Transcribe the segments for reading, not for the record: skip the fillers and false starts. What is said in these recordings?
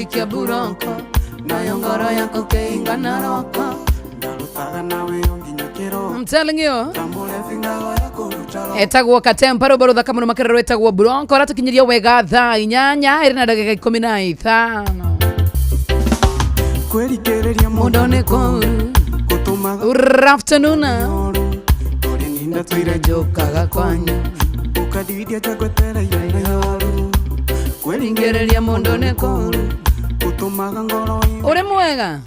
Njikia buronko nayo ngoro yako keingana roko. Ndarutaga nawe nginya kĩroko. I'm telling you. Tambũre bingago ya kũruta roko. Etagwo katempa rwĩmbo rũthaka mũno makĩria rwĩtagwo bronco ratũkinyiria wega thaa 8 ĩrĩ na ndagĩka 15. Kwĩrikĩrĩria mũndũ nĩ kũũru. Gũtũmaga Good afternoon. ũru ũrĩa niĩ ndatũire njũkaga kwanyu. Ũkandidia ta ngwetereire na ihoru. Kwĩringĩrĩria mũndũ nĩ kũũru. Gũtũmaga ngoro Ũrĩ mwega?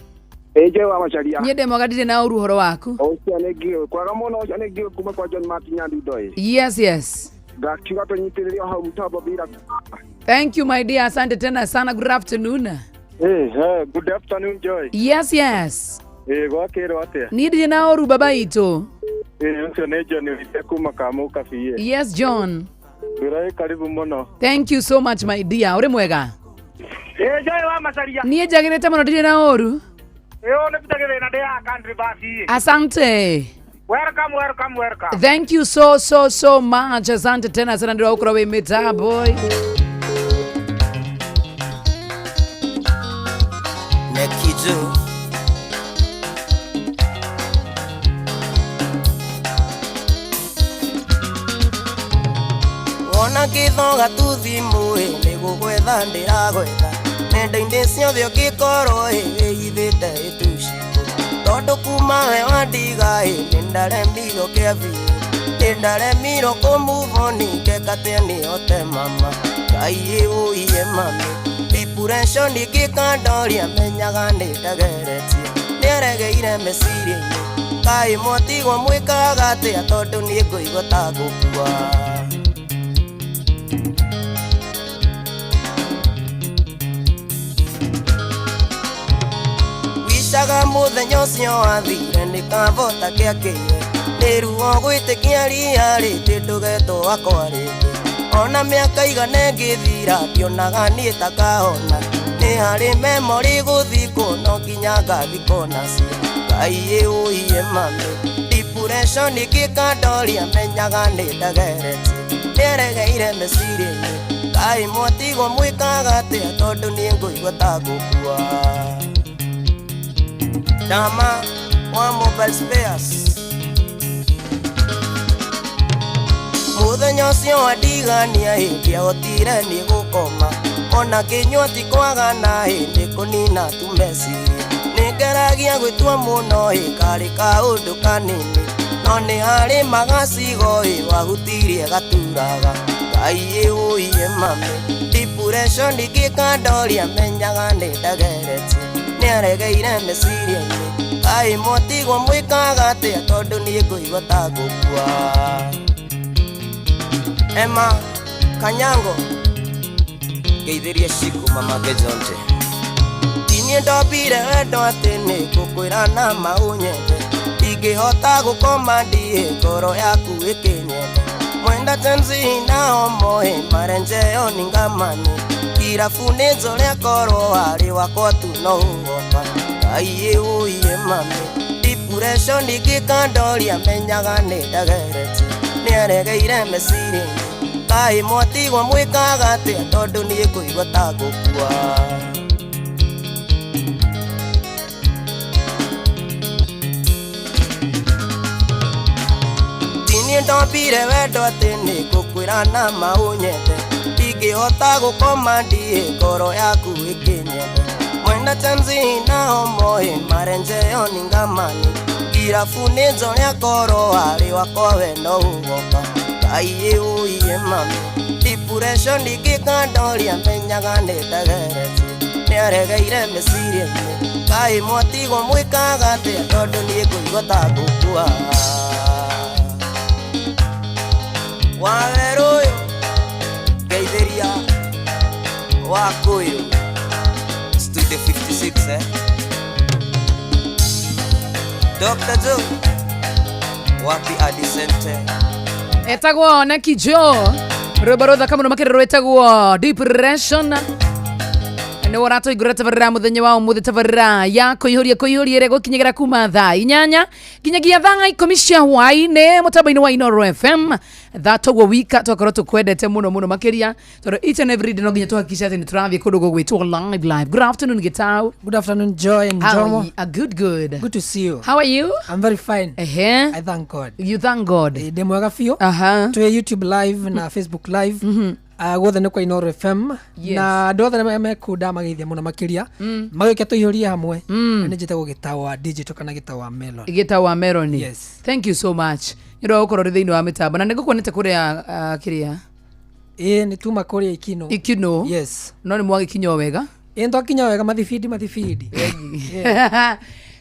Ĩnje wa Macharia. Niĩ ndĩ mwega, ndirĩ na ũru. Ũhoro waku? Ũcio nĩ ngiũ kwaga mũno, ũcio nĩ ngiũ kuma kwa John Martin Nyandundo ĩ. Yes. Ngakiuga tũnyitĩrĩre o hau mtambo bila. Thank you, my dear, asante tena sana. Good afternoon. Eh, good afternoon, Joy. Yes. Eh, gwakĩrwo atĩa? Niĩ ndirĩ na ũru, baba itũ. Eh, ũcio nĩ John wite kuma Kamũka biĩ. Yes, John. Wĩra karibu mũno. Thank you so much, my dear. Ũrĩ mwega? Ĩ, Joy wa Macharia. Niĩ njagĩrĩte mũno, ndirĩ na ũru. Ĩ, nĩ Peter Gĩthĩna ndĩ haha country bus ĩ. Asante. Welcome, welcome, welcome. Thank you so so so much. Asante tena sana ndio ũkorwo wĩ mĩtambo. Nekijo. Wona gĩthoga tu thimũ ĩ nĩ gũgwetha ndĩragwetha nenda-inĩ ciothe ũngĩkorwo ĩ wĩhithĩte ĩtucikũ tondũ kuma we wandiga ĩ nĩ ndaremirwo kĩa biũ nĩ ndaremirwo kũmuvoni ngekatĩa nĩhote mama ngai ĩ ũiye mami depression ĩngĩkandoria menyaga nĩ ndageretie nĩaregeire meciria-inĩ kaĩ mwatigwo mwĩkaga atĩa tondũ niĩ ngũigua ta ngũkua. Wicaga mũthenya ũcio wathire nĩ kavota kĩakĩire nĩ ruo gwĩtĩkia ria rĩtĩ ndũgetwo wakwa rĩngĩ ona mĩaka igana ĩngĩthira ndionaga niĩ ta kahona nĩ harĩ memori gũthikwo no nginya ngathikwo nacio ngai ĩ ũiye mami depression ĩngĩkandoria menyaga nĩ ndageretie nĩaregeire meciria-inĩ kaĩ mwatigwo mwĩkaga atĩa tondũ niĩ ngũigua ta ngũkua. Dama wa mobile spares mũthenya ũcio wandigania hĩndĩ ahotire nĩ gũkoma ona kĩnyua ti kwaga na hĩndĩ kũnina tu meciria nĩ ngeragia gwĩtua mũno ĩ karĩ kaũndũ kanini no nĩ harĩ magacigo ĩ wahutirie gaturaga ngai ĩ ũiye mami depression ĩngĩkandoria menyaga nĩ ndageretie nĩaregeire meciria-inĩ kaĩ mwatigwo mwĩkaga atĩa tondũ niĩ ngũigua ta ngũkua. Emma Kanyango ngeithĩrie Shiku mamake Jonte tinie ndombire wendo atĩ nĩ ngũkwĩra na maũnyende ndingĩhota gũkoma ndiĩ ngoro yaku ĩkĩnyenda mwenda tenzi na omoe marenjeo ningamani irabu nĩ nzũrĩa korwo harĩ wakwa tu no ũgoka ngai ĩ ũiye mami depression ĩngĩkandoria menyaga nĩ ndageretie nĩaregeire meciria-inĩ kaĩ mwatigwo mwĩkaga atĩa tondũ niĩ ngũigua ta ngũkua. Tinie ndombire wendo atĩ nĩ ngũkwĩra na maũnyende ndingĩhota gũkoma ndiĩ ngoro yaku ĩkĩnyende mwenda tenzi na omoe marenjeo ningamani irabu nĩ nzũrĩa korwo harĩ wakwa we no ũgoka ngai ĩ ũiye mami depression ĩngĩkandoria menyaga nĩ ndageretie nĩaregeire meciria-inĩ kaĩ mwatigwo mwĩkaga atĩa tondũ niĩ ngũigua ta ngũkua. Wawerũ ũyũ ngeithĩria wakũyũ Studio 56, eh? Dr. Joe wapi Adisente. Etagwo Neki Joe rwĩmbo rũthaka mũno makĩria rwĩtagwo depression. Nä ũratũingũra tabarĩra mũthenya wa ũmũthĩ, tabarĩra ya kũihũria kũihũria ĩrĩa gũkinyagĩra kuma thaa 8 nginyagia thaa 10 cia hwaĩ-inĩ mũtambo-inĩ wa Inoro FM. Thaa toguo wika twakorwo tũkwendete mũno mũno makĩria, tondũ each and every day no nginya tũhakikisha atĩ nĩ tũrathiĩ kũndũ gũgwĩtwo live live. Good afternoon, Gitau. Good afternoon, Joy and How are Jomo. you? Good, good. Good to see you. How are you? I'm very fine. Ehe. I thank God. You thank God. Ndĩ mwega biũ. Aha. Twĩ YouTube live na Facebook live. Guothe nĩ kwa Inoro FM. Yes. Na andũ othe arĩa mekũu ndamageithia mũno makĩria. Magĩũke tũihũrie hamwe. Na nĩ njĩtagwo Gĩtaũ wa digital kana Gĩtaũ wa Melon. Gĩtaũ wa Melon. Yes. Thank you so much nĩ ũndũ wa gũkorwo ũrĩ thĩinĩ wa mĩtambo, na nĩ ngũkuonete kũrĩa kĩrĩa Ĩĩ, nĩ tuma kũrĩa Ikino. Ikino. Yes. No nĩ mwagĩkinya o wega? Ĩĩ, nĩtwakinya wega, mathibindi mathibindi.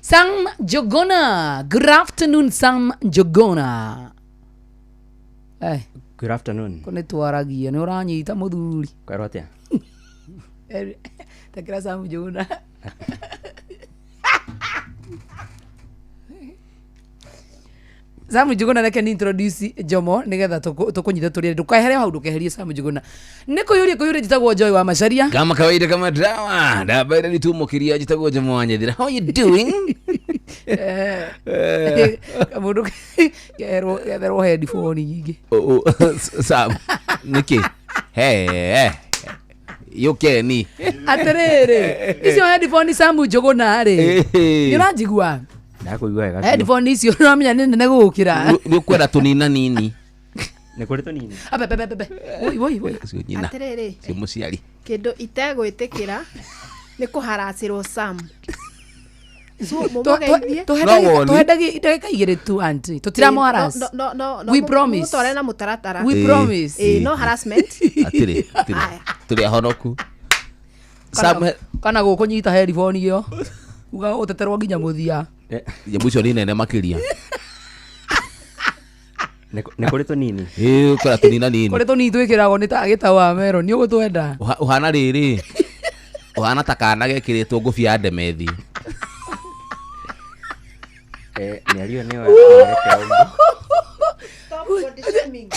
Sam Jogona. Good afternoon, Sam Jogona. Good afternoon. Ko nĩ twaragia nĩ ũranyita mũthuri. Kwerwo atia? Tekera Sam Jogona. Sam Njuguna, reke ni introduce Jomo nigetha tukunyite turie, ndukehere hau, ndukeherie Sam Njuguna. Nĩ kũiyũria kũiyũria. Njĩtagwo Joy wa Macaria. Kama kawaida, kama dawa dabaira nitumukiria. Njitagwo Jomo wa Nyethira. How you doing? Kamũndũ keherwo getherwo headphone nyingĩ. Oh, oh, Sam niki he yukeni. Atĩrĩrĩ, icio headphone, Sam Njuguna rĩ, nĩ ũranjigua? Ndakũigua wega biũ. Headphone icio ũramenya nĩ nene gũgũkĩra. Nĩ ũkwenda tũnina nini. Nĩ kũrĩ tũnini. Abe, be, be, be, be. Woi, woi, woi. Cio nyina. Atĩrĩrĩ. Cio mũciari. Kĩndũ itegwĩtĩkĩra nĩ kũharacĩrwo Sam, so mũmũgeithie. No woni. Tũhe ndagĩka 2 tu, auntie, tũtiramũharass. No, no, no. We promise. Mũtware na mũtaratara. We promise. Ĩĩ, no harassment. Atĩrĩ atĩrĩ, Aya. tũrĩ ahonoku. Sam. Kana gũkũnyita headphone ĩyo uga ũteterwo nginya mũthia. Nyamũ icio nĩ nene makĩria. Nĩ kũrĩ tũnini. Ĩ, ũkwenda tũnina nini. Kũrĩ tũnini twĩkĩragwo nĩ ta Gĩtaũ wa Mero nĩ ũgũtwenda. Ũhana rĩrĩ, ũhana ta kana gekĩrĩtwo ngũbia ya ndemethi. Mĩario nĩyo yareke ũguo. Stop body shaming.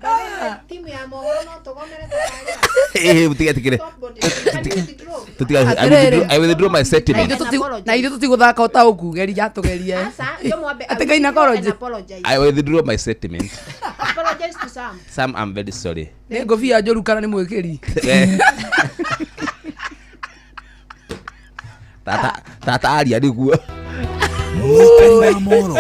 By the way, timu ya mohoro no tũgomere tabarĩra. Ĩ, mũtigetikĩre. Stop body shaming. Can you withdraw? Atĩrĩrĩ. I withdraw my Na sentiment. ithuĩ na ithuĩ tũtigũthaka ũtaũku, geria tũgerie. Aca, Jomo ambe Atĩ Ngai na withdraw and koroji. apologize. I withdraw my sentiment. Apologize to Sam. Sam, I'm very sorry. Nĩ ngũbia njũru kana nĩ mwĩkĩri? Tata tata aria nĩguo. Mũikari wa Moro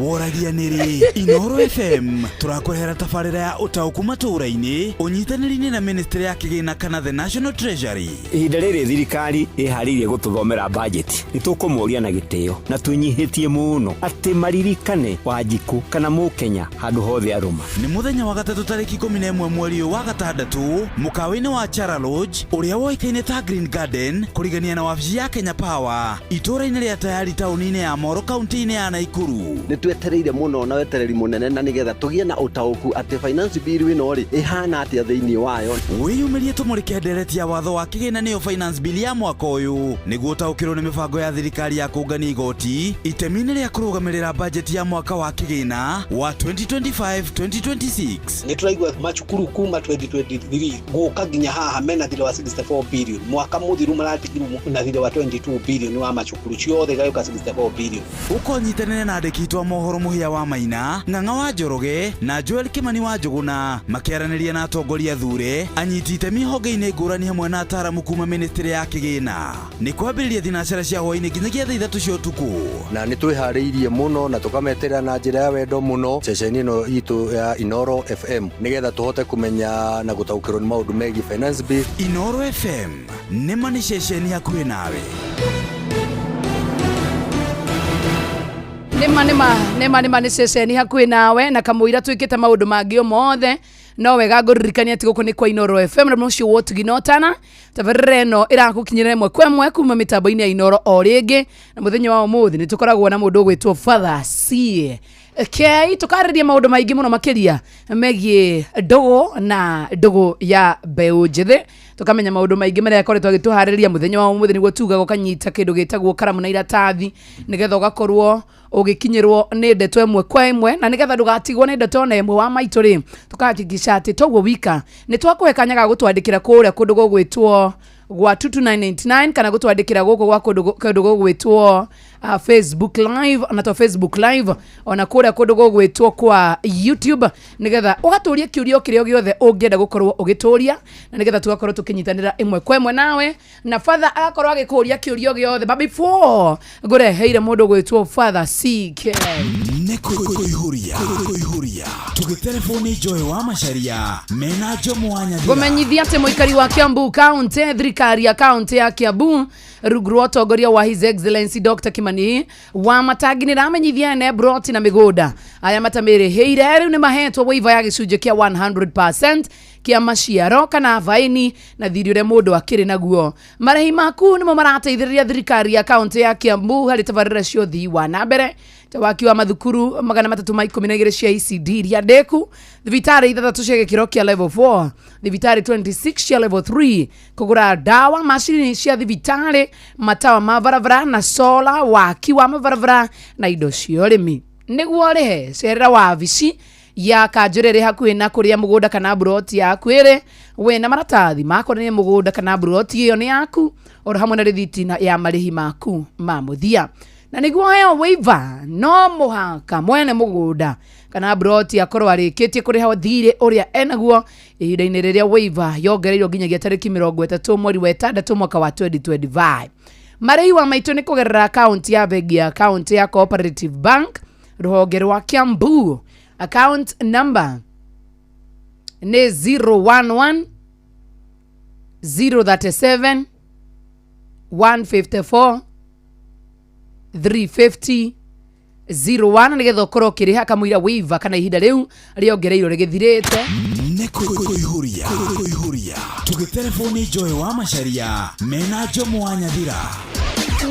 woragia nĩrĩ Inoro FM tũrakũrehera tabarĩra ya ũtaũku matũũra-inĩ ũnyitanĩri-inĩ na ministry ya kĩgĩna kana the National Treasury. Ihinda rĩrĩ thirikari ĩharĩirie gũtũthomera bajeti, nĩ tũkũmoria na gĩtĩo na twĩnyihĩtie mũno atĩ maririkane Wanjikũ kana Mũkenya handũ hothe arũma. Nĩ mũthenya wa gatatũ tarĩki 11 mweri ũyũ wa gatandatũ mũkawa-inĩ wa Chara Lodge ũrĩa woĩkaine ta Green Garden, kũrigania na wabici ya Kenya Power itũũra-inĩ rĩa Tayari, taũni-inĩ ya Moro, kaunti-inĩ ya Naikuru. Nĩ twetereire mũno na wetereri mũnene na nĩgetha tũgĩe na ũtaũku atĩ finance bill ĩno rĩ ĩhana atĩa thĩinĩ wayo. Wĩyumĩrie tũmũrĩke ndereti ya watho wa kĩgĩna, nĩyo finance bill ya mwaka ũyũ, nĩguo ũtaũkĩrwo nĩ mĩbango ya thirikari ya kũngania igoti itemi-inĩ rĩa kũrũgamĩrĩra bajeti ya mwaka wa kĩgĩna wa 2025-2026. Nä tũraigua macukuru kuma 2023 gũka nginya haha mena thirĩ wa 64 billion, mwaka mũthiru maratigirwo na thirĩ wa 22 billion wa macukuru ciothe igagĩũka 64 billion. Ũkonyitanĩre na andĩki itũ a mohoro Mũhĩa wa Maina, Ng'ang'a wa Njoroge na Joel Kimani wa Njũgũna, makĩaranĩria na atongoria thure, anyiti itemi honge-inĩ ngũrani hamwe na ataramu kuma ministry ya kĩgĩna. Nĩ kwambĩrĩria thinacara cia hwaĩ-inĩ nginyagia thaa 3 cia ũtukũ. Na nĩ twĩharĩirie mũno na tũkameterera na njĩra ya wendo mũno ceceni ĩno itũ ya Inoro FM nĩgetha tũhote kũmenya na gũtaũkĩrwo nĩ maũndũ megiĩ finance bill. Inoro FM nĩma nĩ ceceni hakuhĩ nawe. Nĩma nĩma nĩma nĩma, nĩ ceceni hakuhĩ nawe, na kamũira twĩkĩte maũndũ mangĩ o mothe, no wega ngũririkania atĩ gũkũ nĩ kwa Inoro FM na mũciĩ wa ũtugi na ũtana. Tabarĩra ĩno ĩragũkinyĩra ĩmwe kwa ĩmwe kuma mĩtambo-inĩ ya Inoro o rĩngĩ, na mũthenya wa ũmũthĩ nĩ tũkoragwo na mũndũ ũgwĩtwo Father C K, tũkarĩria maũndũ maingĩ mũno makĩria megiĩ ndũgũ na ndũgũ ya mbeũ njĩthĩ. Tũkamenya maũndũ maingĩ marĩa akoretwo agĩtũharĩria mũthenya wa ũmũthĩ, nĩguo tugaga ũkanyita kĩndũ gĩtagwo karamu na iratathi nĩgetha ũgakorwo ũgĩkinyĩrwo nĩ ndeto ĩmwe kwa ĩmwe, na nĩgetha ndũgatigwo nĩ ndeto ona ĩmwe wa maitũ rĩ, tũkahakikisha atĩ toguo wika nĩ twakũhe kanya ga gũtwandĩkĩra kũrĩa kũndũ gũgwĩtwo gwa 22999 kana gũtwandĩkĩra gũkũ gwa kũndũ gũgwĩtwo Facebook Live, ona to Facebook Live, ona kũrĩa kũndũ gũgwĩtwo kwa YouTube, nĩgetha ũgatũria kĩũria o kĩrĩa gĩothe ũngĩenda gũkorwo ũgĩtũria, na nĩgetha tũgakorwo tũkĩnyitanĩra ĩmwe kwa ĩmwe nawe, na Father agakorwo agĩkũria kĩũria gĩothe. But before ngũreheire mũndũ gwĩtwo Father CK. Nĩ kũihũria kũihũria tũgĩterebwo Joy wa Macharia mena Jomo wa Nyathira. Ngũmenyithia atĩ mũikari wa Kiambu County, thirikari ya kaunti ya Kiambu rungu rwa ũtongoria wa His Excellency Dr. Kimani wa Matangi nĩ ramenyithia ene broti na mĩgũnda aya matamĩrĩhĩire rĩu nĩ mahetwo waiver ya gĩcunjĩ kĩa 100% kĩa maciaro kana baini na thiri ũrĩa mũndũ akĩrĩ naguo. Marĩhi maku nĩmo marateithĩrĩria thirikari ya kaunti ya Kiambu harĩ tabarĩra cia ũthii wa na mbere ta waki wa mathukuru 312 cia ECD iria ndĩku, thibitarĩ 6 cia gĩkĩro kĩa level 4, thibitarĩ 26 cia level 3, kũgũra ndawa, macini cia thibitarĩ, matawa ma barabara na sola, waki wa mabarabara na indo cia ũrĩmi. Nĩguo ũrĩhe, cerera wabici ya kanjũ ĩrĩ hakuhĩ na kũrĩa mũgũnda kana mburoti yaku ĩrĩ, wĩna maratathi ma kuonania mũgũnda kana mburoti ĩyo nĩ yaku, oro hamwe na rĩthiti ya marĩhi maku ma mũthia. Na nĩguo heo waiver, no mũhaka mwene mũgũnda kana mburoti akorwo arĩkĩtie kũrĩha thirĩ ũrĩa enaguo ihinda-inĩ rĩrĩa waiver yongereirwo nginyagia tarĩki 30 mweri wa 6 mwaka wa 2025. Marĩhi wa maitũ nĩ kũgerera akaunti ya bengi ya kaunti ya Cooperative Bank rũhonge rwa Kiambu. Account number nĩ 011 037 154 350 01, nĩgetha ũkorwo ũkĩrĩha kamũira waiver kana ihinda rĩu rĩongereirwo rĩgĩthirĩte. Nĩ kũihũria kũihũria tũgĩterebwo nĩ Joy wa Macharia mena Jomo wa Nyathira.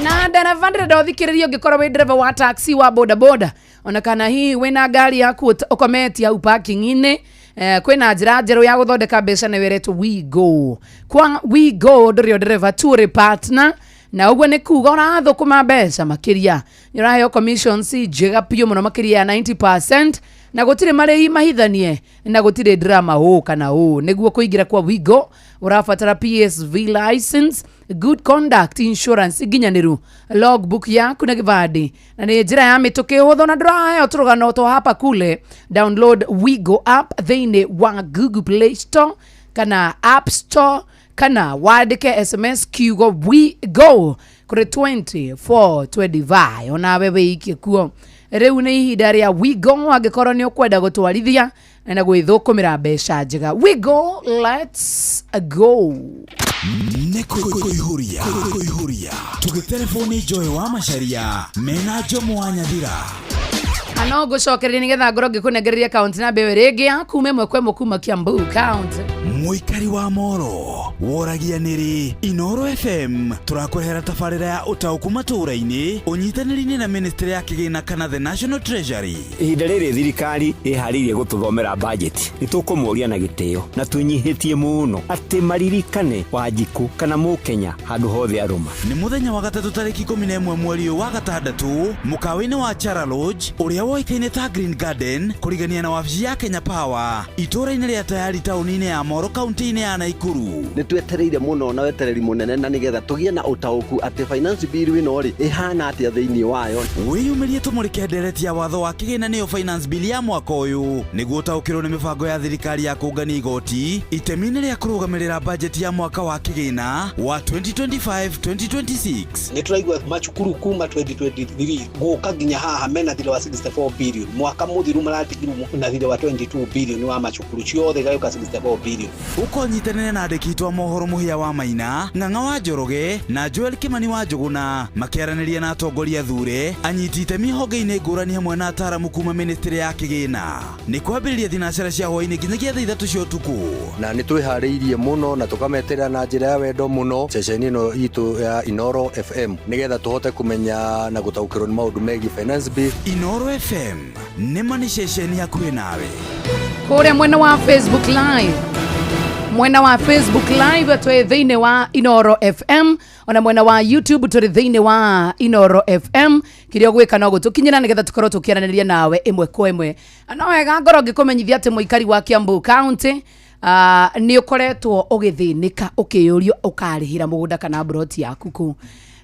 Na ndereba, ndĩrenda ũthikĩrĩrie ũngĩkorwo wĩ ndereba wa taxi, wa bodaboda, ona kana hihi wĩna ngari yaku ũkometie hau parking-inĩ, kwĩna njĩra njerũ ya gũthondeka mbeca nĩ wĩretwo WeGo. Kwa WeGo ndũrĩ o ndereba tu, ũrĩ partner, na ũguo nĩ kuga ũrathũkũma mbeca makĩria, nĩ ũraheo commissions njega biũ mũno makĩria ya 90%, na gũtirĩ marĩhi mahithanie na gũtirĩ drama ũ kana ũ. Nĩguo kũingĩra kwa WeGo ũrabatara PSV license, good conduct insurance nginyanĩru, logbook yaku na gĩbandĩ, na nĩ njĩra ya mĩtũkĩ, hũthũ, na ndũraheo tũrũgano twa hapa kule. Download WeGo app thĩinĩ wa Google Play Store kana App Store, kana wandĩke SMS kiugo WeGo kũrĩ 2425, onawe wĩikie kuo. Rĩu nĩ ihinda rĩa WeGo angĩkorwo nĩ ũkwenda gũtwarithia na gwĩthũkũmĩra mbeca njega. WeGo, let's go. Nĩ kũihũria kũihũria tũgĩterebwo nĩ Joy wa Macharia mena Jomo wa Nyathira. Ano ngũcokereria nĩgetha ngorwo ngĩkũnengereria akaunti namba ĩyo rĩngĩ ya kuma ĩmwe kwa ĩmwe kuma Kiambu County. Mũikari wa Moro woragia nĩrĩ Inoro FM tũrakũrehera tabarĩra ya ũtaũku matũũra-inĩ ũnyitanĩri-inĩ na ministry ya kĩgĩna kana the National Treasury. Ihinda rĩrĩ thirikari ĩharĩirie gũtũthomera bajeti, nĩ tũkũmoria na gĩtĩo na twĩnyihĩtie mũno atĩ maririkane Wanjikũ kana Mũkenya handũ hothe arũma. Nĩ mũthenya wa gatatũ tarĩki 11 mweri ũyũ wa gatandatũ mũkawa-inĩ wa Chara Lodge ũrĩa woĩkaine ta Green Garden, kũrigania na wabici ya Kenya Power itũũra-inĩ rĩa Tayari, taũni-inĩ ya Moro, kaunti-inĩ ya Naikuru. Nĩ twetereire mũno na wetereri mũnene, na nĩgetha tũgĩe na ũtaũku atĩ finance bill ĩno rĩ ĩhana atĩa thĩinĩ wayo. Wĩyumĩrie tũmũrĩke ndereti ya watho wa kĩgĩna, nĩyo finance bill ya mwaka ũyũ, nĩguo ũtaũkĩrwo nĩ mĩbango ya thirikari ya kũngania igoti, itemi-inĩ rĩa kũrũgamĩrĩra bajeti ya mwaka wa kĩgĩna wa 2025-2026. Nĩ tũraigua macukuru kuma 2023 gũka nginya haha mena thirĩ wa 64 billion, mwaka mũthiru maratigirwo na thirĩ wa 22 billion wa macukuru ciothe igagĩũka 64 billion. Ũkonyitanĩre na andĩki itũ a mohoro Mũhĩa wa Maina, Ng'ang'a wa Njoroge na Joel Kimani wa Njũgũna, makĩaranĩria na atongoria thure, anyiti itemi honge-inĩ ngũrani, hamwe na ataaramu kuma ministry ya kĩgĩna. Nĩ kwambĩrĩria thinacara cia hwaĩ-inĩ nginyagia thaa 3 cia ũtukũ. Na nĩ twĩharĩirie mũno na tũkameterera na njĩra ya wendo mũno ceceni ĩno itũ ya Inoro FM nĩgetha tũhote kũmenya na gũtaũkĩrwo nĩ maũndũ megiĩ finance bill. Inoro FM nĩ ma nĩ ceceni hakuhĩ nawe. Kũrĩa mwena wa Facebook Live. Mwena wa Facebook Live twĩ thĩinĩ wa Inoro FM, ona mwena wa YouTube tũrĩ thĩinĩ wa Inoro FM. Kĩrĩa ũgwĩka no gũtũkinyĩra nĩgetha tũkorwo tũkĩaranĩria nawe ĩmwe kwa ĩmwe. No wega ngorwo ngĩkũmenyithia atĩ mũikari wa Kiambu County, nĩ ũkoretwo ũgĩthĩnĩka ũkĩyũrio ũkarĩhĩra mũgũnda kana mburoti yaku kũ.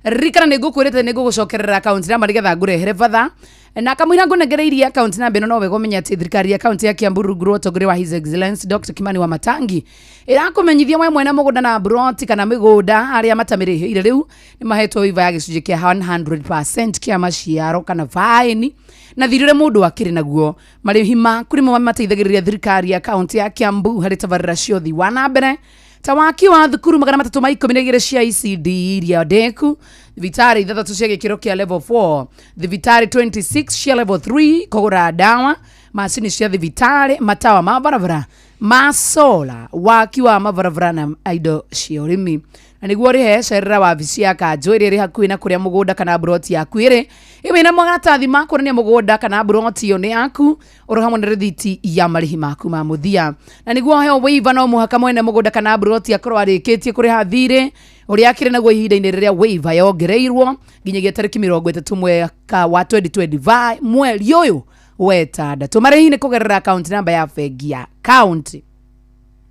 Ririkana nĩ ngũkwĩrĩte nĩ ngũgũcokerera account namba nĩgetha ngũrehere batha na kamũira ngũnengereirie account namba ĩno, no wega ũmenye atĩ thirikari ya kaunti ya Kiambu rungu rwa ũtongoria wa His Excellency Dr. Kimani wa Matangi ĩrakũmenyithia we mwene mũgũnda na mburoti kana mĩgũnda arĩa matamĩrĩhĩire rĩu nĩ mahetwo waiver ya gĩcunjĩ kĩa 100% kĩa maciaro kana faini na thirĩ ũrĩa mũndũ akĩrĩ naguo. Marĩhi maku nĩmo mateithagĩrĩria thirikari ya kaunti ya Kiambu harĩ tabarĩra cia ũthii wa na mbere ta waki wa thukuru 312 cia ECD iria ndeku, thibitarĩ 6 cia gĩkĩro kĩa level 4, thibitarĩ 26 cia level 3, kũgũra ndawa, macini cia thibitarĩ, matawa ma barabara ma sola, waki wa mabarabara na indo cia ũrĩmi. Na nĩguo ũrĩhe, cerera wabici ya kanjũ ĩrĩa ĩrĩ hakuhĩ na kũrĩa mũgũnda kana mburoti yaku ĩrĩ, ĩwĩ na maratathi ma kuonania mũgũnda kana mburoti ĩyo nĩ yaku, oro hamwe na rĩthiti ya marĩhi maku ma mũthia. Na nĩguo ũheo waiver, no mũhaka mwene mũgũnda kana mburoti akorwo arĩkĩtie kũrĩha thirĩ ũrĩa akĩrĩ naguo ihinda-inĩ rĩrĩa waiver yongereirwo nginyagia tarĩki 30 mwaka wa 2025, mweri ũyũ wetandatũ. Marĩhi nĩ kũgerera account namba ya bengi ya county.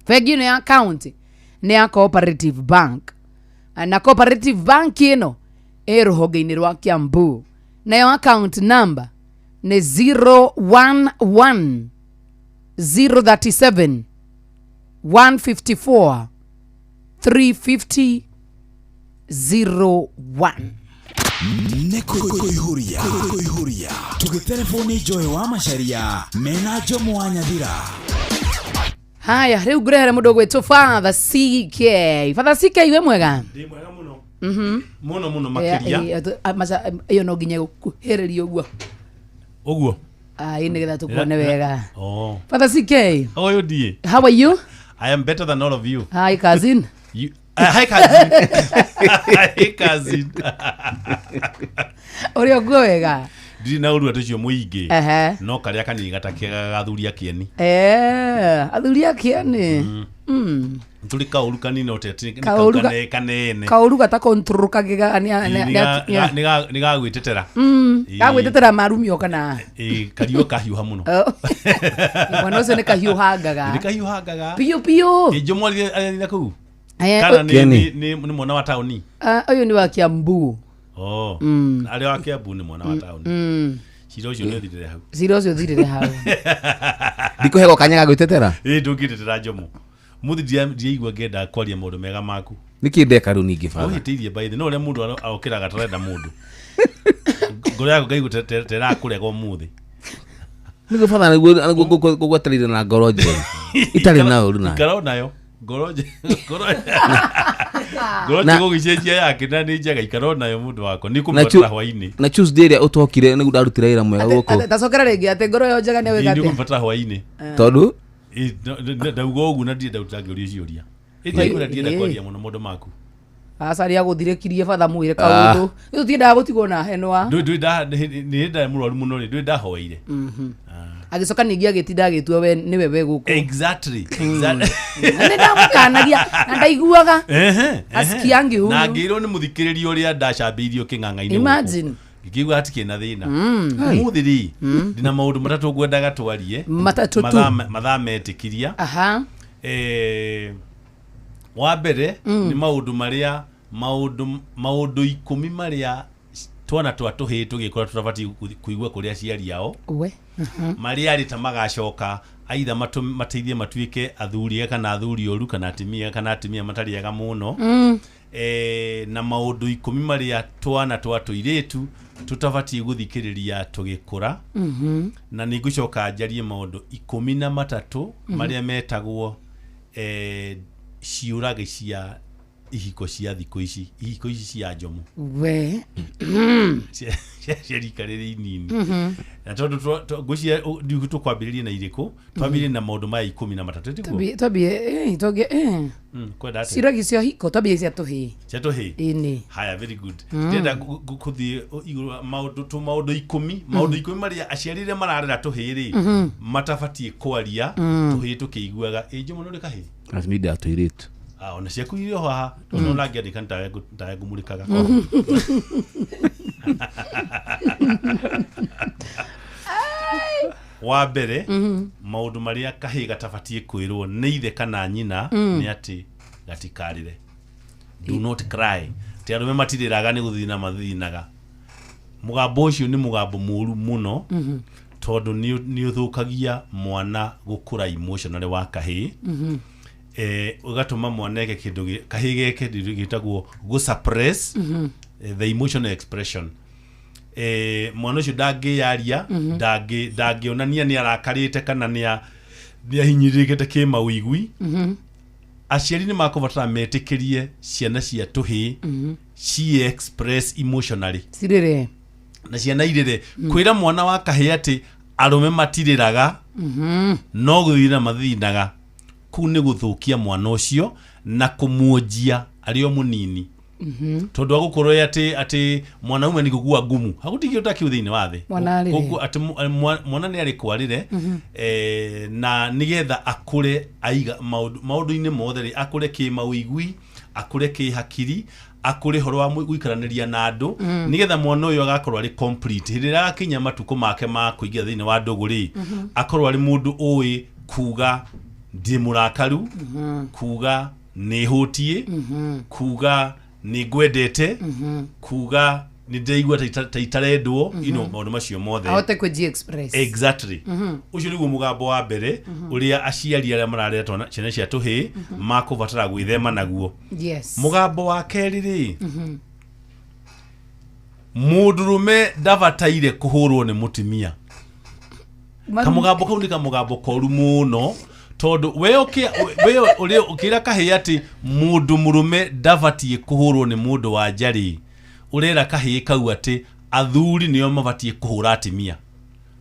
Bengi ĩno ya county nĩ ya Cooperative Bank, na Cooperative Bank ĩno ĩ rũhonge-inĩ rwa Kiambu, nayo account number nĩ 011 037 154 350 01. Nĩ kũihũria kũihũria tũgĩterebwo nĩ Joy wa Macharia mena Jomo wa Nyathira. Haya, rĩu ngũrehere mũndũ ũgwĩtwo Father CK. Father CK, we mwega? Ndĩ mwega mũno mũno mũno makĩria. Ĩyo no nginya gũkuhĩrĩria ũguo. Ũguo. Ĩ, nĩgetha tũkuone wega. Oh. Father CK. Ũyũ ndiĩ. How are you? I am better than all of you. Hi cousin. You, hi cousin. Hi cousin. Ũrĩ ũguo wega? Ndirĩ na ũru atĩ ũcio mũingĩ. Ehe. No karĩa kanini gatakĩagaga athuri a kĩeni. Athuri a kĩeni. Tũrĩ kaũru kanini no te nĩ Kaũru kanene. Kaũru gatakontrũrũkagĩga. Nĩ gagwĩtetera. Gagwĩtetera marumio kana? Ĩ, kariũa kahiũha mũno. Mwana ũcio nĩ kahiũhangaga. Nĩ kahiũhangaga. Piũ piũ. Ĩ, Jomo arĩ na kũu? Kana nĩ mwana wa taũni? Ũyũ nĩ wa Kiambu. Oh. Arĩa wa Kiambu nĩ mwana wa taũni. Cira ũcio nĩ ũthirĩre hau. Cira ũcio ũthirĩre hau. Ndikũhegwo kanya ga gwĩtetera. Ĩ, ndũngĩtetera Jomo. Mũthĩ ndiraigua ngĩenda kwaria maũndũ mega maku. Nĩkĩ ndeka rĩu ningĩ batha? Ũhĩtĩirie by the no ũrĩa mũndũ okĩraga tarenda mũndũ. Ngoro yaku ngaigua terakũrega ũmũthĩ. Nĩguo batha, nĩguo ngũgwetereire na ngoro njega itarĩ na ũru nayo. Ikara onayo. Ngoro njega ũgĩcenjia yake na nĩ njega, ikara onayo mũndũ wakwa. Nĩ kũmũbatara hwainĩ. Na Tuesday ĩrĩa ũtokire nĩguo ndarutire wĩra mwega gũkũ. Tacokera rĩngĩ atĩ ngoro ĩyo njega nĩ wĩka Nĩ atĩa? kũmũbatara hwainĩ. Tondũ? Ndauga ũguo na ndirenda gũtangĩũria ciũria. Ĩndĩ ndienda kwaria mũno maũndũ maku. Aca rĩa gũthirĩkirie batha mwĩre kaũndũ. Nĩ tũtiendaga gũtigwo na henwa. Ndũĩ nĩ ndarĩ mũrwaru mũno rĩ, ndũĩ ndahoeire. Agĩcoka ningĩ agĩtinda agĩtua we nĩwe we gũkũ. Exactly. Na nĩ ndamũkanagia na ndaiguaga. Asikiangi huyu. Na ngĩrwo nĩ mũthikĩrĩria ũrĩa ndacambĩirio kĩng'ang'a-inĩ gũkũ. Imagine. Ngĩigua hatikĩrĩ na thĩna. Ũmũthĩ rĩ, ndĩna maũndũ matatũ ngwendaga twarie. Matatũ tu. Mathaa metĩkiria. Aha. Wa mbere nĩ maũndũ marĩa maũndũ 10 marĩa twana twa tũhĩĩ tũgĩkũra tũtabatiĩ kũigua kũrĩ aciari ao. We. Marĩa arĩ ta magacoka aitha mateithie matuĩke athuri ega kana athuri oru kana atumia kana atumia matarĩ ega mũno. Na maũndũ 10 marĩa twana twa tũirĩtu tũtabatiĩ gũthikĩrĩria tũgĩkũra. Na nĩ ngũcoka njarie maũndũ 13 marĩa metagwo ciũrage cia Ihiko cia thikũ ici, ihiko ici cia njomo We. Cia rika rĩrĩ inini. Na tondũ ngwĩciria ndiũĩ tũkwambĩrĩria na irĩkũ, twambĩrĩrie na maũndũ maya 13, tiguo? Twambie twambie eh. Kwenda atĩa? Ciragi cia hiko, twambie cia tũhĩĩ. Cia tũhĩĩ. Ĩni. Haya, very good. Ndĩrenda kũthiĩ igũrũ wa maũndũ tũ maũndũ 10, maũndũ 10 marĩa aciari arĩa mararera tũhĩĩ rĩ matabatiĩ kwaria tũhĩĩ tũkĩiguaga. Ĩ njomo, nĩ ũrĩ kahĩĩ? Acio nĩ atũirĩtu. Ah, ona ciaku irĩ o haha, tondũ ona ngĩandĩka nĩ tawe ngũmũrĩkaga. Wa mbere, maũndũ marĩa kahĩĩ gatabatiĩ kwĩrwo nĩ ithe kana nyina nĩ atĩ gatikarĩre, do not cry. Ti arũme matirĩraga, nĩ gũthina mathinaga. Mũgambo ũcio nĩ mũgambo mũru mũno, tondũ nĩ ũthũkagia mwana gũkũra emotionally wa kahĩĩ. Ũgatũma mwana eke kĩndũ kahĩĩ geke kĩndũ gĩtagwo gũ suppress the emotional expression. Mwana ũcio ndangĩyaria, ndangĩonania nĩ arakarĩte kana nĩ ahinyĩrĩrĩkĩte kĩmawĩigui. Aciari nĩ makũbatara metĩkĩrie ciana cia tũhĩĩ ci express emotionally. Cirĩre. Na ciana irĩre. Kwĩra mwana wa kahĩĩ atĩ arũme matirĩraga, no gũthina mathinaga, kũu nĩ gũthũkia mwana ũcio na kũmuonjia arĩ o mũnini, tondũ agũkorwo atĩ mwanaume nĩ gũkua ngumu, hagutigĩ ta kĩu thĩinĩ wa thĩ. Mwana arĩre. Koguo atĩ mwana nĩ arĩ kwarĩre, na nĩgetha akũre aiga maũndũ-inĩ mothe rĩ, akũre kĩmawĩigui, akũre kĩhakiri, akũre horo wa gũikaranĩria na andũ, nĩgetha mwana ũyũ agakorwo arĩ complete hĩndĩ ĩrĩa agakinya matukũ make ma kũingĩra thĩinĩ wa ndũgũ rĩ, akorwo arĩ mũndũ ũĩ kuga ndĩ mũrakaru, kuga nĩ hũtiĩ, kuga nĩ ngwendete, kuga nĩ ndĩraigua ta itarendwo, maũndũ macio mothe. Ahote kwĩji express. Exactly. Ũcio nĩguo mũgambo wa mbere ũrĩa aciari arĩa mararera ciana cia tũhĩĩ makũbatara gwĩthema naguo. Mũgambo wa kerĩ rĩ, mũndũrũme ndabataire kũhũrwo nĩ mũtumia. Kamũgambo kau nĩ kamũgambo koru mũno, tondũ we we ũrĩa ũkĩra kahĩĩ atĩ mũndũ mũrũme ndabatiĩ kũhũrwo nĩ mũndũ wa nja rĩ, ũrera kahĩĩ kau atĩ athuri nĩo mabatiĩ kũhũra atumia,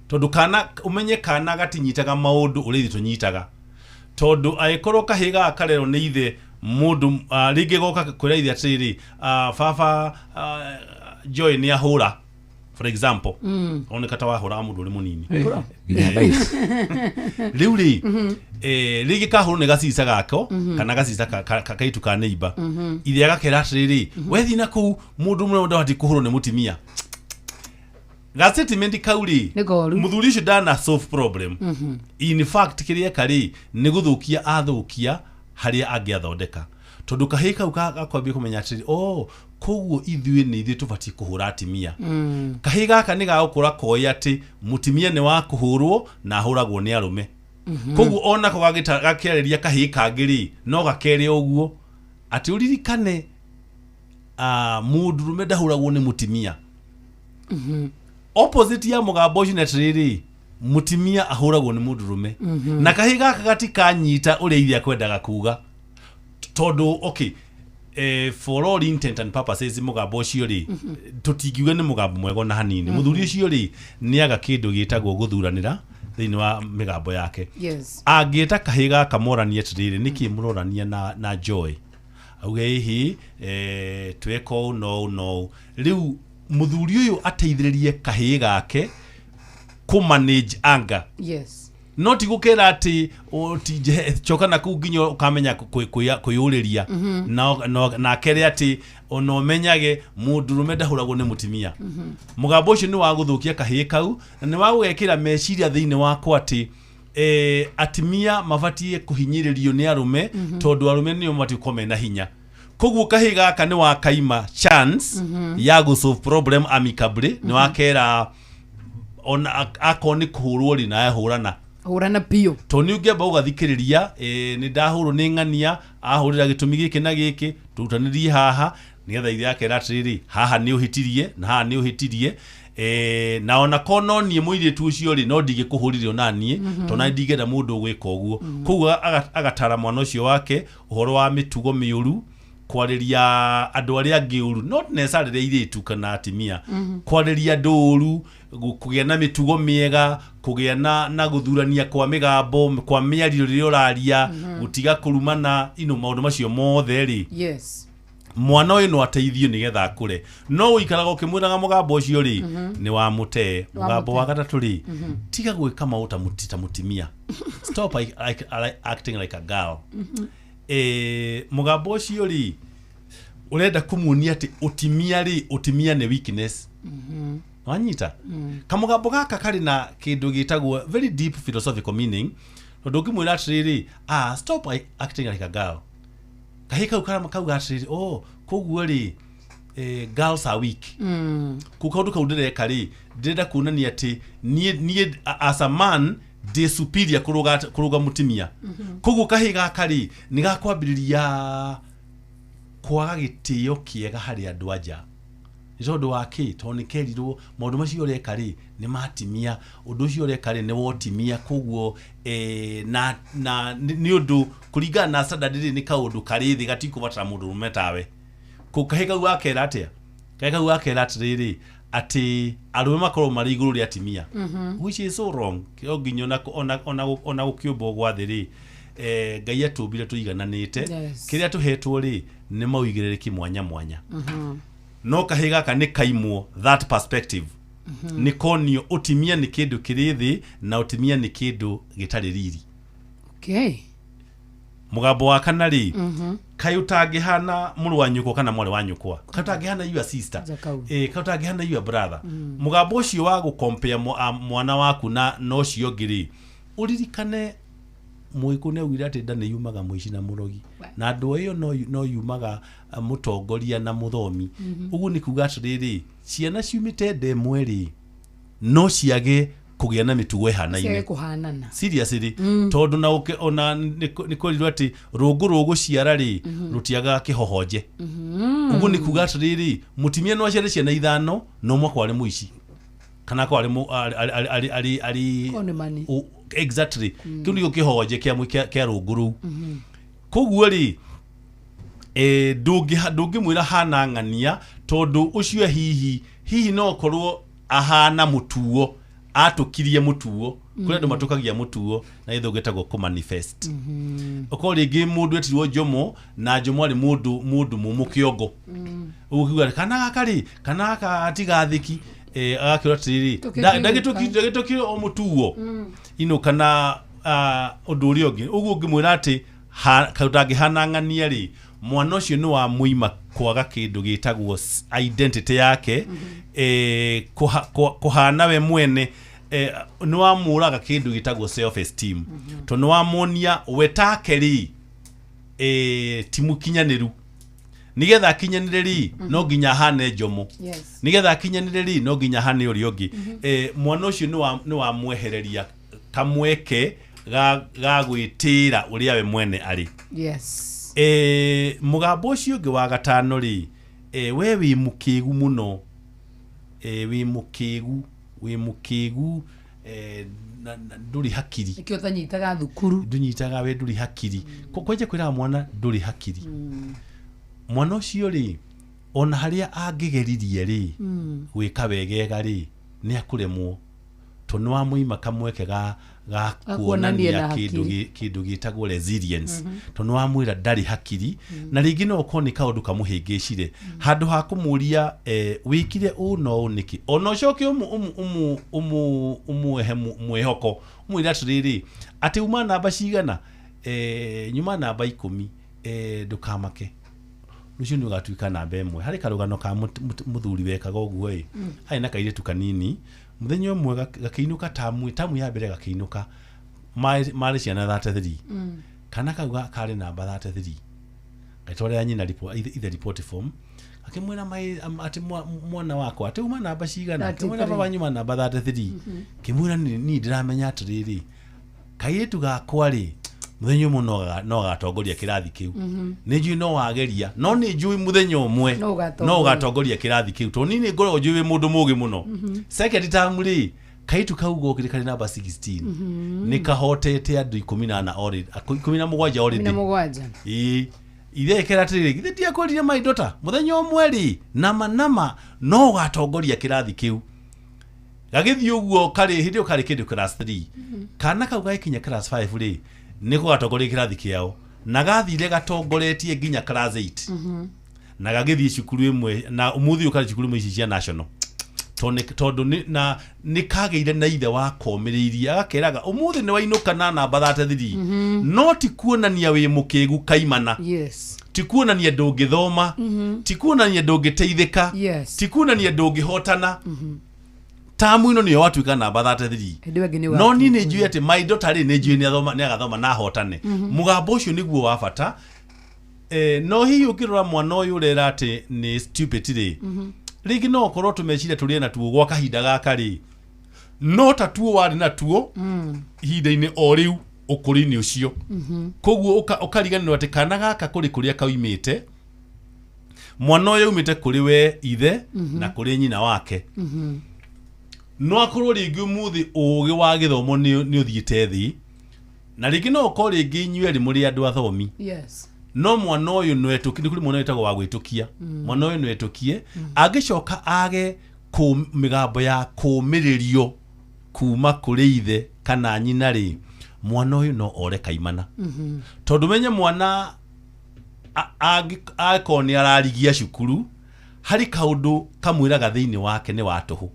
tondũ kana ũmenye kana gatinyitaga maũndũ ũrĩa ithuĩ tũnyitaga, tondũ angĩkorwo kahĩĩ gaka karerwo nĩ ithe mũndũ, rĩngĩ goka kwĩra ithe atĩrĩrĩ, baba, Joy nĩ ahũra, for example, oneka ta wahũraga mũndũ ũrĩ mũnini. Nginya thaa ici. Rĩu rĩ, rĩngĩ kahũrwo nĩ gacica gako kana gacica kaitu ka neighbor, ithe agakera atĩrĩrĩ, wethiĩ na kũu mũndũ mũrĩa ndabatiĩ kũhũrwo nĩ mũtumia. Ga statement kau rĩ, Nĩ koru. Mũthuri ũcio ndana solve problem. In fact, kĩrĩa eka rĩ, nĩ gũthũkia athũkia harĩa angĩathondeka, tondũ kahĩĩ kau gakwambia kũmenya atĩrĩ, oh, koguo ithuĩ nĩ ithuĩ tũbatiĩ kũhũra atimia. Kahĩĩ gaka nĩ gagũkũra koĩ atĩ mũtimia nĩ wa kũhũrwo na ahũragwo nĩ arũme. Koguo onako gakĩarĩria kahĩĩ kangĩ rĩ, no gakere ũguo atĩ ũririkane, mũndũrũme ndahũragwo nĩ mũtimia. Opposite ya mũgambo ũcio nĩ atĩrĩrĩ, mũtimia ahũragwo nĩ mũndũrũme. Na kahĩĩ gaka gatikanyita ũrĩa ithe akwendaga kuga, tondũ okay, for all intent and purposes, mũgambo ũcio rĩ, tũtingiuga nĩ mũgambo mwega ona hanini. Mũthuri ũcio rĩ, nĩ aga kĩndũ gĩtagwo gũthuranĩra thĩinĩ wa mĩgambo yake. Angĩta kahĩĩ gaka moranie atĩrĩrĩ, nĩkĩ mũrorania na Joy, auge ĩhĩ, tweka ũũ na ũũ na ũũ. Rĩu mũthuri ũyũ ateithĩrĩrie kahĩĩ gake kũ manage anger. No ti gũkĩra atĩ coka na kũu nginya ũkamenya kwĩyũrĩria. Na akere atĩ ona ũmenyage mũndũrũme ndahũragwo nĩ mũtumia. Mũgambo ũcio nĩ wa gũthũkia kahĩĩ kau na nĩ wa gũgekĩra meciria thĩinĩ wako atĩ atimia mabatiĩ kũhinyĩrĩrio nĩ arũme, tondũ arũme nĩo mabatiĩ gũkorwo mena hinya. Koguo kahĩĩ gaka nĩ wakaima chance ya gũ solve problem amicably. Nĩ wakera ona akorwo nĩ kũhũrwo rĩ, nawe hũrana. Hũrana biũ. Tondũ nĩ ũngĩamba ũgathikĩrĩria, nĩ ndahũrwo nĩ ng'ania, ahũrĩra gĩtũmi gĩkĩ na gĩkĩ, tũrutanĩrie haha nĩgetha ithe akera atĩrĩrĩ, haha nĩ ũhĩtirie na haha nĩ ũhĩtirie, na ona korwo no niĩ mũirĩtu ũcio rĩ, no ndingĩkũhũrire ona niĩ, tondũ nani ndingĩenda mũndũ ũgwĩka ũguo. Koguo agatara mwana ũcio wake ũhoro wa mĩtugo mĩũru. Kwarĩria andũ arĩa angĩ ũru, not necessarily airĩtu kana atimia. Kwarĩria andũ ũru, kũgĩa na mĩtugo mĩega, kũgĩa na gũthurania kwa mĩgambo, kwa mĩario rĩrĩa ũraria, gũtiga kũrumana, ino maũndũ macio mothe rĩ, mwana ũyũ no ateithio nĩgetha akũre. No ũikaraga ũkĩmwĩraga mũgambo ũcio rĩ, nĩ wamũte. Mũgambo wa gatatũ rĩ, tiga gwĩka maũndũ ta mũtimia, stop like acting like a girl. Mũgambo ũcio rĩ, ũrenda kũmuonia atĩ ũtimia rĩ, ũtimia nĩ weakness. Wanyita? Kamũgambo gaka karĩ na kĩndũ gĩtagwo very deep philosophical meaning, tondũ ũngĩmwĩra atĩrĩrĩ, ah, stop acting like a girl, kahĩ kau karama kauga atĩrĩrĩ, oh, koguo rĩ, girls are weak. Kũ kaũndũ kau ndĩreka rĩ, ndĩrenda kuonania atĩ niĩ as a man ndĩ superior kũrũga mũtimia. Koguo kahĩ gaka rĩ, nĩ gakwambĩrĩria kwaga gĩtĩo kĩega harĩ andũ anja. Nĩ tondũ wa kĩ? Tondũ nĩ kerirwo maũndũ macio ũreka rĩ, nĩ matimia, ũndũ ũcio ũreka rĩ, nĩ wotimia. Koguo na nĩ ũndũ kũringana na standard rĩ, nĩ kaũndũ karĩ thĩ, gatikũbatara mũndũ ũrũme tawe. Kũ kahĩ kau gakera atĩa? Kahĩ kau gakera atĩrĩrĩ, atĩ arũme makorwo marĩ igũrũ rĩa atimia, which is so wrong. Kĩo nginya ona gũkĩũmbwo gwa thĩ rĩ, Ngai atũmbire tũigananĩte. Kĩrĩa tũhetwo rĩ, nĩ maũigĩrĩrĩki mwanya mwanya. No kahĩ gaka nĩ kaimwo that perspective. Nĩ konio ũtimia nĩ kĩndũ kĩrĩ thĩ na ũtimia nĩ kĩndũ gĩtarĩ riri. Mũgambo wa kana rĩ, kaĩ ũtangĩhana mũrũ wa nyũkwa kana mwarĩ wa nyũkwa, kaĩ ũtangĩhana your sister, Jakau. Kaĩ ũtangĩhana your brother. Mũgambo ũcio wa gũkompea mwana waku na ũcio ũngĩ rĩ, ũririkane mũgĩkũyũ nĩ augire atĩ nda nĩ yumaga mũici na mũrogi, na ndũa ĩyo no yumaga mũtongoria na mũthomi. Ũguo nĩ kuga atĩrĩrĩ, ciana ciumĩte nda ĩmwe rĩ, no ciage kũgĩa na mĩtugo ĩhanaine. Ciage kũhanana. Seriously. Tondũ na ona nĩ kwĩrirwo atĩ rũngũ rũgũciara rĩ, rũtiagaga kĩhohonje. Ũguo nĩ kuga atĩrĩrĩ, mũtimia no aciare ciana ithano, no mwaka arĩ mũici kana akorwo arĩ arĩ Korwo nĩ mani. Exactly. Kĩu nĩkĩo kĩhohonje kĩa rũngũ rũu. Koguo rĩ, ndũngĩmwĩra hana ng'ania, tondũ ũcio hihi no korwo ahana mũtuo, atũkirie mũtuo. Kũrĩ andũ matũkagia mũtuo na gĩthũngũ gĩtagwo kũmanifest. Okorwo rĩngĩ mũndũ etirwo Njomo, na Njomo arĩ mũndũ mũmũ kĩongo, ũguo kiuga kana gaka rĩ, kana gaka gatigathĩki, agakĩrwo atĩrĩrĩ, Tũkĩtuĩka. Ndagĩtũkire o mũtuo ino kana ũndũ ũrĩa ũngĩ. Ũguo ũngĩmwĩra atĩ ũtangĩhana ng'ania rĩ, mwana ũcio nĩ wa mũima kwaga kĩndũ gĩtagwo identity yake, kũhana we mwene, nĩ wamũraga kĩndũ gĩtagwo self esteem, tondũ nĩ wamuonia we take rĩ, ti mũkinyanĩru. Nĩgetha akinyanĩre rĩ, no nginya ahane Njomo. Nĩgetha akinyanĩre rĩ, no nginya ahane ũrĩa ũngĩ. Mwana ũcio nĩ wamwehereria kamweke ga gwĩtĩĩra ũrĩa we mwene arĩ. Mũgambo ũcio ũngĩ wa gatano rĩ, we wĩ mũkĩgu mũno, wĩ mũkĩgu, wĩ mũkĩgu, na ndũrĩ hakiri. Nĩkĩo ũtanyitaga thukuru. Ndũnyitaga, we ndũrĩ hakiri. Kwanja kwĩraga mwana ndũrĩ hakiri. Mwana ũcio rĩ, ona harĩa angĩgeririe rĩ, gwĩka wegega rĩ, nĩ akũremwo, tondũ nĩ wamũima kamweke ga Ga kuonania kuonania na kĩndũ hakiri. Kĩndũ gĩtagwo resilience, tondũ nĩ wamwĩra ndarĩ hakiri. Na rĩngĩ no ũkorwo nĩ kaũndũ kamũhĩngĩcire, handũ ha kũmũria, wĩkire ũũ na ũũ nĩkĩ, ona ũcoke ũmũhe mwĩhoko, ũmwĩre atĩrĩrĩ, atĩ uma namba cigana, nyuma namba 10, ndũkamake, rũciũ nĩ ũgatuĩka namba 1. Harĩ karũgano ka mũthuri wekaga ũguo ĩ. Arĩ na kairĩtu kanini. Mũthenya ũmwe gakĩinũka tamu ya mbere, gakĩinũka marĩ ciana 33. Kana kau karĩ namba 33, gagĩtwarĩra nyina ithe report form, akĩmwĩra atĩ mwana wakwa atĩ uma namba cigana? Akĩmwĩra, 33. Baba, nyuma namba 33. Kĩmwĩra, niĩ ndĩramenya atĩrĩrĩ, kairĩtu gakwa rĩ, mũthenya ũmwe no gatongoria kĩrathi kĩu. Nĩ njũĩ no wageria, no nĩ njũĩ mũthenya ũmwe No ũgatongoria. no ũgatongoria kĩrathi kĩu, tondũ niĩ nĩ ngoragwo njũĩ wĩ mũndũ mũgĩ mũno. Second term rĩ, kairĩtu kau gokire karĩ namba 16. Nĩ kahotete andũ 14 already, 17 already. 17. Ĩĩ. Ithe ĩkera atĩrĩrĩ, githĩ ndiakwĩrire my daughter mũthenya ũmwe rĩ, nama nama no ũgatongoria kĩrathi kĩu. Gagĩthiĩ ũguo karĩ hĩndĩ ĩyo karĩ kĩndũ class 3. Kana kau gagĩkinya class 5 rĩ, nĩko gatongoria kĩrathi kĩao, na gathire gatongoretie nginya class 8, na gagĩthiĩ cukuru ĩmwe, na ũmũthĩ ũyũ karĩ cukuru ĩmwe ici cia national, tondũ na nĩ kagĩire na ithe wakomĩrĩirie, agakeraga ũmũthĩ nĩ wainũka na namba 33, no ti kuonania wĩ mũkĩgu kaimana, ti kuonania ndũngĩthoma, ti kuonania ndũngĩteithĩka, ti kuonania ndũngĩhotana. Tamu ĩno nĩyo watuĩka namba 33. Hĩndĩ ĩyo ĩngĩ nĩ No niĩ nĩ njũĩ atĩ my daughter rĩ, nĩ njũĩ nĩ agathoma na ahotane. Mũgambo ũcio nĩguo wa bata. No hihi ũngĩrora mwana ũyũ ũrera atĩ nĩ stupid rĩ, rĩngĩ no ũkorwo tũmeciria tũrĩ natuo gwa kahinda gaka rĩ, no ta tuo warĩ natuo ihinda-inĩ o rĩu ũkũrũ-inĩ ũcio. Koguo ũkariganĩrwo atĩ kana gaka kũrĩ kũrĩa kaumĩte, mwana ũyũ aumĩte kũrĩ we ithe na kũrĩ nyina wake. No akorwo rĩngĩ ũmũthĩ ũgĩ wa gĩthomo nĩ ũthiĩte thĩ, na rĩngĩ no ũkorwo rĩngĩ inyuĩ erĩ mũrĩ andũ athomi, no mwana ũyũ no etũkie. Nĩ kũrĩ mwana wĩtagwo wa gwĩtũkia. Mwana ũyũ no etũkie, angĩcoka age mĩgambo ya kũũmĩrĩrio kuma kũrĩ ithe kana nyina rĩ, mwana ũyũ no ore kaimana, tondũ menye mwana angĩkorwo nĩ ararigia cukuru, harĩ kaũndũ kamwĩraga thĩinĩ wake nĩ wa tũhũ.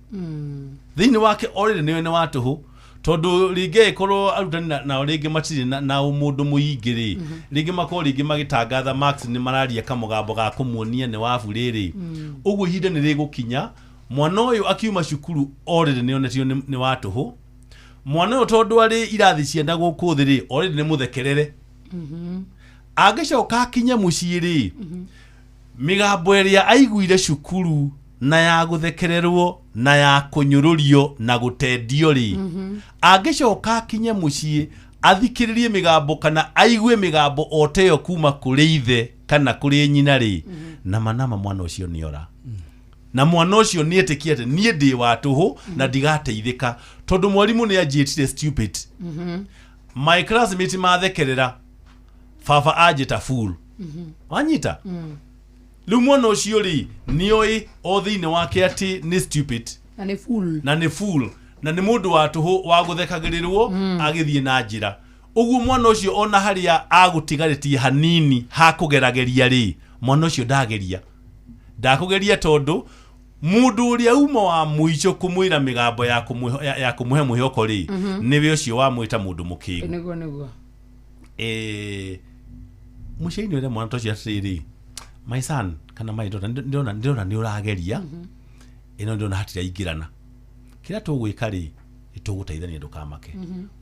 Thĩinĩ wake already nĩwe nĩ wa tũhũ, tondũ rĩngĩ ĩkorwo arutani nao rĩngĩ matirĩ na ũmũndũ mũingĩ rĩ, rĩngĩ makorwo rĩngĩ magĩtangatha marks, nĩ mararia kamũgambo ga kũmuonia nĩ wabu rĩrĩ. Ũguo ihinda nĩ rĩgũkinya mwana ũyũ akiuma cukuru already nĩ onetio nĩ wa tũhũ. Mwana ũyũ tondũ arĩ irathi cienda gũkũ thĩ rĩ, already nĩ mũthekerere. Angĩcoka akinye mũciĩ rĩ, mĩgambo ĩrĩa aiguire cukuru na ya gũthekererwo na ya kũnyũrũrio na gũtendio rĩ, angĩcoka akinye mũciĩ athikĩrĩrie mĩgambo kana aigue mĩgambo o ta ĩyo kuma kũrĩ ithe kana kũrĩ nyina rĩ, nama nama mwana ũcio nĩora, na mwana ũcio nĩ etĩkia atĩ niĩ ndĩ wa tũhũ na ndigateithĩka, tondũ mwarimũ nĩ anjĩtire stupid, my classmate mathekerera, baba anjĩta fool. Wanyita? Rĩu mwana ũcio rĩ, nĩoĩ o thĩinĩ wake atĩ nĩ stupid na nĩ fool, na nĩ fool, na nĩ mũndũ wa tũhũ wa gũthekagĩrĩrwo agĩthiĩ na njĩra ũguo. Mwana ũcio ona harĩa agũtigarĩtie hanini hakũgerageria rĩ, mwana ũcio ndageria, ndakũgeria, tondũ mũndũ ũrĩa uma wa mũico kũmwĩra mĩgambo ya kũmũhe mwĩhoko rĩ, nĩwe ũcio wamwĩta mũndũ mũkĩgu. Nĩguo nĩguo. Mũciari nĩ ũrĩa mwana ta ũcio atĩrĩrĩ, my son kana my daughter, ndĩrona nĩ ũrageria ĩno, ndĩrona hatiraingĩrana. Kĩrĩa tũgwĩka rĩ, nĩ tũgũteithania, ndũkamake.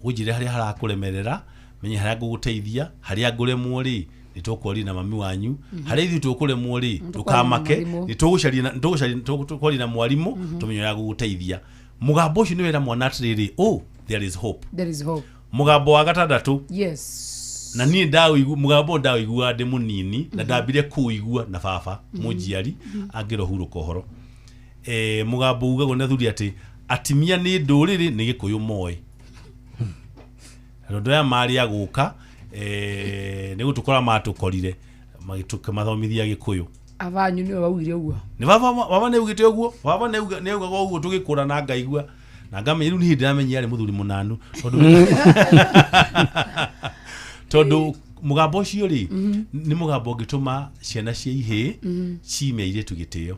Ũnjĩre harĩa harakũremerera, menye harĩa ngũgũteithia. Harĩa ngũremwo rĩ, nĩ tũkwaria na mami wanyu. Harĩa ithuĩ tũkũremwo rĩ, Nĩ tũkwaria na ndũkamake, mwarimũ. nĩ tũgũcaria tũkwaria na mwarimũ, tũmenye ũrĩa gũgũteithia. Mũgambo ũcio nĩ wĩra mwana atĩrĩrĩ, oh, there is hope. There is hope. Mũgambo wa gatandatũ, na niĩ ndaũigua mũgambo ũyũ, ndaũiguaga ndĩ mũnini, na ndambire kũũigua na baba mũnjiari angĩrohurũka ũhoro. Mũgambo ugagwo nĩ athuri atĩ atimia nĩ ndũrĩrĩ, nĩ gĩkũyũ moĩ, na tondũ aya marĩ a gũka, nĩ gũtũkora matũkorire magĩtũmathomithia gĩkũyũ. Abanyu nĩwe waugire ũguo? Nĩ baba, baba nĩ augĩte ũguo, baba nĩ augaga ũguo tũgĩkũra, na ngaigua na ngamenya. Rĩu nĩ hĩndĩ ndĩramenya arĩ mũthuri mũnanu, tondũ mũgambo ũcio rĩ, nĩ mũgambo ũngĩtũma ciana cia ihĩĩ cime airĩtu gĩtĩo,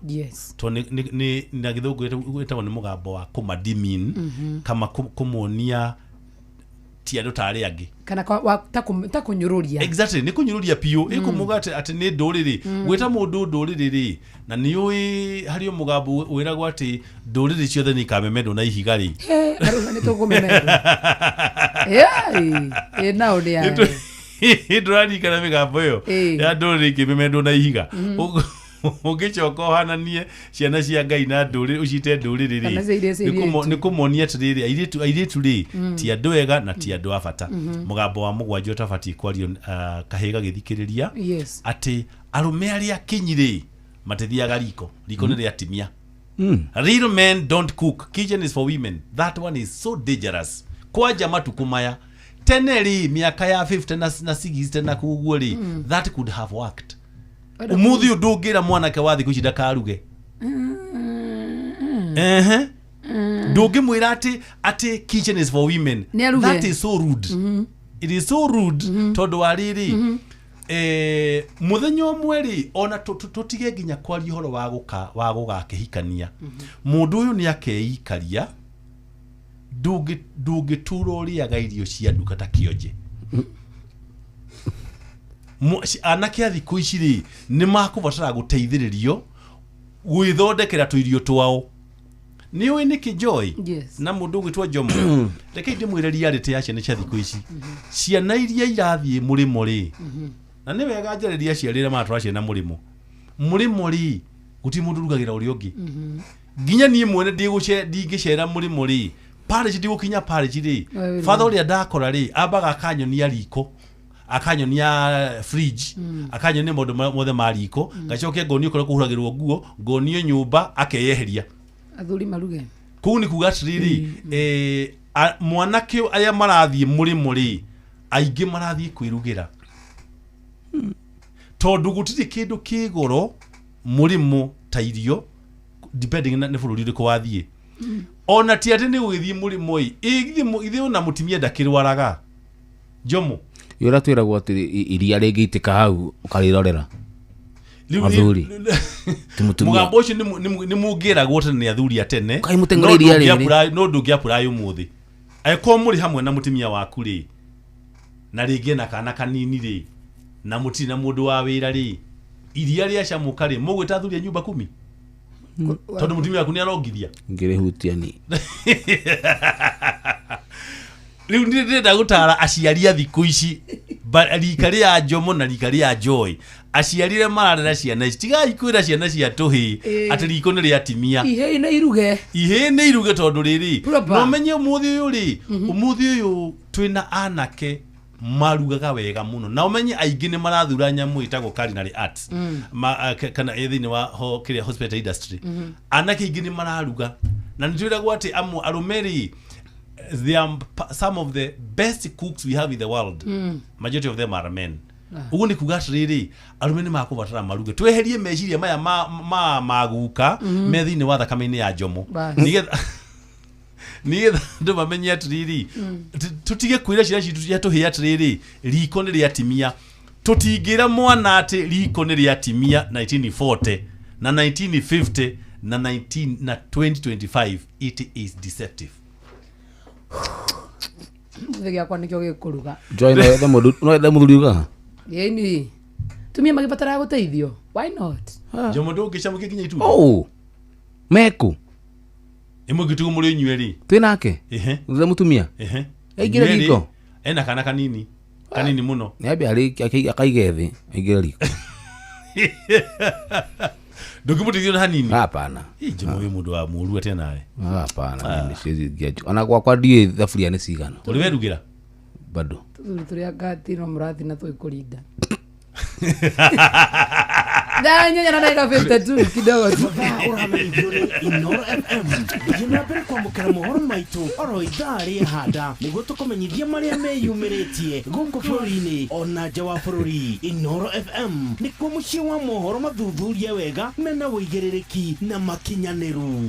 tondũ na gĩthũngũ wĩtagwo nĩ mũgambo wa kũmadimin, kama kũmonia ti andũ ta arĩa angĩ. Kana ta kũnyũrũria. Exactly, nĩ kũnyũrũria biũ. Ĩkũmuga atĩ nĩ ndũrĩrĩ. Gwĩta mũndũ ndũrĩrĩ rĩ, na nĩ ũĩ harĩ o mũgambo wĩragwo atĩ ndũrĩrĩ ciothe nĩ ikamemendwo na ihiga rĩ. He, arauga nĩ tũkũmemendwo. Ĩ nao nĩ aya. Ndũraririkana mĩgambo ĩyo ya ndũrĩrĩ ikĩmemendwo na ihiga? Ũngĩcoka ũhananie ciana cia Ngai na ndũrĩrĩ, ũciite ndũrĩrĩ Kana rĩ, cia iria cia airĩtu. nĩ kũmonia atĩrĩrĩ, airĩtu rĩ, ti andũ ega na ti andũ a bata. Mũgambo wa mũgwanja ũtabatiĩ kwario, kahĩĩ gagĩthikĩrĩria, atĩ arũme arĩa akinyi rĩ, matithiaga riko, riko nĩ rĩa atimia. Real men don't cook, kitchen is for women. That one is so dangerous kwanja matukũ maya. Tene rĩ, mĩaka ya 50 na 60 na kuguo rĩ, that could have worked. Umuthi ũyũ ndũngĩra mwanake wa thikũ ici ndakaruge. Ehe, ndũngĩmwĩra atĩ kitchen is for women. Nĩ aruge. That is so rude. It is so rude, tondũ wa rĩrĩ, mũthenya ũmwe rĩ, ona tũtige nginya kwaria ũhoro wa gũka wa gũgakĩhikania, mũndũ ũyũ nĩ akeikaria. Ndũngĩtura ũrĩaga irio cia nduka ta kĩonje. Anake a thikũ ici rĩ, nĩ makũbatara gũteithĩrĩrio gwĩthondekera tũirio twao. Nĩ ũĩ nĩkĩ, Joy? Yes. Na mũndũ ũgwĩtwo Jomo, reke ndĩmwĩre reality ya ciana cia thikũ ici. Ciana iria irathiĩ mũrĩmo rĩ, na nĩ wega njarĩria aciari arĩa maratwara ciana mũrĩmo. Mũrĩmo rĩ, gũtirĩ mũndũ ũrugagĩra ũrĩa ũngĩ. Nginya niĩ mwene ndingĩcera mũrĩmo rĩ, parish ndigũkinya parish rĩ, Wewe. father ũrĩa ndakora rĩ, ambaga akanyonia riko, akanyonia fridge, akanyonia maũndũ mothe ma riko, ngacoke ngonio kũrĩa kũhuragĩrwo nguo, ngonio nyũmba, akeyeheria. Athuri maruge. Kũu nĩ kuga atĩrĩrĩ, mwanake arĩa marathiĩ mũrĩmo rĩ, aingĩ marathiĩ kwĩrugĩra, tondũ gũtirĩ kĩndũ kĩ goro mũrĩmo ta irio, depending na nĩ bũrũri ũrĩkũ wathiĩ. Ona ti atĩ nĩ gũgĩthiĩ mũrĩmo ĩ, ithuĩ ona mũtumia ndakĩrwaraga, Jomo. Ũrĩa twĩragwo atĩ iria rĩngĩitĩka hau ũkarĩrorera. Athuri. Ti mũtumia. Mũgambo ũcio nĩ mũngĩragwo tene nĩ athuri a tene. Kaĩ mũteng'ere iria rĩrĩ. No ndũngĩapũraĩ ũmũthĩ angĩkorwo mũrĩ hamwe na mũtumia waku rĩ, na rĩngĩ na kana kanini rĩ, na mũtirĩ na mũndũ wa wĩra rĩ, iria rĩacamũka rĩ, mũgwĩta athuri a nyumba kumi, tondũ mũtumia waku nĩ arongithia. Ngĩrĩhutia ni. Rĩu nĩ ndĩrenda gũtara aciari a thikũ ici, rika rĩa Njomo na rika rĩa Joy, aciari arĩa mararera ciana ici, tigai kwĩra ciana cia tũhĩĩ atĩ riko nĩ rĩatimia. Ihĩĩ nĩ iruge. Ihĩĩ nĩ iruge, tondũ rĩrĩ, Proper. no menye ũmũthĩ ũyũ rĩ, ũmũthĩ ũyũ twĩna anake marugaga wega mũno, na ũmenye aingĩ nĩ marathura nyamũ ĩtagwo culinary arts, kana ĩ thĩinĩ wa kĩrĩa hospitality industry. Anake aingĩ nĩ mararuga, na nĩ twĩragwo atĩ amwe arũme rĩ, they are some of the best cooks we have in the world. Majority of them are men. Ũguo nĩ kuga atĩrĩrĩ, arũme nĩ makũbatara maruge. Tweherie meciria maya ma maguka me thĩinĩ wa thakame-inĩ ya Njomo, Bas. Nĩgetha andũ mamenye atĩrĩrĩ, tũtige kwĩra ciana citũ cia tũhĩĩ atĩrĩrĩ, riko nĩ rĩatimia. Tũtingĩra mwana atĩ riko nĩ rĩatimia 1940 na 1950 na 19 na 2025. It is deceptive. Gĩthĩ gĩakwa nĩkĩo gĩkũruga. Joy, no wethe mũndũ, no wethe mũthuri ugaga. Ĩni tumia magĩbataraga gũteithio, why not? Njomo, ndũngĩcamũkia nginya itumbĩ? Oh. Meku. Ĩmwe ngĩtigwo mũrĩ inyuĩ rĩ. Twĩ nake. Ehe. Thutha mũtumia. Ehe. Aingĩre Inyuĩ rĩ, riko. Ena kana kanini kanini mũno. Nĩ ambe akaige thĩ, aingĩre riko. Ndũngĩmũteithia ona hanini? Hapana. Ĩ, Njomo, ũyũ mũndũ wa mũru atĩa nawe? Hapana, mimi siwezi ingia jiko. Ona gwakwa ndiũĩ thaburia nĩ cigana. Ũrĩ werugĩra? Bado. Tũthuri tũrĩa ngati no mũrathi na twĩkũrinda thaa 8 na ndagĩka 52 kidogo tu. Mathaa ũramenyithio nĩ Inoro FM. Thiĩ na mbere kwamũkĩra mohoro maitũ oro ithaa rĩehanda nĩguo tũkũmenyithie marĩa meyumĩrĩtie gũkũ bũrũri-inĩ ona nja wa bũrũri. Inoro FM nĩkuo mũciĩ wa mohoro mathuthurie wega mena ũigĩrĩrĩki na makinyanĩru.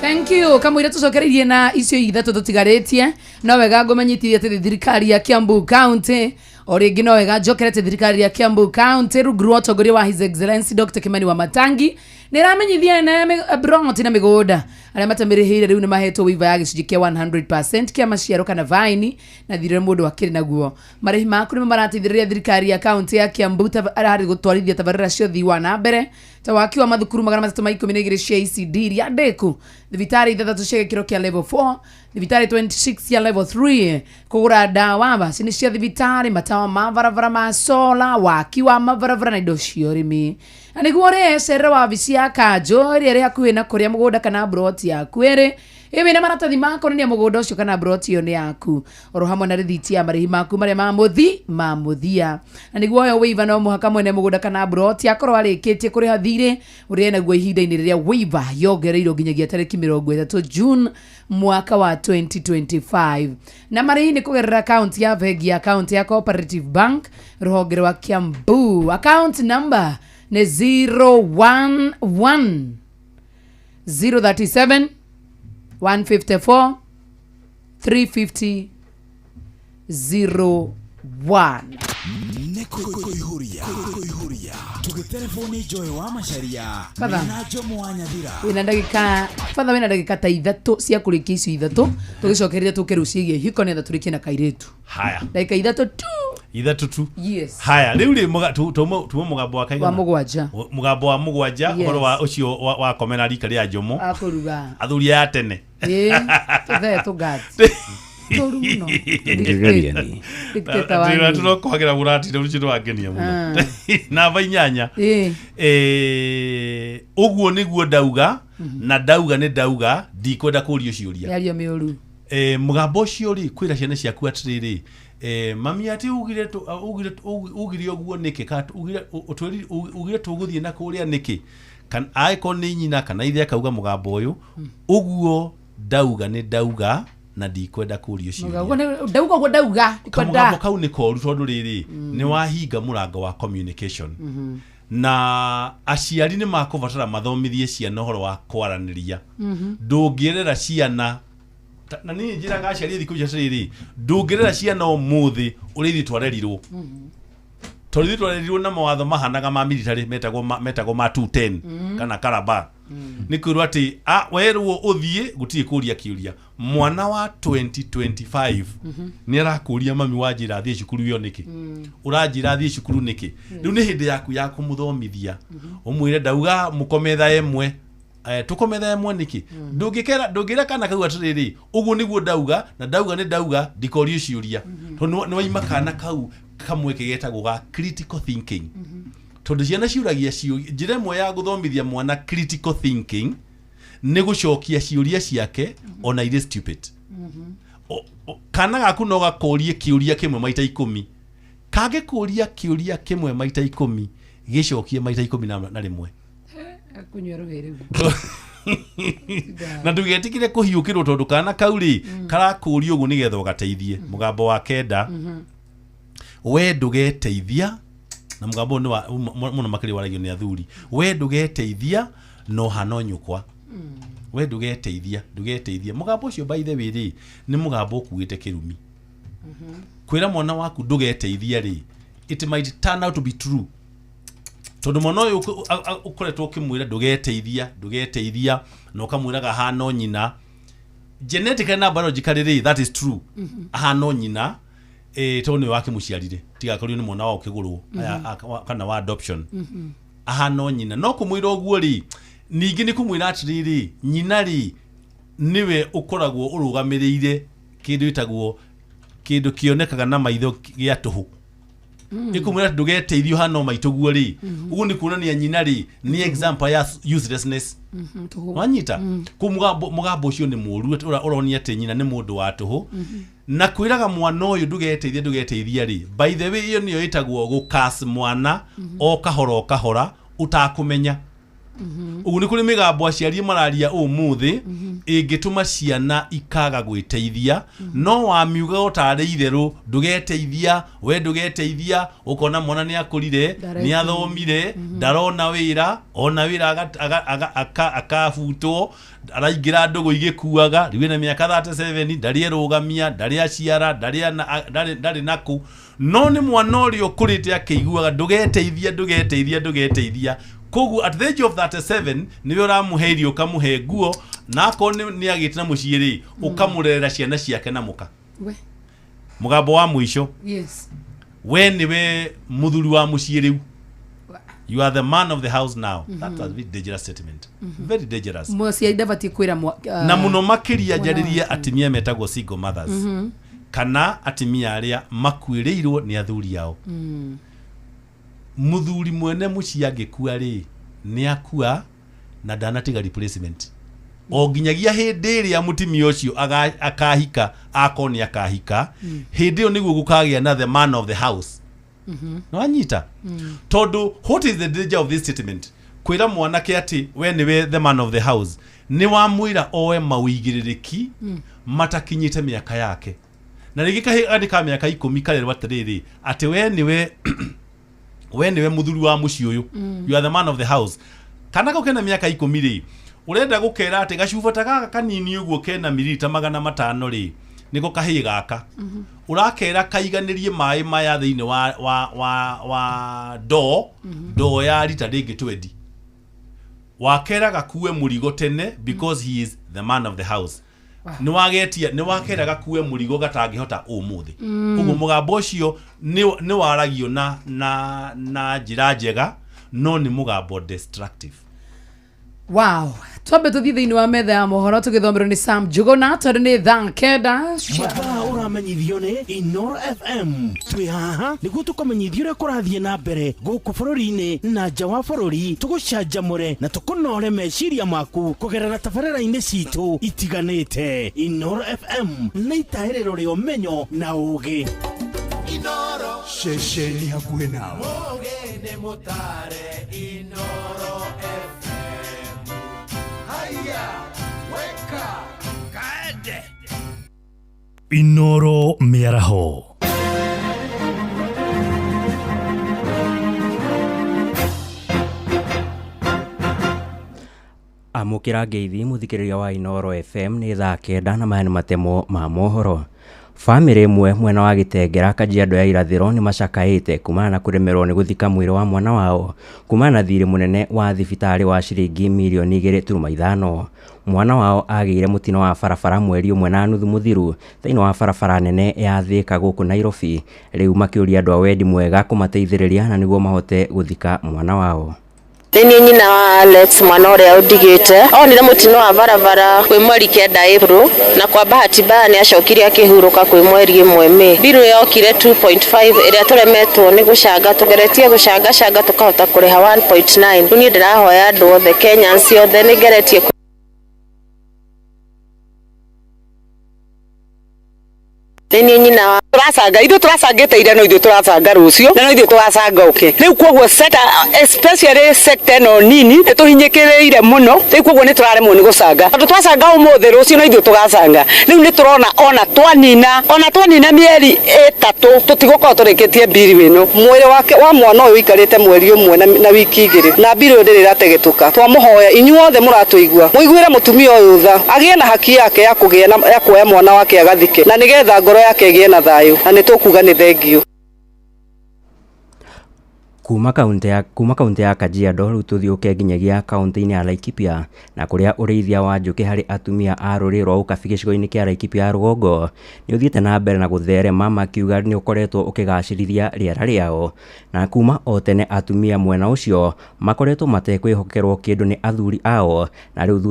Thank you. Kamũira tũcokereirie na icio ithatũ tũtigarĩtie, no wega ngũmenyithie atĩ thirikari ya Kiambu County, o rĩngĩ no wega njokere atĩ thirikari ya Kiambu County rungu rwa ũtongoria wa His Excellency Dr. Kimani wa Matangi nĩ ĩramenyithia ene broti na mĩgũnda arĩa matamĩrĩhĩire rĩu nĩ mahetwo waiver ya gĩcunjĩ kĩa 100% kĩa maciaro kana vaini na thirĩ ũrĩa mũndũ akĩrĩ naguo. Marĩhi maku nĩmo marateithĩrĩria thirikari ya kaunti ya Kiambu harĩ gũtwarithia tabarĩra cia ũthii wa na mbere ta waki wa mathukuru 312 cia ECD iria ndĩku, thibitarĩ ithathatũ cia gĩkĩro kĩa level 4, thibitarĩ 26 cia level 3, kũgũra ndawa, macini cia thibitarĩ, matawa ma barabara ma sola, waki wa mabarabara na indo cia ũrĩmi. Na nĩguo ũrĩcerera wabici ya kanjũ ĩrĩa ĩrĩ hakuhĩ na kũrĩa mũgũnda kana mburoti yaku ĩrĩ, ĩ wĩna maratathi ma kuonania mũgũnda ũcio kana mburoti ĩyo nĩ yaku, oro hamwe na rĩthiti ya marĩhi maku marĩa ma mũthi ma mũthia. Na nĩguo oyo wĩiva no mũhaka mwene mũgũnda kana mburoti akorwo arĩkĩtie kũrĩha thirĩ ũrĩa enaguo ihinda-inĩ rĩrĩa wĩiva yongereirwo nginyagia tarĩki 30 June mwaka wa 2025. Na marĩhi nĩ kũgerera akaunti ya bengi ya akaunti ya Cooperative Bank rũhonge rwa Kiambu. Account number nĩ 011 037 154 350 01. Nĩ kũihũria kũihũria tũgĩterebwo nĩ Joy wa Macharia Father. na Jomo wa Nyathira. Wĩna ndagĩka, batha, wĩna ndagĩka ta ithatũ cia kũrĩkia icio ithatũ, tũgĩcokereria tũke rĩu ciĩgiĩ hiko nĩgetha tũrĩkie na kairĩtu. Haya. Ndagĩka ithatũ tu. Ithatũ tu. Yes. Haya, rĩu rĩ tuma mũgambo wa kaigana? Wa mũgwanja. Mũgambo wa mũgwanja. Yes. Ũhoro wa ũcio wakomera rika rĩa Njomo. Akũruga. Athuri aya a tene. Ĩĩ, tũthee tũngati tũru mũno. Ndĩgeria ni. Dictator wa niĩ. Tũrokwagĩra mũratire rũciũ rwangenia mũno. Namba 8. Ĩĩ. Ũguo nĩguo ndauga, na ndauga nĩ ndauga, ndikwenda kũrio ciũria. Mĩario mĩũru. Mũgambo ũcio rĩ, kwĩra ciana ciaku atĩrĩrĩ, mami atĩ ugire ugire ũguo nĩkĩ, kana ugire tũgũthiĩ na kũrĩa nĩkĩ, kana angĩkorwo nĩ nyina kana ithe akauga mũgambo ũyũ, ũguo ndauga nĩ ndauga na ndikwenda kũrio ciũria. Ndauga ũguo ndauga. Kamũgambo kau nĩ koru tondũ rĩrĩ, nĩ wahinga mũrango wa communication. Na aciari nĩ makũbatara mathomithie ciana ũhoro wa kwaranĩria. Ndũngĩrera ciana na niĩ njĩraga aciari thikũ ici atĩrĩrĩ, ndũngĩrera ciana ũmũthĩ ũrĩa ithuĩ twarerirwo, tondũ ithuĩ twarerirwo na mawatho mahanaga ma military metagwo ma 210 kana karaba. Nĩ kwĩrwo atĩ werwo ũthiĩ gũtirĩ kũria kĩũria. Mwana wa 2025 nĩ arakũria, mami, wanjĩra thiĩ cukuru ĩyo nĩkĩ? Ũranjĩra thiĩ cukuru nĩkĩ? Rĩu nĩ hĩndĩ yaku ya kũmũthomithia, ũmwĩre ndauga mũkome thaa ĩmwe. Tũkome thaa ĩmwe nĩkĩ? Ndũngĩra kana kau atĩrĩrĩ, ũguo nĩguo ndauga, na ndauga nĩ ndauga, ndikorio ciũria, tondũ nĩ waima kana kau kamweke getagwo ga critical thinking. Tondũ ciana ciũragia ciũria, njĩra ĩmwe ya gũthomithia mwana critical thinking nĩ gũcokia ciũria ciake ona irĩ stupid. Kana gaku no gakũrie kĩũria kĩmwe maita 10. Kangĩkũria kĩũria kĩmwe maita 10, gĩcokie maita 11. Kũnyua rũhĩ rĩu. Na ndũgetĩkĩre kũhiũkĩrwo, tondũ kana kau rĩ, karakũria ũguo nĩgetha ũgateithie. Mũgambo wa kenda, we ndũgeteithia, na mũgambo ũyũ nĩ wa mũno makĩria waragio nĩ athuri. We ndũgeteithia no hano nyũkwa. We ndũgeteithia, ndũgeteithia. Mũgambo ũcio, by the way rĩ, nĩ mũgambo ũkuĩte kĩrumi. Kwĩra mwana waku ndũgeteithia rĩ, it might turn out to be true, tondũ mwana ũyũ ũkoretwo ũkĩmwĩra ndũgeteithia, ndũgeteithia, na ũkamwĩraga hano nyina, genetically na biologically rĩ, that is true, ahano nyina, tondũ nĩwe wakĩmũciarire, tigakorio nĩ mwana wa ũkĩgũrwo kana wa adoption. Ahano nyina. No kũmwĩra ũguo rĩ, ningĩ nĩ kũmwĩra atĩrĩrĩ, nyina rĩ, nĩwe ũkoragwo ũrũgamĩrĩire kĩndũ gĩtagwo kĩndũ kĩonekaga na maitho gĩa tũhũ. Ĩkũmwĩra atĩ ndũgeteithio hano maitũguo rĩ, ũguo nĩ kuonania nyina rĩ, nĩ example ya uselessness. Wanyita kũu mũgambo ũcio nĩ mũru, ũronia atĩ nyina nĩ mũndũ wa tũhũ. Na kwĩraga mwana ũyũ ndũgeteithie, ndũgeteithia rĩ, by the way, ĩyo nĩyo ĩtagwo gũkas mwana o kahora o kahora ũtakũmenya. Ũguo nĩ kũrĩ mĩgambo aciari mararia ũmũthĩ ĩngĩtũma ciana ikaga gwĩteithia. No wamiuga o tarĩ itherũ, ndũgeteithia, we ndũgeteithia, ũkona mwana nĩ akũrire, nĩ athomire, ndarona wĩra, ona wĩra akabutwo, araingĩra ndũgũ igĩkuaga, rĩu ena mĩaka 37, ndarĩ erũgamia, ndarĩ aciara, ndarĩ nakũ. No nĩ mwana ũrĩa ũkũrĩte akĩiguaga ndũgeteithia, ndũgeteithia, ndũgeteithia. Koguo at the age of 37 nĩwe ũramũhe irio, ũkamũhe nguo, na akorwo nĩ agĩte na mũciĩ rĩ, ũkamũrerera ciana ciake na mũka. We. Mũgambo wa mũico. Yes. We nĩwe mũthuri wa mũciĩ rĩu, you are the man of the house now. That's a very dangerous statement, very dangerous. Mũciari ndabatiĩ kwĩra Na mũno makĩria mwana njarĩrie wake. atimia metagwo single mothers kana atimia arĩa makuĩrĩirwo nĩ athuri ao. Mũthuri mwene mũciĩ angĩkua rĩ, nĩ akua na ndanatiga replacement o nginyagia hĩndĩ ĩrĩa mũtumia ũcio akahika, akorwo nĩ akahika. Hĩndĩ ĩyo nĩguo gũkagĩa na the man of the house. Nĩwanyita? Tondũ what is the danger of this statement, kwĩra mwanake atĩ we nĩwe the man of the house, nĩ wamwĩra oe mawĩigĩrĩrĩki matakinyĩte mĩaka yake, na rĩngĩ kahĩ ka mĩaka 10 karerwo atĩrĩrĩ, atĩ we nĩwe mũthuri wa mũciĩ ũyũ. You are the man of the house. Kana kau kena mĩaka 10 rĩ, ũrenda gũkera atĩ gacuba ta gaka kanini ũguo kena mililita 500 rĩ, nĩko kahĩĩ gaka, ũrakera kaiganĩrie maĩ maya thĩinĩ wa ndoo, ndoo ya rita rĩngĩ 20, wakera gakue mũrigo tene because he is the man of the house. Nĩ wagetia, nĩ wakera gakue mũrigo gatangĩhota ũmũthĩ. Ũguo mũgambo ũcio nĩ waragio na njĩra njega, no nĩ mũgambo destructive. Wow, twambe tũthiĩ thĩinĩ wa metha ya mohoro tũgĩthomerwo nĩ Sam Njuguna, tondũ nĩ thaa 9. Mathaa ũramenyithio nĩ Inoro FM. Twĩ haha nĩguo tũkũmenyithia ũrĩa kũrathiĩ na mbere gũkũ bũrũri-inĩ na nja wa bũrũri, tũgũcanjamũre na tũkũnore meciria maku kũgerera tabarĩra-inĩ citũ itiganĩte. Inoro FM nĩ itahĩrĩro rĩa ũmenyo na ũũgĩ. Ceceni hakuhĩ nawe. Nĩ mũtare Inoro FM. Haya, weka kaende. Inoro mĩaraho. Amũkĩra ngeithi, mũthikĩrĩria wa Inoro FM. Nĩ thaa 9 na maya nĩ matemo ma mohoro. Bamĩrĩ ĩmwe mwena wa Gĩtengera, Kajiado ya Irathĩro, nĩ macakaĩte kumana na kũremerwo nĩ gũthika mwĩrĩ wa mwana wao kumana na thirĩ mũnene wa thibitarĩ wa ciringi mirioni 2.5. Mwana wao agĩire mũtino wa barabara mweri 1.5 mũthiru thĩinĩ wa barabara nene ya Thĩka gũkũ Nairobi. Rĩu makĩũria andũ a wendi mwega kũmateithĩrĩria na nĩguo mahote gũthika mwana wao. Nĩ niĩ nyina wa Alex, mwana ũrĩa ũndigĩte. Onire mũtino wa barabara kwĩ mweri 9 April, na kwa bahati mbaya nĩ acokire akĩhurũka kwĩ mweri 1 May. Biru yokire 2.5 ĩrĩa tũremetwo nĩ gũcanga, tũgeretie gũcangacanga tũkahota kũrĩha 1.9. Rĩu niĩ ndĩrahoya andũ othe, Kenyans othe, nĩ ngeretie. Nĩ niĩ nyina wa Tũracanga, ithuĩ tũracangĩte ira, no ithuĩ tũracanga rũciũ, na no ithuĩ tũgacanga ũke. Rĩu koguo sector, especially sector ĩno nini, nĩ tũhinyĩkĩrĩire mũno. Rĩu koguo nĩ tũraremwo nĩ gũcanga, tondũ twacanga ũmũthĩ, rũciũ no ithuĩ tũgacanga. Rĩu nĩ tũrona ona twanina mĩeri 3 tũtigũkorwo tũrĩkĩtie mbiri ĩno. Mwĩrĩ wake wa mwana ũyũ ũikarĩte mweri 1 na wiki 2, na mbiri ĩyo ndĩrĩ ĩrategetũka. Twamũhoya inyuothe mũratũigua, mũiguĩre mũtumia ũyũ tha, agĩe na haki yake ya kũgĩa na ya kuoya mwana wake agathike, na nĩgetha ngoro yake ĩgĩe na thayũ, na nĩ tũkuga nĩ thengiũ. Kuma kaunti ya Kajiado, rĩu tũthiũke nginyagia kaunti-inĩ ya Laikipia, na kũrĩa ũrĩithia wa njũkĩ harĩ atumia a rũrĩrĩ rwa Ũkabi gĩcigo-inĩ kĩa Laikipia ya rũgongo nĩ ũthiĩte na mbere na gũtherema, makiuga nĩ ũkoretwo ũkĩgacĩrithia rĩera rĩao. Na kuma o tene atumia mwena ũcio makoretwo matekwĩhokerwo kĩndũ nĩ athuri ao, na rĩu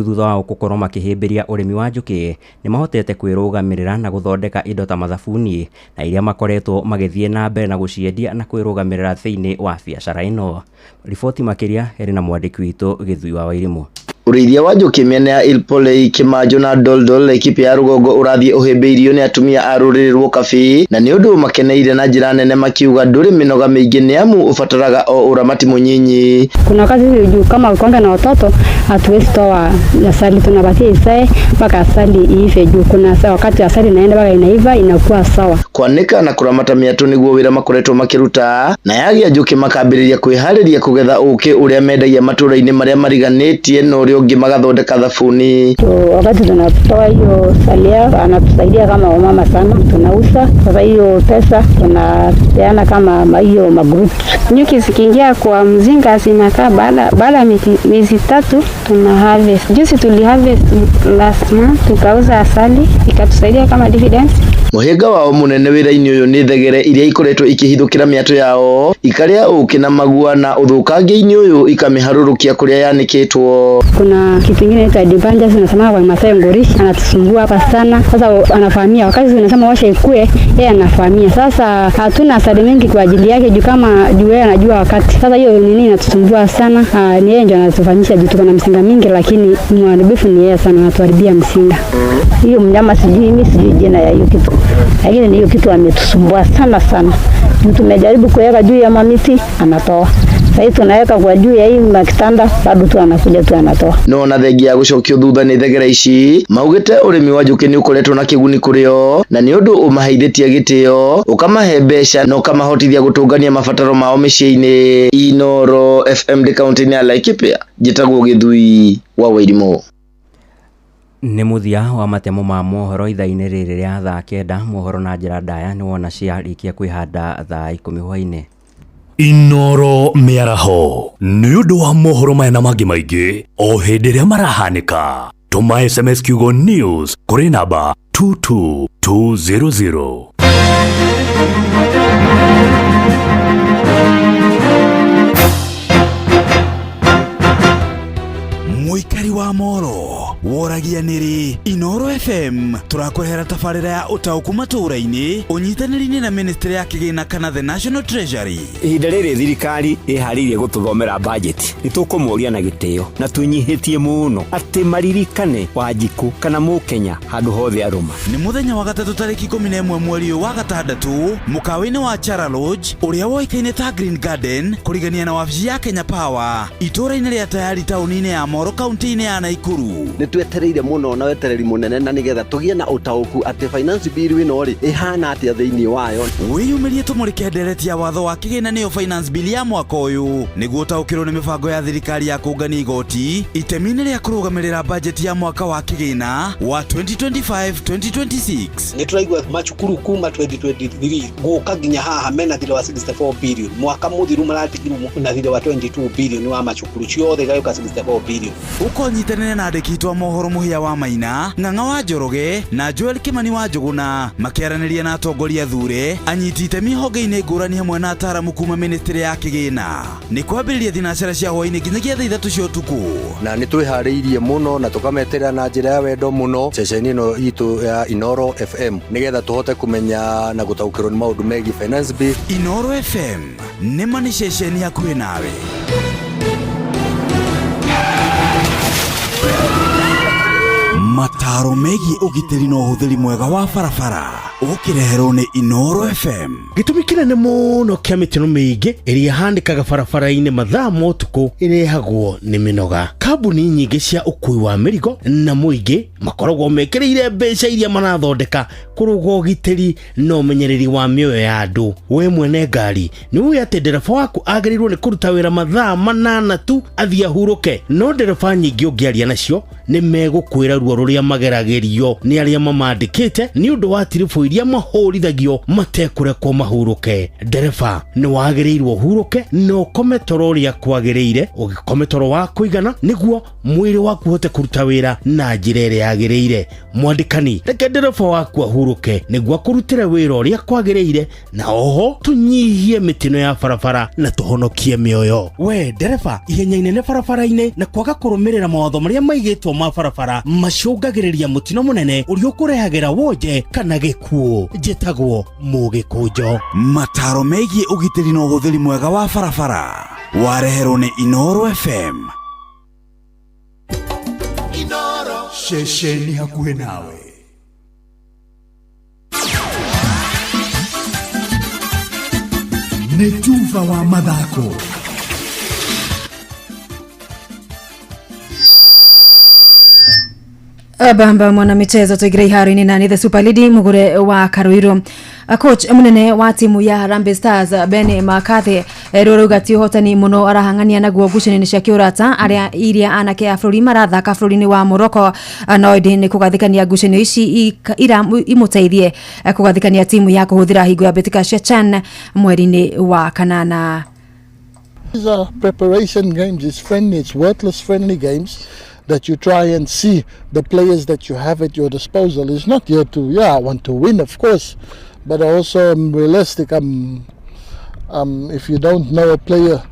thutha wa gũkorwo makĩhĩmbĩria ũrĩmi wa njũkĩ, nĩ mahotete kwĩrũgamĩrĩra na gũthondeka indo ta mathabuni, na iria makoretwo magĩthiĩ na mbere na gũciendia na kwĩrũgamĩrĩra thĩinĩ wa biacara ĩno. Riboti makĩria ĩrĩ na mwandĩki witũ Gĩthui wa Wairimũ. Ũrĩithia wa njũkĩ mĩena ya Ilpolei, Kĩmanjũ na Doldol, Laikipia ya rũgongo, ũrathiĩ ũhĩmbĩirio nĩ atumia a rũrĩrĩ rwa Ũkabi, na nĩ ũndũ makeneire na njĩra nene, makiuga ndũrĩ mĩnoga mĩingĩ nĩ amu ũbataraga o ũramati mũnyinyi. Kuna wakati juu kama ukianga na watoto hatuwezi toa asali, tunabakia isae mpaka asali iive, juu kuna wakati asali inaenda mpaka inaiva inakuwa sawa. Kwanĩka na kũramata mĩatũ nĩguo wĩra makoretwo makĩruta, na yagĩa njũkĩ makambĩrĩria kwĩharĩria kũgetha ũkĩ ũrĩa mendagia matũũra-inĩ marĩa mariganĩtie, na ũrĩa ũngĩ magathondeka thabuni. Wakati tunatoa hiyo asali yao, anatusaidia kama wamama sana, tunauza sasa hiyo pesa tunapeana kama hiyo magroup. Nyuki zikiingia kwa mzinga zinakaa, baada ya miezi 3 tuna harvest. Juzi tuli harvest last month, tukauza asali ikatusaidia kama dividends. Mũhĩnga wao mũnene wĩra-inĩ ũyũ nĩ thegere iria ikoretwo ikĩhithũkĩra mĩatũ yao, ikarĩa ũkĩ na magua, na ũthũkangia-inĩ ũyũ ikamĩharũrũkia kũrĩa yanĩkĩtwo. Kuna Kuna kitu kingine inaitwa dibanja, tunasema kwa Masai ngorishi, anatusumbua hapa sana. Sasa anafahamia wakati tunasema washa ikue, yeye anafahamia. Sasa hatuna asali mingi kwa ajili yake juu kama juu yeye anajua wakati. Sasa hiyo nini inatusumbua sana. Ni yeye ndio anatufanyisha juu tuko na msinga mingi, lakini mharibifu ni yeye sana, anatuharibia msinga. Hiyo mnyama sijui mimi sijui jina ya hiyo kitu, lakini ni hiyo kitu ametusumbua sana sana. Tumejaribu kuweka juu ya mamiti anatoa. Sasa tunaweka kwa juu ya hii makitanda bado tu anakuja tu anatoa. No na thengia ya gũcokio thutha nĩ thegera ici maugĩte ũrĩmi wa njũkĩ nĩ ũkoretwo na kĩguni kũrĩ o na nĩ ũndũ ũmaheithĩtie gĩtĩo, ũkamahe mbeca na ũkamahotithia gũtũngania mabataro mao mĩciĩ-inĩ. Inooro FM ndĩ kaũntĩ-inĩ ya Laikipia, njĩtagwo Gĩthui wa Wairimũ. Nĩ mũthia wa matemo ma mohoro ithaa-inĩ rĩrĩ rĩa thaa 9. Mohoro na njĩra ndaya nĩ wona ciarĩkia kwĩhanda thaa 10 hwaĩ-inĩ. Inooro mĩaraho nĩ ũndũ wa mohoro maya na mangĩ maingĩ o hĩndĩ ĩrĩa marahanĩka. Tũma SMS kiugo news kũrĩ namba 22200. Mũikari wa Moro woragia nĩrĩ Inooro FM tũrakũrehera tabarĩra ya ũtaũku matũũra-inĩ ũnyitanĩri-inĩ na ministry ya kĩgĩna kana the National Treasury. Ihinda rĩrĩ thirikari ĩharĩirie gũtũthomera budget nĩ tũkũmoria na gĩtĩo na twĩnyihĩtie mũno atĩ maririkane Wanjikũ kana Mũkenya handũ hothe arũma. Nĩ mũthenya wa gatatũ tarĩki 11 mweri ũyũ wa gatandatũ mũkawa-inĩ wa Chara Lodge ũrĩa woĩkaine ta Green Garden kũrigania na wabici ya Kenya Power itũũra-inĩ rĩa Tayari taũni-inĩ ya Moro kaunti-inĩ ya Naikuru. Nĩ twetereire mũno na wetereri mũnene na nĩgetha tũgĩe na ũtaũku atĩ finance bill ĩno rĩ ĩhana atĩa thĩinĩ wayo. Wĩyumĩrie tũmũrĩke ndereti ya watho wa kĩgĩna nĩyo finance bill ya mwaka ũyũ nĩguo ũtaũkĩrwo nĩ mĩbango ya thirikari ya kũngania igoti itemi-inĩ rĩa kũrũgamĩrĩra bajeti ya mwaka wa kĩgĩna wa 2025-2026. Nĩ tũraigua macukuru kuma 2023 gũka nginya haha mena thirĩ wa 64 billion, mwaka mũthiru maratigirwo na thirĩ wa 22 billion wa macukuru ciothe igagĩũka 64 billion. Ũkonyitanĩre na andĩki aitũ a mohoro Mũhĩa wa Maina, Ng'ang'a wa Njoroge na Joel Kimani wa Njũgũna makĩaranĩria na atongoria thure anyiti itemi honge-inĩ ngũrani hamwe na ataaramu kuma ministry ya kĩgĩna. Nĩ kwambĩrĩria thinacara cia hwaĩ-inĩ nginyagia thaa 3 cia ũtukũ. Na nĩ twĩharĩirie mũno na tũkameterera na njĩra ya wendo mũno ceceni ĩno itũ ya Inooro FM nĩgetha tũhote kũmenya na gũtaũkĩrwo nĩ maũndũ megiĩ finance bill. Inooro FM nĩ ma nĩ ceceni hakuhĩ nawe. Mataro megiĩ ũgitĩri na ũhũthĩri mwega wa barabara ũkĩreherwo nĩ Inooro FM. Gĩtũmi kĩnene mũno kĩa mĩtino mĩingĩ ĩrĩa ĩhanĩkaga barabara-inĩ mathaa ma ũtukũ ĩrehagwo nĩ mĩnoga. Kambuni nyingĩ cia ũkui wa mĩrigo na mũingĩ makoragwo mekĩrĩire mbeca iria marathondeka kũrũga ũgitĩri na ũmenyereri wa mĩoyo ya andũ. We mwene ngari nĩ ũĩ atĩ ndereba waku agĩrĩirwo nĩ kũruta wĩra mathaa 8 tu athiĩ ahurũke, no ndereba nyingĩ ũngĩaria nacio nĩ megũkwĩra ruo rũrĩa mageragĩrio nĩ arĩa mamandĩkĩte nĩ ũndũ wa tiribũ iria mahũrithagio matekũrekwo mahurũke. Ndereba nĩ wagĩrĩirwo ũhurũke na ũkome toro ũrĩa kwagĩrĩire, ũgĩkome toro wa kũigana nĩguo mwĩrĩ waku ũhote kũruta wĩra na njĩra ĩrĩa yagĩrĩire. Mwandĩkani, reke ndereba waku ahurũke nĩguo akũrutĩre wĩra ũrĩa kwagĩrĩire, na oho tũnyihie mĩtino ya barabara na tũhonokie mĩoyo. We ndereba, ihenya inene barabara-inĩ na kwaga kũrũmĩrĩra mawatho marĩa maigĩtwo ma barabara macũngagĩrĩria mũtino mũnene ũrĩa ũkũrehagĩra wonje kana gĩkuũ. Njĩtagwo Mũgĩkũnjo. Mataro megiĩ ũgitĩri na ũhũthĩri mwega wa barabara wareherwo nĩ Inooro FM. Inooro ceceni hakuhĩ nawe. Nĩ tuba wa mathako. Bamba mwana michezo tuigire iharo-inĩ na the Super League mugure wa Karuiru. Coach munene wa timu ya Harambee Stars Ben McCarthy rũrauga ti ũhotani mũno arahang'ania naguo ngucanio-inĩ cia kĩũrata arĩa iria anake a bũrũri marathaka bũrũri-inĩ wa Morocco, no ĩndĩ nĩ kũgathĩkania ngucanio ici imũteithie kũgathĩkania timu ya kũhũthĩra hingo ya mbĩtĩka cia CHAN mweri-inĩ wa kanana. These are preparation games, it's friendly, it's worthless friendly games that you try and see the players that you have at your disposal. It's not here to, yeah, I want to win, of course, but also I'm realistic. If you don't know a player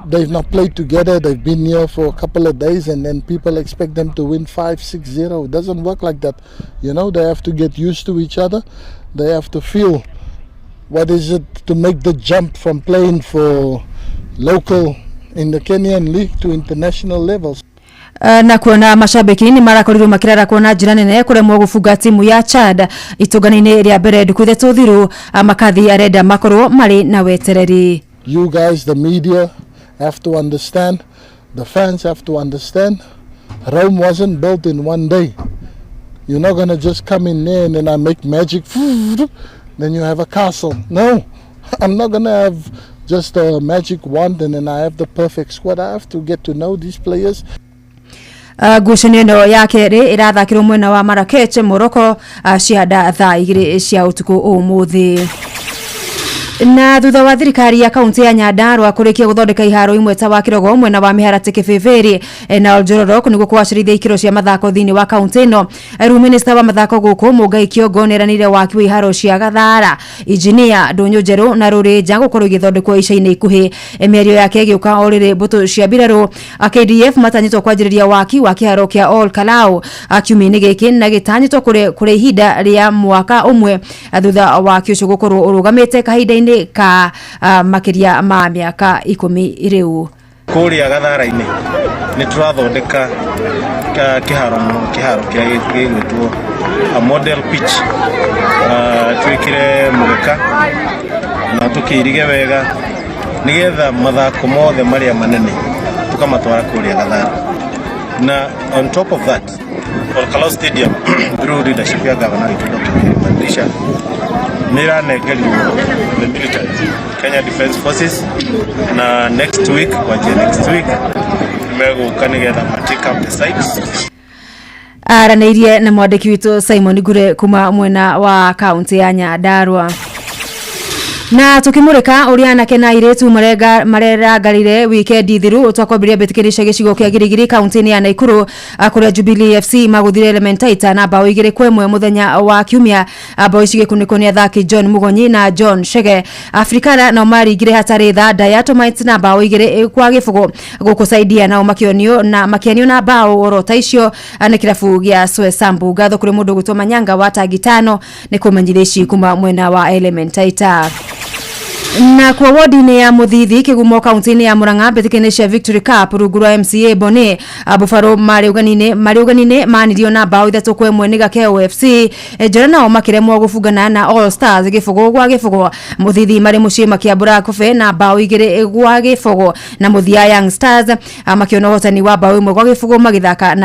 They've not played together. They've been here for a couple of days, and then people expect them to win 5-6-0. It doesn't work like that. You know, they have to get used to each other. They have to feel what is it to make the jump from playing for local in the Kenyan league to international levels. Na kuona mashabiki ni marakorirwo makirara kuona njira nene kuremwo gubunga timu ya Chad itungani-ini ria mbere nduku ithatũ thiru. Makathi arenda makorwo mari na wetereri. You guys, the media, have to understand, the fans have to understand, Rome wasn't built in one day. You're not going to just come in there and then I make magic, then you have a castle. No, I'm not going to have just a magic wand and then I have the perfect squad. I have to get to know these players. Ngucanio ĩno ya kerĩ ĩrathakĩrwo mwena wa Marrakech, Morocco, cianda thaa 2 cia ũtukũ ũmũthĩ. Na thutha wa thirikari ya kaunti ya Nyandarua kurikia guthondeka iharo imwe ta wa Kirogo mwena wa Miharati Kibibiri na Oljororok niguo kuwacirithia ikiro cia mathako thiini wa kaunti ino. Riu minista wa mathako guku Mungai Kiongo nieranire waki wa iharo cia Gathara, Injinia Ndunyu Njeru na Rurinja gukorwo igithondekwo ica-ini ikuhi. Mĩario yake ĩgĩũka o rĩrĩ mbũtũ cia mbirarũ KDF matanyĩtwo kwanjĩrĩria waki wa kĩharo kĩa Ol Kalou kiumia-inĩ gĩkĩ na gĩtanyĩtwo kũrĩ ihinda rĩa mwaka ũmwe thutha wa waki ũcio gũkorwo ũrũgamĩte kahinda-inĩ ka makiria ma miaka 10 riu. Kuria Gathara-inĩ nĩ tũrathondeka kĩharo kĩrĩa gĩgwĩtwo a model pitch, twĩkĩre mũgeka na tũkĩirige wega nĩgetha mathako mothe marĩa manene tũkamatwara kũrĩa Gathara. Na on top of that, Ol Kalou Stadium through leadership ya governor witũ Dr. Kirimanisha nĩranengerio the military, Kenya Defence Forces, na next week, kwanjia next week megũka nĩgetha ma take up the sites. Aranĩirie na mwandĩki witũ Simon Ngure kuma mwena wa kaunti ya Nyandarua. Na tukimurika uria anake na airitu marerangarire wikendi thiru twakwambiria mbĩtĩkĩri cia gĩcigo kĩa Girigiri kaunti-inĩ ya Naikuru kuria Jubilee FC maguthire Elementaita na bao 2-1 muthenya wa kiumia. Bao ici gĩkunĩkwo nĩ athaki John Mugonyi na John Shege. Afrikana nao maringire hatarĩ tha Diatomites na bao 2-0 gũkũ Saidia nao makĩonio na makĩanio na bao oro ta icio nĩ kĩrabu gĩa Soesambu. Ngatho kũrĩ mũndũ ũgwĩtwo Manyanga wa tangi 5 nĩ kũmenyithia ici kuma mwena wa Elementaita. Na kwa wodi-inĩ ya Muthithi Kigumo kaunti-inĩ ya Murang'a mbĩtĩka-inĩ cia Victory Cup rungu rwa MCA Bone Bufaro marĩ ũgeni-inĩ manirio na bao 3-1 nĩ Gakeo FC. Njora nao makĩremwo gũbungana na All Stars 0-0. Muthithi marĩ mũciĩ makĩambũra Kobe na bao 2-0 na mũthia Young Stars makĩona ũhotani wa bao 1-0 magĩthaka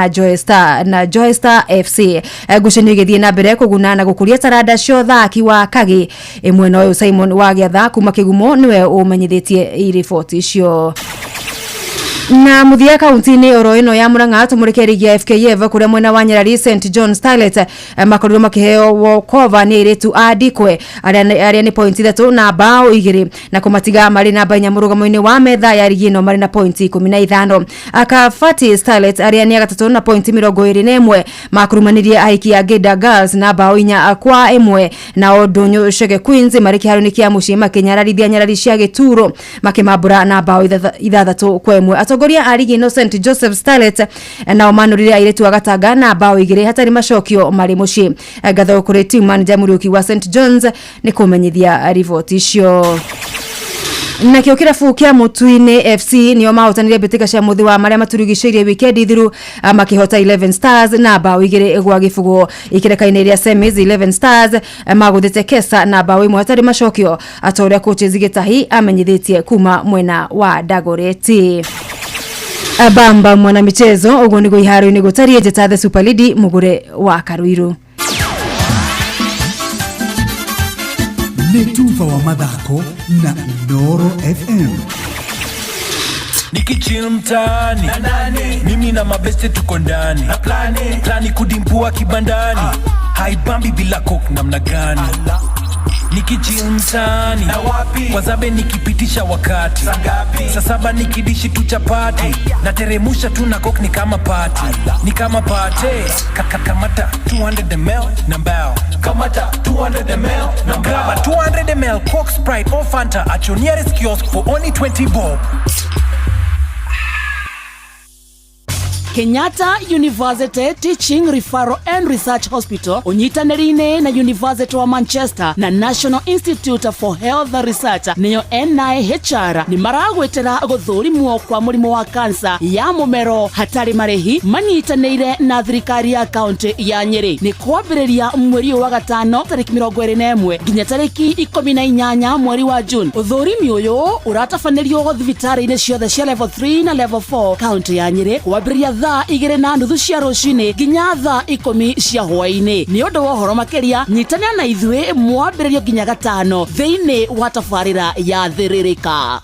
na Joy Star FC. Ngucanio igĩthiĩ na mbere kũguna na gũkũria taranda cia ũthaki wa Kagi. Mwena ũyũ Simon Wagĩatha kuma Kigumo niwe umenyithitie iriboti icio. Na muthia kaunti-inĩ oro ĩno ya Murang'a tumurike rigi ya FKF kuria mwena wa Nyarari St John Starlet makorirwo makĩheo walkover nĩ airĩtu a Ndikwe arĩa nĩ point 3 na bao 2 na kũmatiga marĩ namba 4 mũrũgamo-inĩ wa metha ya rigi ĩno marĩ na point 15. Akafati Starlet arĩa nĩ agatatũ na point 21 makurumanirie ahiki a Geda Girls na bao 4-1 na Ndũnyũ Shege Queens marĩ kĩharo-inĩ kĩa mũciĩ makĩnyararithia nyarari cia Gĩturo makĩmambũra na bao 6-1. Atongoria a rigi ĩno St Joseph Starlet nao manũrire airĩtu a Gatanga na bao 2 hatarĩ macokio marĩ mũciĩ. Ngatho kũrĩ team manager Mũriũki wa St John's nĩ kũmenyithia riboti icio. Nakĩo kĩrabu kĩa Mũtui-inĩ FC nĩo mahotanire mbĩtĩka cia mũthĩ wa marĩa maturigicĩirie wikendi thiru makĩhota 11 Stars na bao 2-0. Ikereka-inĩ rĩa semis 11 Stars magũthĩte Kesa na bao 1 hatarĩ macokio ata ũrĩa coach Gĩtahi amenyithĩtie kuma mwena wa Dagoretti. Bamba mwana michezo uguo niguo iharo-inĩ gũtariĩ. Njĩta the Super Lady Mugure wa Karuiru. Nĩ tuba wa mathako na Inooro FM. Nikichill mtaani mimi na mabeste tuko ndani na plani kudimpua kibandani haibambi bila coke namna gani. Nikichill mtaani kwa zabe nikipitisha wakati saa saba nikidishi tu chapati na teremusha tu na coke ni kama party ni kama party. Kamata 200 ml na mbao kamata 200 ml na grab 200 ml Coke, Sprite or Fanta at your nearest kiosk for only 20 bob. Kenyatta University Teaching Referral and Research Hospital ũnyitanĩri-inĩ na University wa Manchester na National Institute for Health Research nĩyo NIHR nĩ maragwĩtĩra gũthũrimwo kwa mũrimũ wa kansa ya mũmero hatarĩ marĩhi manyitanĩire na thirikari ya kaunti ya Nyĩrĩ. Nĩ kwambĩrĩria mweri ũyũ wa gatano tarĩki 21 nginya tarĩki 18 mweri wa June. Ũthũrimi ũyũ ũratabanĩrio thibitarĩ-inĩ ciothe cia level 3 na level 4 kaunti ya Nyĩrĩ kwambĩrĩria thaa 2:30 cia rũcinĩ nginya thaa 10 cia hwaĩ-inĩ. Nĩ ũndũ wa ũhoro makĩria nyitanĩra na ithuĩ mwambĩrĩrio nginya gatano thĩinĩ wa tabarĩra ya Thĩrĩrĩka.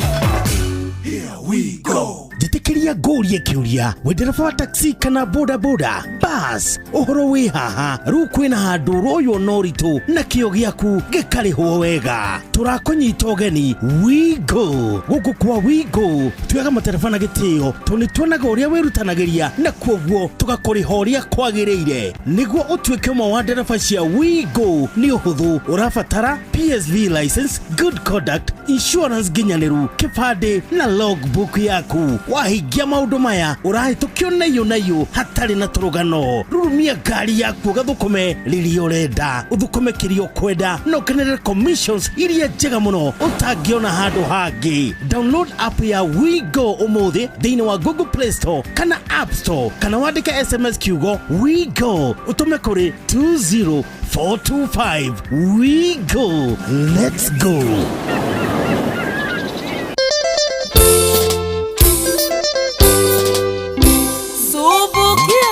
Njĩtĩkĩria ngũrie kĩũria, wĩ ndereba wa taxi kana bodaboda bas, ũhoro wĩ haha rĩu kwĩna handũ ũroywo na ũritũ na kĩo gĩaku gĩkarĩhwo wega. Tũrakũnyita ũgeni Wigo. Gũkũ kwa Wigo tuoyaga matereba na gĩtĩo tondũ nĩ tuonaga ũrĩa wĩrutanagĩria na kuoguo tũgakũrĩha ũrĩa kwagĩrĩire. Nĩguo ũtuĩke ũmwe wa ndereba cia Wigo nĩ ũhũthũ, ũrabatara PSV license, good conduct, insurance nginyanĩru, kĩbandĩ na logbook yaku. Wahingia maũndũ maya ũrahĩtũkio naiyũ naiyũ hatarĩ na tũrũgano. Rurumia ngari yaku ũgathũkũme rĩrĩa ũrenda, ũthũkũme kĩrĩa ũkwenda na ũkenerere commissions iria njega mũno ũtangĩona handũ hangĩ. Download app ya WeGo ũmũthĩ thĩinĩ wa Google Play Store kana App Store, kana wandĩke SMS kiugo WeGo ũtũme kũrĩ 20425. WeGo, let's go. Subukia.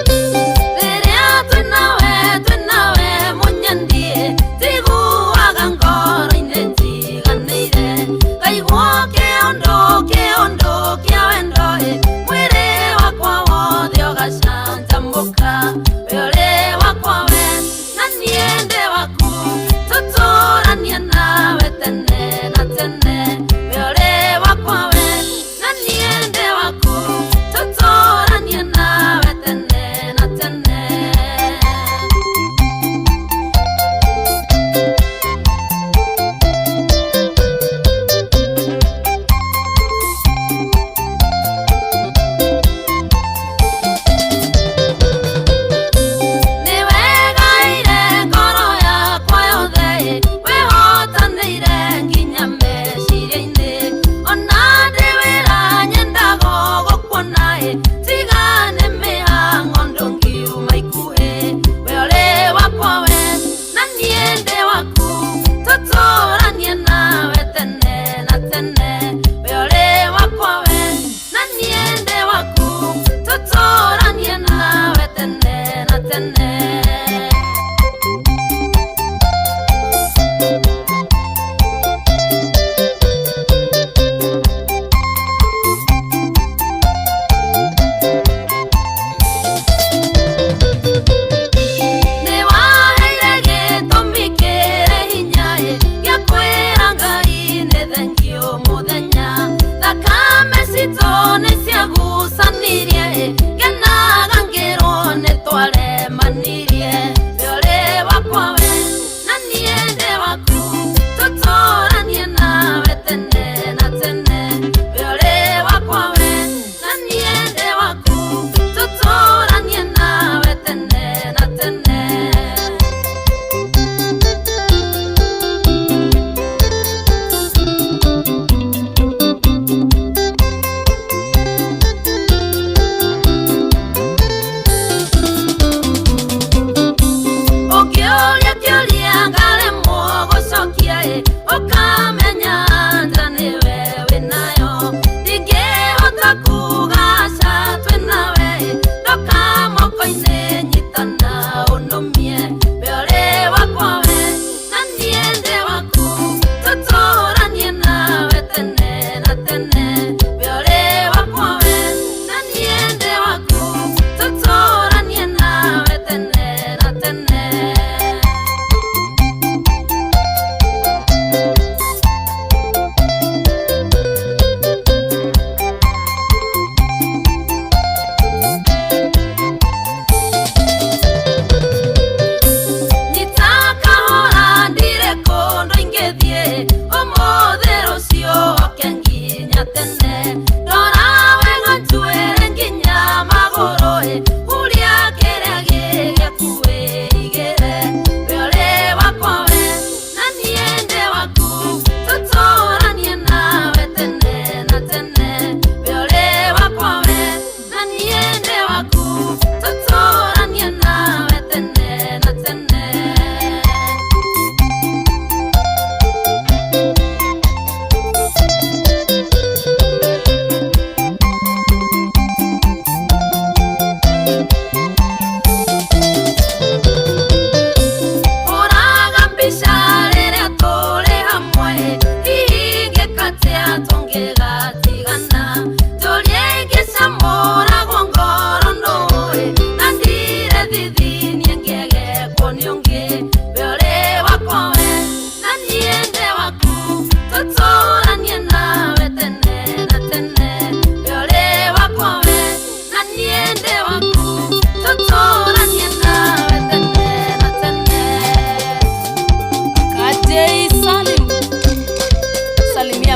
Rĩrĩa twĩnawe twĩnawe mũnyendie, njiguaga ngoro-inĩ njiganĩire, ngaigua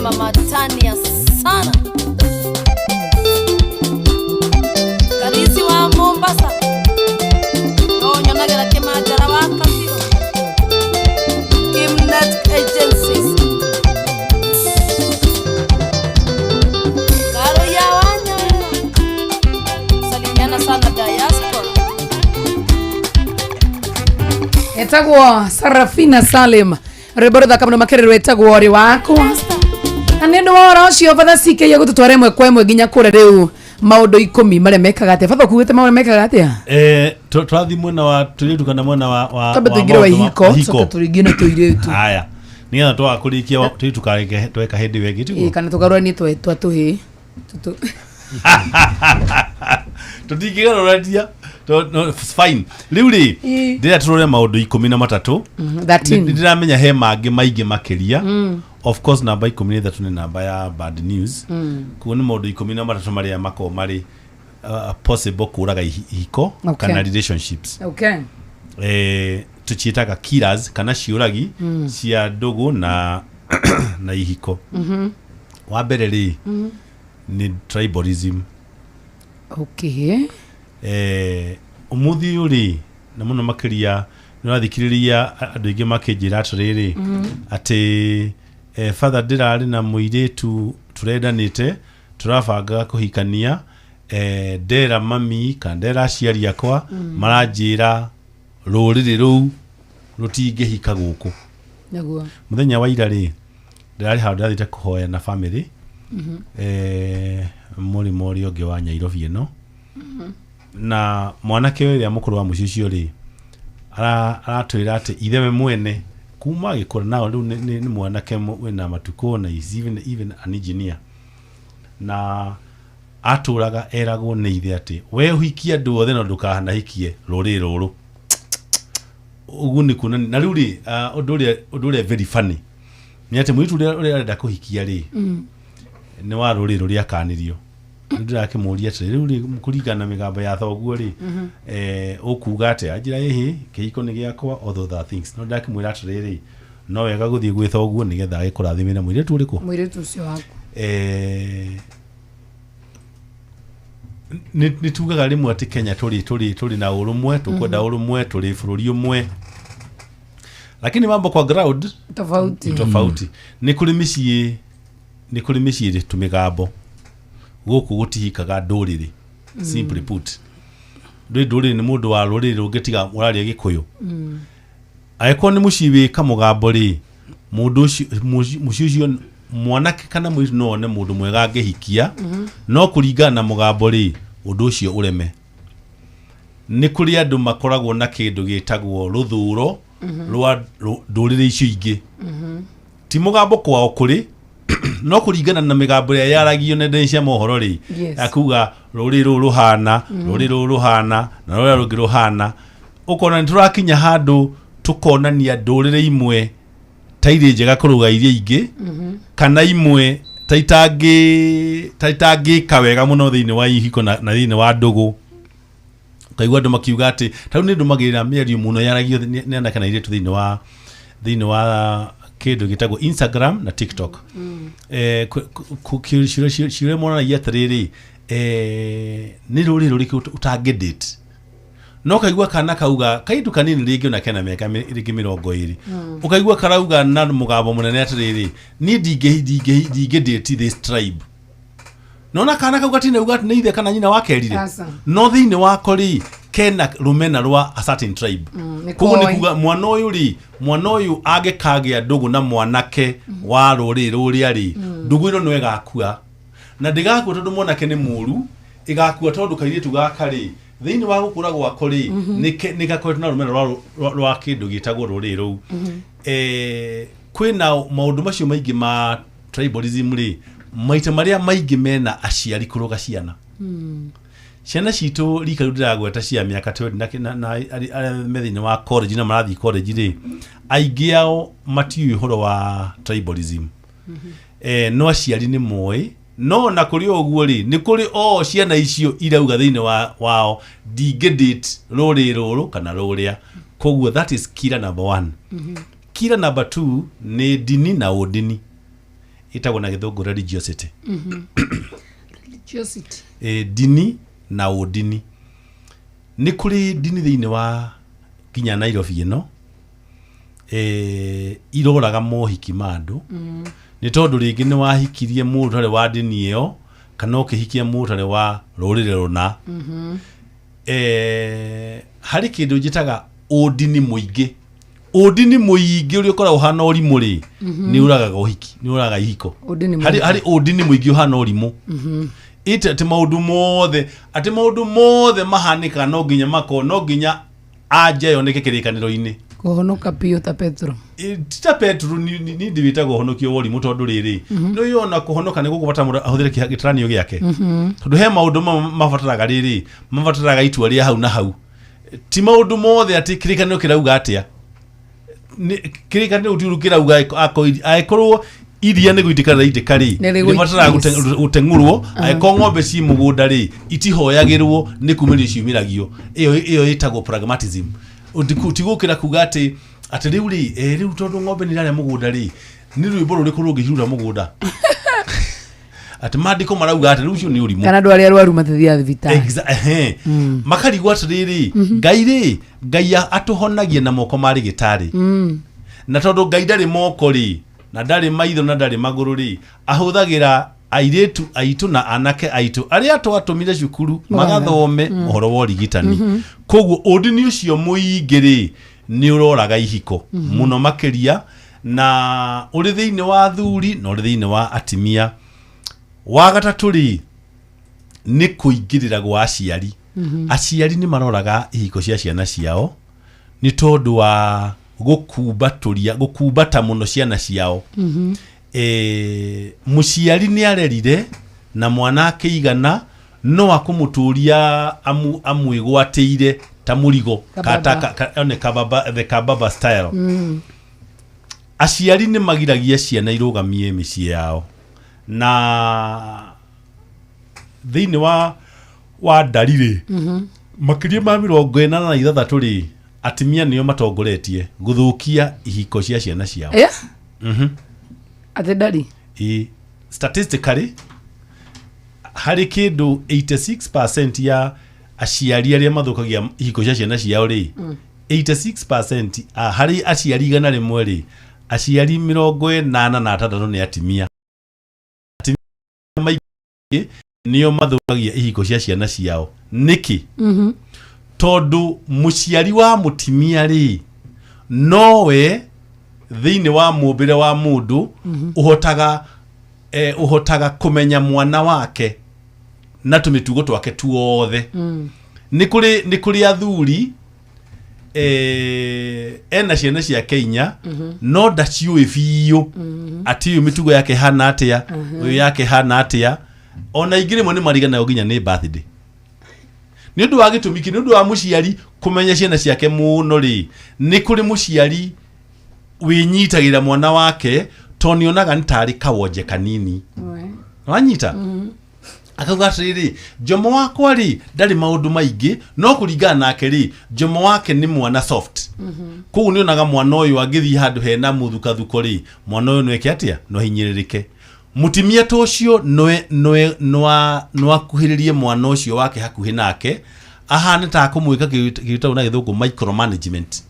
Mama Tania sana. Karisi wa Mombasa. No nyonagera Kĩmanjara wa Kabiro. Kimnet Agencies. Karo ya Wanyawera. Salimiana sana diaspora. Etagwo Sarafina Salim, rwĩmbo rũthaka mũno makĩria rwĩtagwo rĩ wakwa, na nĩ ũndũ wa ũhoro ũcio batha CK gũtũtwara ĩmwe kwa ĩmwe nginya kũrĩa rĩu maũndũ 10 marĩa mekaga atĩa. Batha ũkuĩte maũndũ mekaga atĩa? Tũrathiĩ mwena wa tũirĩtu kana mwena wa Twambe wa tũingĩre wa maũndũ ihiko, tũcoke tũringie na tũirĩtu. Haya, nĩgetha twaga kũrĩkia tũirĩtu karĩke tweka hĩndĩ ĩyo ĩngĩ, tiguo? Ĩĩ, kana tũgarũranie twa tũhĩĩ. Tũtingĩgarũrania. No, it's fine. Rĩu rĩ, ndĩrenda tũrore maũndũ 13. 13. Nĩ ndĩramenya he mangĩ maingĩ makĩria. Of course namba 13 nĩ namba ya bad news. Koguo nĩ maũndũ 13 marĩa makoragwo marĩ possible kũraga ihiko kana relationships. Tũciĩtaga killers kana ciũragi cia ndũgũ na ihiko. Wa mbere rĩ, nĩ tribalism. Ũmũthĩ ũyũ rĩ, na mũno makĩria nĩ ũrathikĩrĩria andũ aingĩ makĩnjĩra atĩrĩrĩ, atĩ father, ndĩrarĩ na mũirĩtu tũrendanĩte, tũrabangaga kũhikania, ndera mami kana ndera aciari akwa, maranjĩra rũrĩrĩ rũu rũtingĩhika gũkũ. Mũthenya wa ira rĩ, ndĩrarĩ handũ ndĩrathiĩte kũhoya na family, mũrĩmo ũrĩa ũngĩ wa Nyairobi ĩno, na mwanake ũrĩa mũkũrũ wa mũciĩ ũcio rĩ, aratwĩra atĩ ithe we mwene kuma agĩkũra nao rĩu nĩ mwanake wĩna matukũ na is even an engineer, na atũraga eragwo nĩ ithe atĩ we ũhikie andũ othe no ndũkanahikie rũrĩrĩ rũrũ. Ũguo nĩ kuonania na rĩu rĩ, ũndũ ũrĩa very funny nĩ atĩ mũirĩtu ũrĩa arenda kũhikia rĩ, nĩ wa rũrĩrĩ rũrĩa akanirio. Nĩ ndĩrakĩmũria atĩrĩ, rĩu rĩ, kũringana na mĩgambo ya thoguo rĩ, ũkuga atĩa? Anjĩra ĩhĩ, kĩhiko nĩ gĩakwa, all those other things. No ndĩrakĩmwĩra atĩrĩrĩ, no wega gũthiĩ gwĩ thoguo nĩgetha agĩkũrathimĩre mũirĩtu ũrĩkũ? Mũirĩtu ũcio waku. Nĩ tugaga rĩmwe atĩ Kenya tũrĩ na ũrũmwe, tũkwenda ũrũmwe, tũrĩ bũrũri ũmwe, lakini mambo kwa ground tofauti. Ni tofauti. Nĩ kũrĩ mĩciĩ, nĩ kũrĩ mĩciĩ ĩrĩ tũmĩgambo gũkũ gũtihikaga ndũrĩrĩ. Simply put, ndũrĩ ndũrĩrĩ nĩ mũndũ wa rũrĩrĩ rũngĩ tiga ũraria Gĩkũyũ. Angĩkorwo nĩ mũciĩ wĩ kamũgambo rĩ, mũndũ ũcio, mũciĩ ũcio mwanake kana mũirĩtu no one mũndũ mwega angĩhikia, no kũringana na mũgambo rĩ, ũndũ ũcio ũreme. Nĩ kũrĩ andũ makoragwo na kĩndũ gĩtagwo rũthũro rwa ndũrĩrĩ icio ingĩ. Ti mũgambo kwao kũrĩ, no kũringana na mĩgambo ĩrĩa yaragio nenda-inĩ cia mohoro rĩ, ya kuga rũrĩrĩ rũrũ rũhana, rũrĩrĩ rũrũ rũhana, na rũrĩa rũngĩ rũhana, ũkona nĩ tũrakinya handũ tũkonania ndũrĩrĩ imwe ta irĩ njega kũrũga iria ingĩ, kana imwe ta itangĩka wega mũno thĩinĩ wa ihiko na thĩinĩ wa ndũgũ. Ũkaigua andũ makiuga atĩ ta rĩu nĩ ndũmagĩrĩra mĩario mũno yaragio nĩ anake na airĩtu thĩinĩ wa kĩndũ gĩtagwo Instagram na TikTok. Ciũria monanagia atĩrĩrĩ, nĩ rũrĩrĩ rũrĩkũ ũtangĩ date? No kaigua kana kauga kairĩtu kanini rĩngĩ ona kena mĩaka rĩngĩ 20. Ũkaigua karauga na mũgambo mũnene atĩrĩrĩ, niĩ ndingĩ date this tribe. Nona kana kau gatinauga atĩ nĩ ithe kana nyina wakerire. Aca. No thĩinĩ wako rĩ, kena rũmena rwa a certain tribe. Nĩ Koguo nĩ koĩ. kuga mwana ũyũ rĩ, mwana ũyũ angĩkagĩa ndũgũ na mwanake wa rũrĩrĩ rũrĩa rĩ, ndũgũ ĩno no ĩgakua. Na ndĩgakua tondũ mwanake nĩ mũru, ĩgakua tondũ kairĩtu gaka rĩ, thĩinĩ wa gũkũra gwako rĩ, nĩ gakoretwo na rũmena rwa kĩndũ gĩtagwo rũrĩrĩ rũu. Kwĩna maũndũ macio maingĩ ma tribalism rĩ, maita marĩa maingĩ mena aciari kũrũga ciana. Ciana citũ rika rĩu ndĩragweta cia mĩaka 20 na arĩa me thĩinĩ wa college na marathiĩ college rĩ, aingĩ ao matiũĩ ũhoro wa tribalism. No aciari nĩ moĩ, no na kũrĩ o ũguo rĩ, nĩ kũrĩ o ciana icio irauga thĩinĩ wao ndingĩ date rũrĩrĩ rũrũ kana rũrĩa. Koguo that is killer number 1. Killer number 2 nĩ ndini na ũndini. Ĩtagwo na gĩthũngũ religiosity. Religiosity. Dini na ũndini. Nĩ kũrĩ ndini thĩinĩ wa nginya Nairobi ĩno iroraga mohiki ma andũ. Nĩ tondũ rĩngĩ nĩ wahikirie mũndũ ũtarĩ wa ndini ĩyo kana ũkĩhikia mũndũ ũtarĩ wa rũrĩrĩ rũna. Harĩ kĩndũ njĩtaga ũndini mũingĩ. Ũndini mũingĩ ũrĩa ũkoragwo ũhana ũrimũ rĩ, nĩ ũragaga ũhiki, nĩ ũragaga ihiko. Ũndini Harĩ mũingĩ. Harĩ ũndini mũingĩ ũhana ũrimũ. Ĩte atĩ maũndũ mothe, atĩ maũndũ mothe mahanĩkaga no nginya makorwo, no nginya anja yoneke kĩrĩkanĩro-inĩ. Kũhonoka biũ ta Petro. Ti ta Petro, ni ndĩwĩtaga ũhonokio wa ũrimũ tondũ rĩrĩ, nĩ ũyona kũhonoka nĩ gũkũbatara mũndũ ahũthĩre gĩtaranio gĩake. Tondũ he maũndũ mamwe mabataraga rĩrĩ, mabataraga itua rĩa hau na hau. Ti maũndũ mothe atĩ kĩrĩkanĩro kĩrauga atĩa. Kĩrĩkanĩro ti ũru kĩrauga angĩkorwo iria nĩ gũitĩka rĩraitĩka rĩ, Nĩ rĩgũitĩka. rĩbataraga gũteng'ũrwo. Angĩkorwo ng'ombe ci mũgũnda rĩ, itihoyagĩrwo, nĩ kumĩrio ciumĩragio. Ĩyo ĩtagwo pragmatism. Ti gũkĩra kuga atĩ rĩu rĩ, rĩu tondũ ng'ombe nĩ irarĩa mũgũnda rĩ, nĩ rwĩmbo rũrĩkũ rũngĩciruta mũgũnda? Atĩ maandĩko marauga atĩ rĩu ũcio nĩ ũrimũ. Kana andũ arĩa arwaru matithiaga thibitarĩ. Ehe. Makarigwo atĩrĩrĩ, Ngai rĩ, Ngai atũhonagia na moko ma rĩgĩtarĩ. Na tondũ Ngai ndarĩ moko rĩ, na ndarĩ maitho na ndarĩ magũrũ rĩ, ahũthagĩra airĩtu aitũ na anake aitũ arĩa twatũmire cukuru magathome ũhoro wa ũrigitani. Koguo ũndini ũcio mũingĩ rĩ, nĩ ũroraga ihiko mũno makĩria, na ũrĩ thĩinĩ wa athuri na ũrĩ thĩinĩ wa atimia. Wa gatatũ rĩ, nĩ kũingĩrĩra gwa aciari. Aciari nĩ maroraga ihiko cia ciana ciao nĩ tondũ wa gũkumbatũria, gũkumbata mũno ciana ciao. Mũciari nĩ arerire na mwana akĩigana, no akũmũtũria amwĩgwatĩire ta mũrigo. Kababa. One kababa, the kababa style. Aciari nĩ magiragia ciana irũgamie mĩciĩ yao. Na thĩinĩ wa ndari rĩ, makĩria ma 86 rĩ, atimia nĩo matongoretie gũthũkia ihiko cia ciana ciao. Atĩ ndari? Statistically, harĩ kĩndũ 86% ya aciari arĩa mathũkagia ihiko cia ciana ciao rĩ, 86%, harĩ aciari 100 rĩ, aciari 86 nĩ atimia. Atimia maingĩ nĩo mathũkagia ihiko cia ciana ciao. Nĩkĩ? Tondũ mũciari wa mũtimia rĩ, nowe thĩinĩ wa mũmbĩre wa mũndũ ũhotaga kũmenya mwana wake na tũmĩtugo twake tuothe. Nĩ kũrĩ athuri, ena ciana ciake inya, no ndaciũĩ biũ atĩ ũyũ mĩtugo yake ĩhana atĩa, ũyũ yake ĩhana atĩa. Ona ingĩ rĩmwe nĩ mariganagwo nginya nĩ birthday. Nĩ ũndũ wa gĩtũmi kĩ, nĩ ũndũ wa mũciari kũmenya ciana ciake mũno rĩ, nĩ kũrĩ mũciari wĩnyitagĩrĩra mwana wake tondũ nĩonaga nĩ tarĩ kawonje kanini. Wanyita? Akauga atĩrĩrĩ, Jomo wakwa rĩ ndarĩ maũndũ maingĩ, no kũringana nake rĩ, Jomo wake nĩ mwana soft. Koguo nĩonaga mwana ũyũ angĩthiĩ handũ hena mũthukathuko rĩ, mwana ũyũ no eke atĩa? No ahinyĩrĩrĩke. Mũtimia ta ũcio no akuhĩrĩrie mwana ũcio wake hakuhĩ nake, ahane ta akũmwĩka kĩndũ na gĩthũngũ micromanagement.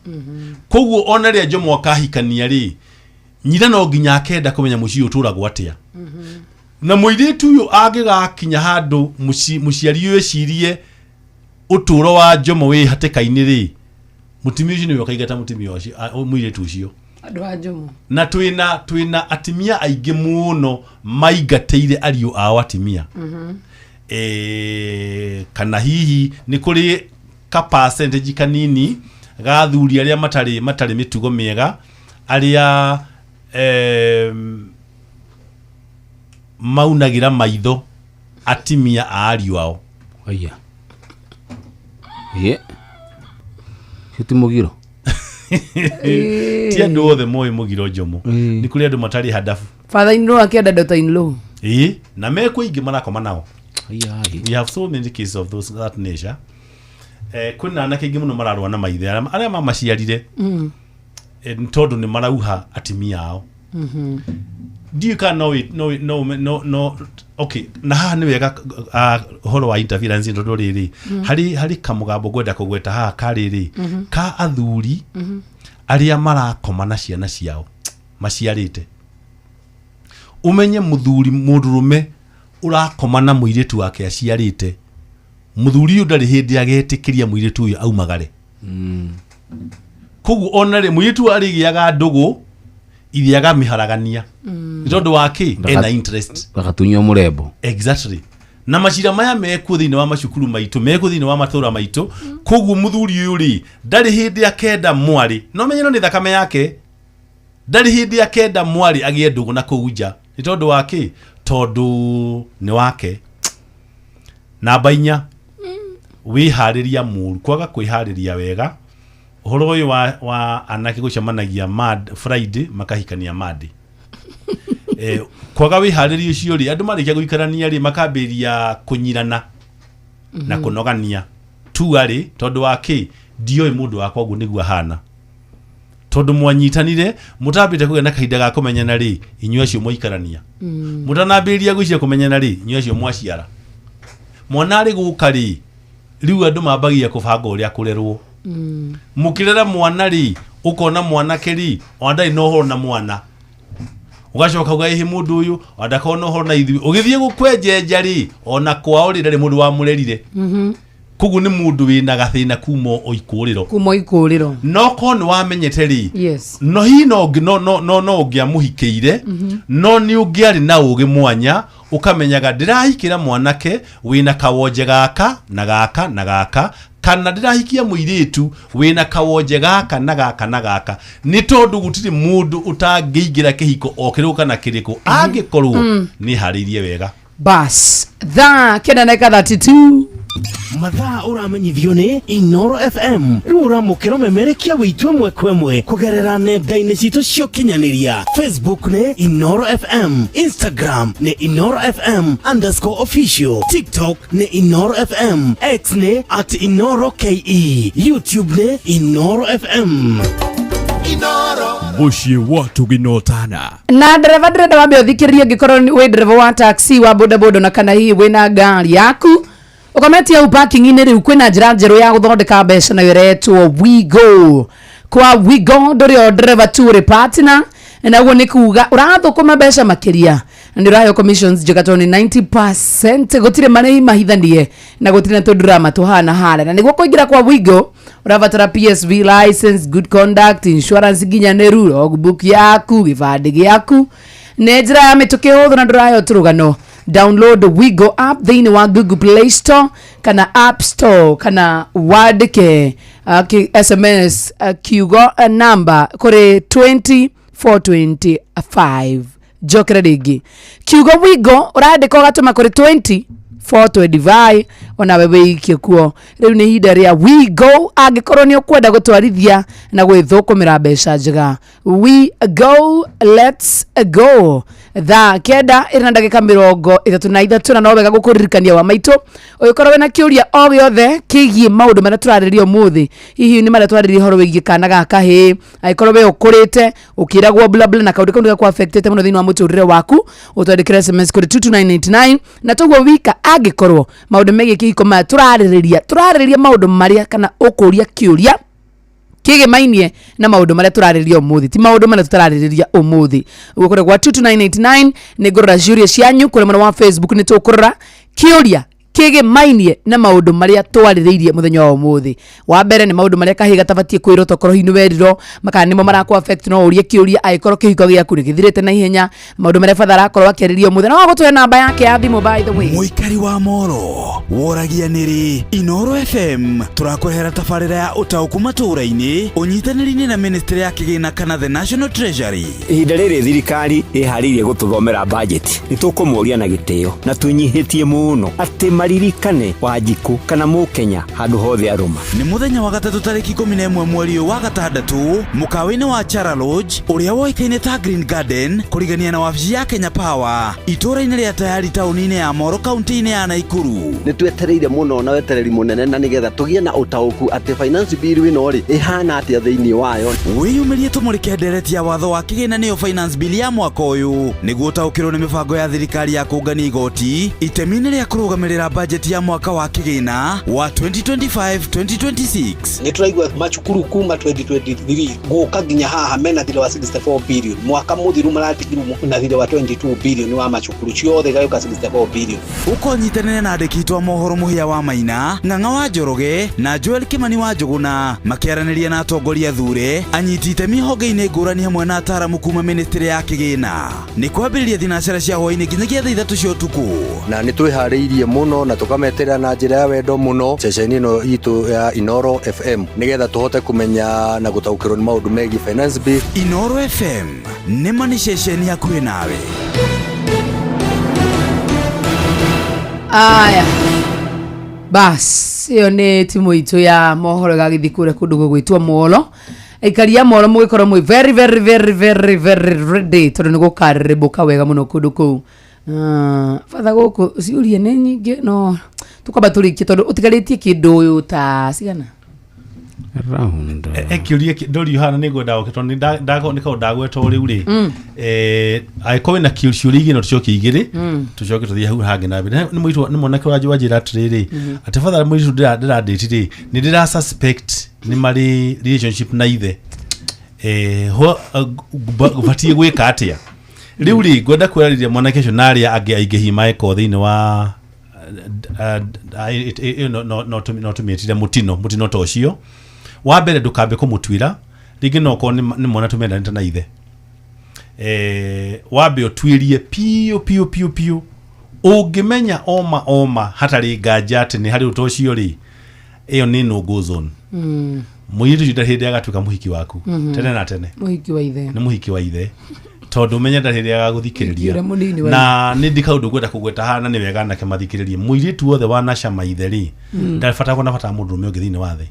Koguo ona rĩrĩa Jomo akahikania rĩ, nyina no nginya akenda kũmenya mũciĩ ũtũragwo atĩa. Na mũirĩtu ũyũ angĩgakinya handũ mũciari ũyũ ecirie ũtũũro wa Jomo wĩ hatĩka-inĩ rĩ, mũtimia ũcio nĩwe ũkaingata mũtimia ũcio, mũirĩtu ũcio. Andũ a Jomo. Na twĩna atimia aingĩ mũno maingatĩire ariũ ao atimia. Kana hihi nĩ kũrĩ ka percentage kanini ga athuri arĩa matarĩ mĩtugo mĩega, arĩa maunagĩra maitho atimia a ariũ ao. Aya. Ye. Ti mũgiro. Ti andũ othe moĩ mũgiro Jomo. Nĩ kũrĩ andũ matarĩ hadabu. Father in law akĩenda daughter in law. Na mekwo ingĩ marakoma nao. We have so many cases of those that nature. Kwĩna anake aingĩ mũno mararũa na maithe arĩa mamaciarire. Nĩ tondũ nĩ marauha atimia ao. Ndiũĩ kana no wĩ- no wĩ- no no no okay, na haha nĩ wega, ũhoro wa interference, tondũ rĩrĩ, harĩ kamũgambo ngwenda kũgweta haha karĩrĩ ka athuri arĩa marakoma na ciana ciao maciarĩte. Ũmenye mũthuri mũndũrũme ũrakoma na mũirĩtu wake aciarĩte, mũthuri ũyũ ndarĩ hĩndĩ agetĩkĩria mũirĩtu ũyũ aumagare. Koguo ona rĩ mũirĩtu arĩgĩaga ndũgũ ithe agamĩharagania nĩ tondũ wa kĩ? Ena interest. Gagatunywo mũrembo. Exactly. Na macira maya mekuo thĩinĩ wa macukuru maitũ, mekuo thĩinĩ wa matũra maitũ. Koguo mũthuri ũyũ rĩ ndarĩ hĩndĩ akenda mwarĩ, no menye no nĩ thakame yake, ndarĩ hĩndĩ akenda mwarĩ agĩe ndũgũ na kũu nja. Nĩ tondũ wa kĩ? Tondũ nĩ wake. Namba 4, wĩharĩria mũru, kwaga kwĩharĩria wega. Ũhoro ũyũ wa anake gũcemanagia mad Friday makahikania Monday, kwaga wĩharĩria ũcio rĩ, andũ marĩkia gũikarania rĩ makambĩrĩria kũnyirana na kũnogania tuarĩ. Tondũ wa kĩ? Ndioĩ mũndũ wakwa ũguo nĩguo ahana. Tondũ mwanyitanire mũtambĩte kũgĩa na kahinda ga kũmenyana rĩ, inyuĩ acio mwaikarania mũtanambĩrĩria gwĩciria kũmenyana rĩ, inyuĩ acio mwaciara mwana arĩ gũka rĩ, rĩu andũ mambagia kũbanga ũrĩa kũrerwo. Mũkĩrera mwana rĩ, ũkona mwanake rĩ ona ndarĩ na ũhoro na mwana, ũgacoka ũgaĩhĩ mũndũ ũyũ ona ndakorwo na ũhoro na ithuĩ. Ũgĩthiĩ gũkwenjenja rĩ, ona kwao rĩ ndarĩ mũndũ wamũrerire. Koguo nĩ mũndũ wĩna gathĩna kuma o ikũrĩro. Kuma ikũrĩro. No korwo nĩ wamenyete rĩ, no hihi no ũngĩ- no no no no ũngĩamũhikĩire, no nĩ ũngĩarĩ na ũgĩ mwanya ũkamenyaga ndĩrahikĩra mwanake wĩna kawonje gaka na gaka na gaka, kana ndĩrahikia mũirĩtu wĩna kawonje gaka na gaka na gaka, nĩ tondũ gũtirĩ mũndũ ũtangĩingĩra kĩhiko o kĩrĩkũ kana kĩrĩkũ angĩkorwo nĩ harĩirie wega. Bas, thaa 9 na 32. Mathaa ũramenyithio nĩ Inoro FM. Rĩu ũramũkĩra ũmemerekia witũ ĩmwe kwa ĩmwe kũgerera nenda-inĩ citũ cia ũkinyanĩria. Facebook nĩ Inoro FM, Instagram nĩ Inoro FM underscore official, TikTok nĩ Inoro FM, X nĩ at Inoro KE, YouTube nĩ Inoro FM. Mũciĩ wa tũginotana. Na ndereba, ndĩrenda wambe ũthikĩrĩrie. Ũngĩkorwo wĩ ndereba wa taxi, wa bodaboda, na kana hihi wĩna ngari yaku ũkometie hau parking-inĩ, rĩu kwĩna njĩra njerũ ya gũthondeka mbeca nayo ĩretwo Wigo. Kwa Wigo ndũrĩ o ndereba tu, ũrĩ partner, na ũguo nĩ kuga ũrathũkũma mbeca makĩria na nĩ ũraheo commissions njega tondũ nĩ 90%. Gũtirĩ marĩhi mahithanie na gũtirĩ na tũndrama tũhana harĩa. Na nĩguo kũingĩra kwa Wigo ũrabatara PSV license, good conduct, insurance nginyanĩru, logbook yaku, gĩbandĩ gĩaku. Nĩ njĩra ya mĩtũkĩ, hũthũ na ndũraheo tũrũgano. Download Wigo app thĩinĩ wa Google Play Store kana App Store, kana wandĩke SMS kiugo namba kũrĩ 20425. Njokere rĩngĩ, kiugo Wigo ũrandĩka ũgatũma kũrĩ 20425, onawe wĩikie kuo. Rĩu nĩ ihinda rĩa Wigo angĩkorwo nĩ ũkwenda gũtwarithia na gwĩthũkũmĩra mbeca njega. We go, let's go. Thaa 9 ĩrĩ na ndagĩka 33, na no wega gũkũririkania wa maitũ, ũgĩkorwo wĩna kĩũria o gĩothe kĩgiĩ maũndũ marĩa tũrarĩrĩria ũmũthĩ, hihi nĩ marĩa twarĩrĩria ũhoro wĩgiĩ kana ga kahĩĩ, angĩkorwo we ũkũrĩte ũkĩragwo bla bla na kaũndũ kau nĩgakũ affectĩte mũno thĩinĩ wa mũtũrĩre waku, ũtwandĩkĩre SMS kũrĩ 22989. Na toguo wika, angĩkorwo maũndũ megiĩ kĩhiko maya tũrarĩrĩria maũndũ marĩa, kana ũkũria kĩũria kĩgĩmainie na maũndũ marĩa tũrarĩrĩria ũmũthĩ, ti maũndũ marĩa tũtararĩrĩria ũmũthĩ, ũguo kũrĩ gwa 22989 nĩ ngũrora ciũria cianyu. Kũrĩ mwena wa Facebook nĩ tũkũrora kĩũria kĩgĩmainie na maũndũ marĩa twarĩrĩirie mũthenya wa ũmũthĩ. Wa mbere nĩ maũndũ marĩa kahĩĩ gatabatiĩ kwĩrwo, tokorwo hihi nĩ werirwo makana nĩmo marakũ affect, no ũrie kĩũria angĩkorwo kĩhiko gĩaku nĩ gĩthirĩte na ihenya, maũndũ marĩa batha arakorwo akĩarĩria ũmũthĩ, na wagũtũhe namba yake ya thimũ, by the way. Mũikari wa moro woragia nĩrĩ Inoro FM tũrakũrehera tabarĩra ya ũtaũku matũũra-inĩ ũnyitanĩri-inĩ na ministry ya kĩgĩna kana the National Treasury. Ihinda rĩrĩ thirikari ĩharĩirie gũtũthomera budget, nĩ tũkũmoria na gĩtĩo na twĩnyihĩtie mũno atĩ. maririkane Wanjikũ kana Mũkenya handũ hothe arũma. Nĩ mũthenya wa gatatũ tarĩki 11 mweri ũyũ wa gatandatũ mũkawa-inĩ wa Chara Lodge ũrĩa woĩkaine ta Green Garden kũrigania na wabici ya Kenya Power itũũra-inĩ rĩa Tayari taũni-inĩ ya Moro kaunti-inĩ ya Naikuru. Nĩ twetereire mũno na wetereri mũnene na nĩgetha tũgĩe na ũtaũku atĩ finance bill ĩno rĩ ĩhana atĩa thĩinĩ wayo. Wĩyumĩrie tũmũrĩke ndereti ya watho wa kĩgĩna nĩyo finance bill ya mwaka ũyũ nĩguo ũtaũkĩrwo nĩ mĩbango ya thirikari ya kũngania igoti itemi-inĩ rĩa kũrũgamĩrĩra bajeti ya mwaka wa kĩgĩna wa 2025-2026. Nĩ tũraigua macukuru kuma 2023 gũka nginya haha mena thirĩ wa 64 billion, mwaka mũthiru maratigirwo na thirĩ wa 22 billion wa macukuru ciothe igagĩũka 64 billion. Ũkonyitanĩre na andĩki itũ a mohoro Mũhĩa wa Maina, Ng'ang'a wa Njoroge na Joel Kimani wa Njũgũna makĩaranĩria na atongoria athure, anyiti itemi honge-inĩ ngũrani hamwe na ataaramu kuma mĩnĩstĩrĩ ya kĩgĩna. Nĩ kwambĩrĩria thinacara cia hwaĩ-inĩ nginyagia thaa 3 cia ũtukũ. Na nĩ twĩharĩirie mũno na tũkameterera na njĩra ya wendo mũno ceceni ĩno itũ ya Inoro FM nĩgetha tũhote kũmenya na gũtaũkĩrwo nĩ maũndũ megiĩ finance bill. Inoro FM nĩ ma nĩ ceceni hakuhĩ nawe. Aya, bas ĩyo nĩ timu itũ ya mohoro ĩgagĩthiĩ kũrĩa kũndũ gũgwĩtwo Molo. Aikari a Molo mũgĩkorwo mwĩ very very very very very ready tondũ nĩ gũkarĩrĩmbũka wega mũno kũndũ kũu. Batha gũkũ ciũria nĩ nyingĩ no tũkwamba tũrĩkie tondũ ũtigarĩtie kĩndũ ũyũ ta cigana. Round. Kĩũria ndũrio hana nĩ ngwenda gũke tondũ nĩ kaũndũ ndagweta o rĩu rĩ. Angĩkorwo wĩna ciũria igĩrĩ no tũcokie igĩrĩ, tũcoke tũthiĩ hau hangĩ na mbere. Nĩ mũirĩtu, nĩ mwanake wanjĩra atĩrĩrĩ, atĩ batha mũirĩtu ndĩrandĩti rĩ, nĩ ndĩra suspect nĩ marĩ relationship na ithe. Batiĩ gwĩka atĩa? Rĩu rĩ, ngwenda kwĩrarĩria mwanake ũcio na arĩa angĩ aingĩ hihi mangĩkorwo thĩinĩ wa ĩyo no tũmĩtire mũtino ta ũcio. Wa mbere ndũkambe kũmũtuĩra, rĩngĩ no ũkorwo nĩ mwana tũmendanĩte na ithe. Wambe ũtuĩrie piũ piũ piũ piũ. Ũngĩmenya oma oma hatarĩ nganja atĩ nĩ harĩ ũndũ ũcio rĩ, ĩyo nĩ no go zone. Mũirĩtu ũcio ndarĩ hĩndĩ agatuĩka mũhiki waku. Tene na tene. Mũhiki wa ithe. Nĩ mũhiki wa ithe. Tondũ ũmenye ndarĩ hĩndĩ agagũthikĩrĩria. Ũrĩa mũnini wa Na nĩ ndi kaũndũ ngwenda kũgweta haha na nĩ wega anake mathikĩrĩrie. Mũirĩtu wothe wanacama ithe rĩ, ndabatara kuona bata wa mũndũrũme ũngĩ thĩinĩ wa thĩ.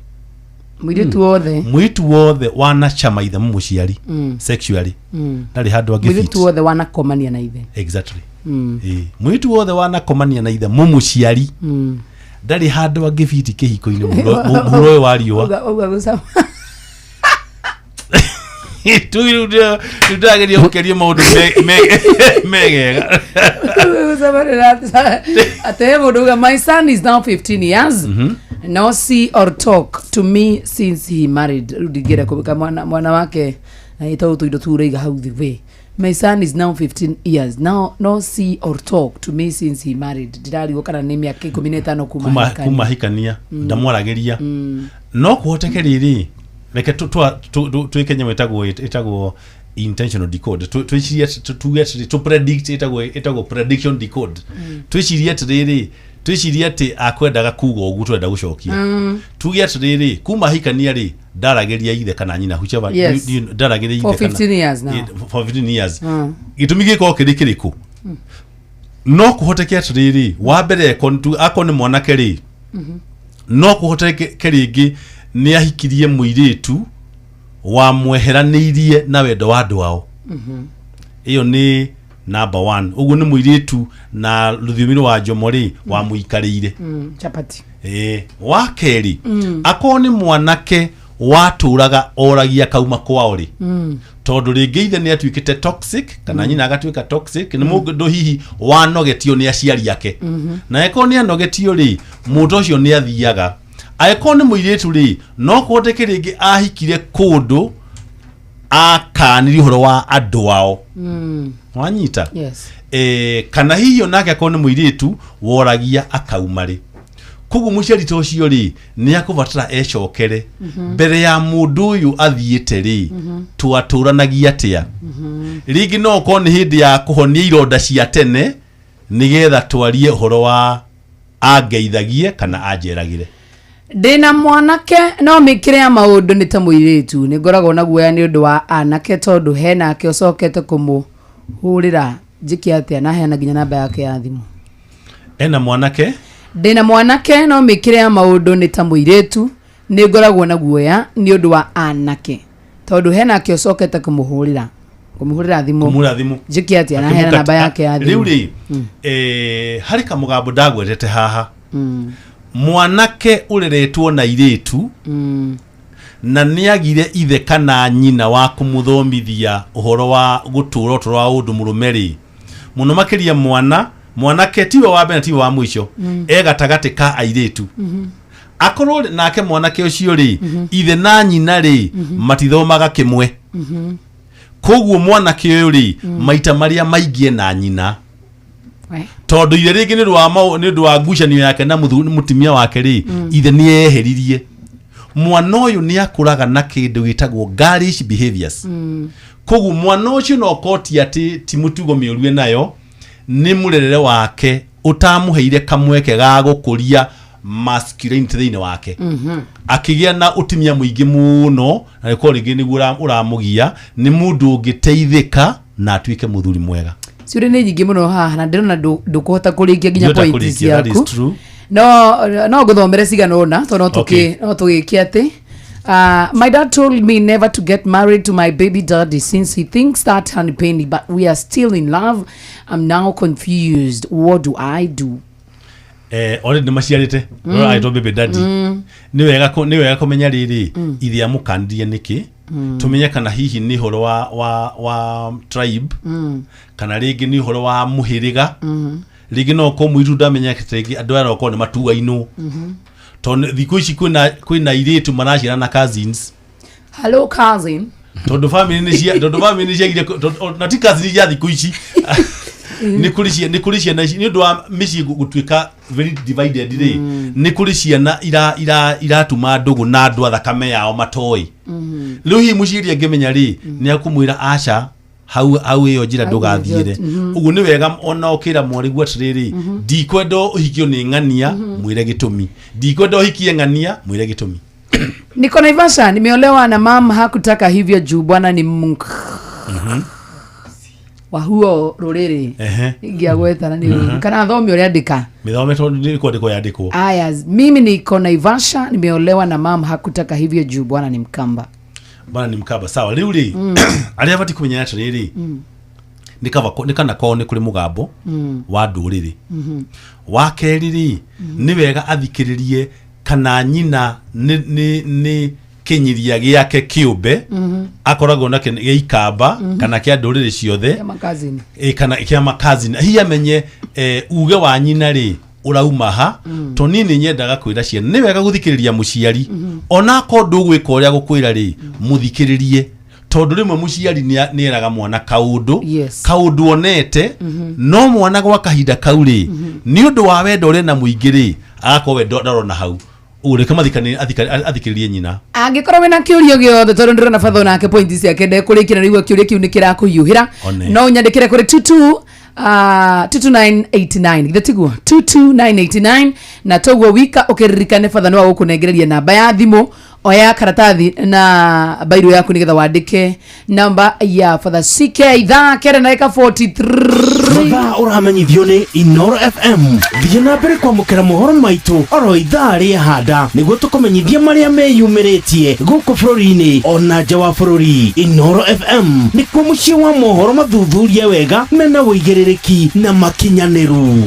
Mũirĩtu wothe. Mũirĩtu wothe wanacama ithe mũmũciari sexually, ndarĩ handũ angĩ Mũirĩtu fit. wothe wanakomania na ithe. Exactly. Mũirĩtu wothe wanakomania na ithe mũmũciari, ndarĩ handũ angĩ fit kĩhiko-inĩ mũhuro ũyũ wa riũa. Uga gũcama. Rĩu ndĩrageria gũkeria maũndũ megega. Ate he mũndũ uga my son is now 15 years. No see or talk to me since he married. Rĩu ndingĩenda kũbika mwana wake ĩtagwo tũindo tũu ũraiga hau thĩ we. My son is now 15 years. Now no see or talk to me since he married. Ndirarigwo kana nĩ mĩaka 15 kuma ahikania. Kuma ahikania, ndamwaragĩria. No kũhoteke rĩrĩ, reke twĩke nyamũ ĩtagwo intentional decode. Twĩcirie tuge atĩrĩ, tũ predict, ĩtagwo prediction decode. Twĩcirie atĩrĩrĩ, twĩcirie atĩ akwendaga kuga ũguo tũrenda gũcokia. Tuge atĩrĩrĩ, kuma ahikania rĩ, ndaragĩria ithe kana nyina, whichever, Yes. ndaragĩria ithe For kana 15 years now. For 15 years. Gĩtũmi gĩkorwo kĩrĩ kĩrĩkũ? No kũhoteke atĩrĩrĩ, wa mbere akorwo nĩ mwanake rĩ, no kũhoteke rĩngĩ nĩ ahikirie mũirĩtu wamweheranĩirie na wendo wa andũ ao. Ĩyo nĩ number 1. Ũguo nĩ mũirĩtu na rũthiomi rwa njomo rĩ, wamũikarĩire. Chapati. Wa kerĩ, akorwo nĩ mwanake watũraga oragia kauma kwao rĩ, tondũ rĩngĩ ithe nĩ atuĩkĩte toxic kana nyina agatuĩka toxic, nĩ mũndũ hihi wanogetio nĩ aciari ake. Na angĩkorwo nĩ anogetio rĩ, mũndũ ũcio nĩ athiaga. Angĩkorwo nĩ mũirĩtu rĩ, no kũhoteke rĩngĩ ahikire kũndũ akanirie ũhoro wa andũ ao. Wanyita? Yes. Kana hihi onake akorwo nĩ mũirĩtu woragia akauma rĩ. Koguo mũciari ta ũcio rĩ, nĩ akũbatara ecokere. Mbere ya mũndũ ũyũ athiĩte rĩ, twatũranagia atĩa? Rĩngĩ no ũkorwo nĩ hĩndĩ ya kũhonia ironda cia tene, nĩgetha twarie ũhoro wa angeithagie kana anjeragĩre. Ndĩna mwanake no mĩkĩre ya maũndũ nĩ ta mũirĩtu. Nĩ ngoragwo na guoya nĩ ũndũ wa anake tondũ henake ũcokete kũmũhũrĩra. Njĩke atĩa? Na heana nginya namba yake ya thimũ. Ena mwanake? Ndĩna mwanake no mĩkĩre ya maũndũ nĩ ta mũirĩtu, nĩ ngoragwo na guoya nĩ ũndũ wa anake tondũ henake ũcokete kũmũhũrĩra thimũ. Kũmũhũrĩra thimũ. Njĩke atĩa? Na hena namba yake ya Rĩu thimũ. rĩ, harĩ kamũgambo ndagwetete haha, mwanake ũreretwo na irĩtu na nĩagire ithe kana nyina wa kũmũthomithia ũhoro wa gũtũra ũtũro wa ũndũ mũrũme rĩ, mũno makĩria mwana mwanake tiwe wa mbere na tiwe wa mũico, e gatagatĩ ka airĩtu, akorwo nake mwanake ũcio rĩ, ithe na nyina rĩ, matithomaga kĩmwe, koguo mwanake ũyũ rĩ, maita marĩa maingĩ na nyina, tondũ ithe rĩngĩ nĩ ũndũ wa nĩ ũndũ wa ngucanio yake na mũtumia wake rĩ, ithe nĩ eheririe mwana ũyũ, nĩ akũraga na kĩndũ gĩtagwo girlish behaviors. Koguo mwana ũcio no koti atĩ ti mũtugo mĩũru enayo, nĩ mũrerere wake ũtamũheire kamweke ga gũkũria masculinity thĩinĩ wake, akĩgĩa na ũtumia mũingĩ mũno, na gĩkorwo rĩngĩ nĩguo ũramũgia. Nĩ mũndũ ũngĩteithĩka na atuĩke mũthuri mwega. Ciũria nĩ nyingĩ mũno haha na ndĩrona ndũkũhota kũrĩkia nginya Ndĩrahota point kũrĩkia, that is ciaku. true. No ngũthomere cigana ũna tondũ no tũkĩ no tũgĩke atĩ my dad told me never to get married to my baby daddy since he thinks that honeypenny, but we are still in love. I'm now confused. What do I do? Already nĩ maciarĩte, agĩtwo baby daddy. Nĩ wega kũmenya rĩrĩ, ithe amũkanirie nĩkĩ, tũmenye kana hihi nĩ ũhoro wa tribe, kana rĩngĩ nĩ ũhoro wa mũhĩrĩga, rĩngĩ no ũkorwo mũirũ ndamenyete, rĩngĩ andũ aya okorwo nĩ matuainwo, tondũ thikũ ici kwĩna airĩtu maraciara na cousins. Hello, cousin. Tondũ family nĩ cia, tondũ family nĩ ciagire na ti cousins ya thikũ ici, nĩ kũrĩ ciana ici nĩ ũndũ wa mĩciĩ gũtuĩka very divided rĩ, nĩ kũrĩ ciana iratuma ndũgũ na andũ a thakame yao matoĩ. Rĩu hihi mũciari angĩmenya rĩ, nĩ akũmwĩra aca, hau hau ĩyo njĩra Hau ndũgathiĩre. Ũguo nĩ wega ona ũkĩra mwarĩguo atĩrĩrĩ, ndikwenda ũhikio nĩ ng'ania, mwĩre gĩtũmi. Ndikwenda ũhikie ng'ania, mwĩre gĩtũmi. Niko Naivasha, nimeolewa na mam hakutaka hivyo juu bwana ni mk wa huo rũrĩrĩ. Ingĩagwetana nĩ kana thome ũrĩa andĩka. Mĩthome tondũ nĩ kwandĩkwo yandĩkwo. Aya, mimi niko Naivasha, nimeolewa na mam hakutaka hivyo juu bwana ni Mkamba. Bwana ni Mkamba, sawa. Rĩu rĩ, arĩa batiĩ kũmenya atĩrĩrĩ, nĩ kaba nĩ kana kwao nĩ kũrĩ mũgambo wa ndũrĩrĩ. Wa kerĩ rĩ, nĩ wega athikĩrĩrie kana nyina nĩ kĩnyiria gĩake kĩũmbe akoragwo na gĩa ikamba kana kĩa ndũrĩrĩ ciothe. Kĩa makazini. Kana kĩa makazini, hihi amenye uge wa nyina rĩ ũrauma ha. To niĩ nĩ nyendaga kwĩra ciana nĩ wega gũthikĩrĩria mũciari, ona akorwo ndũgwĩka ũrĩa gũkwĩra rĩ, mũthikĩrĩrie, tondũ rĩmwe mũciari nĩ eraga mwana kaũndũ kaũndũ onete, no mwana gwa kahinda kau rĩ, nĩ ũndũ wa wendo ũrĩa na mũingĩ rĩ, agakorwo we ndarona hau. Ũguo reke athikĩrĩrie nyina. Angĩkorwo wĩna kĩũria gĩothe, tondũ ndĩrona batho nake point ciake ndekũrĩkia, na rĩu kĩũria kĩu nĩ kĩrakũhiũhĩra, One. no ũnyandĩkĩre kũrĩ 22 22989, githĩ tiguo? 22989. Na toguo wika ũkĩririkane batha nĩ wa gũkũnengereria namba ya thimũ. Oya karatathi na bairo yaku nĩgetha wandĩke namba ya Father CK. Thaa 9 na ndagĩka 43. Mathaa ũramenyithio nĩ Inoro FM. Thiĩ na mbere kwamũkĩra mohoro maitũ oro ithaa rĩa handa nĩguo tũkũmenyithie marĩa meyumĩrĩtie gũkũ bũrũri-inĩ ona nja wa bũrũri. Inoro FM nĩkuo mũciĩ wa mohoro mathuthurie wega, mena ũigĩrĩrĩki na makinyanĩru.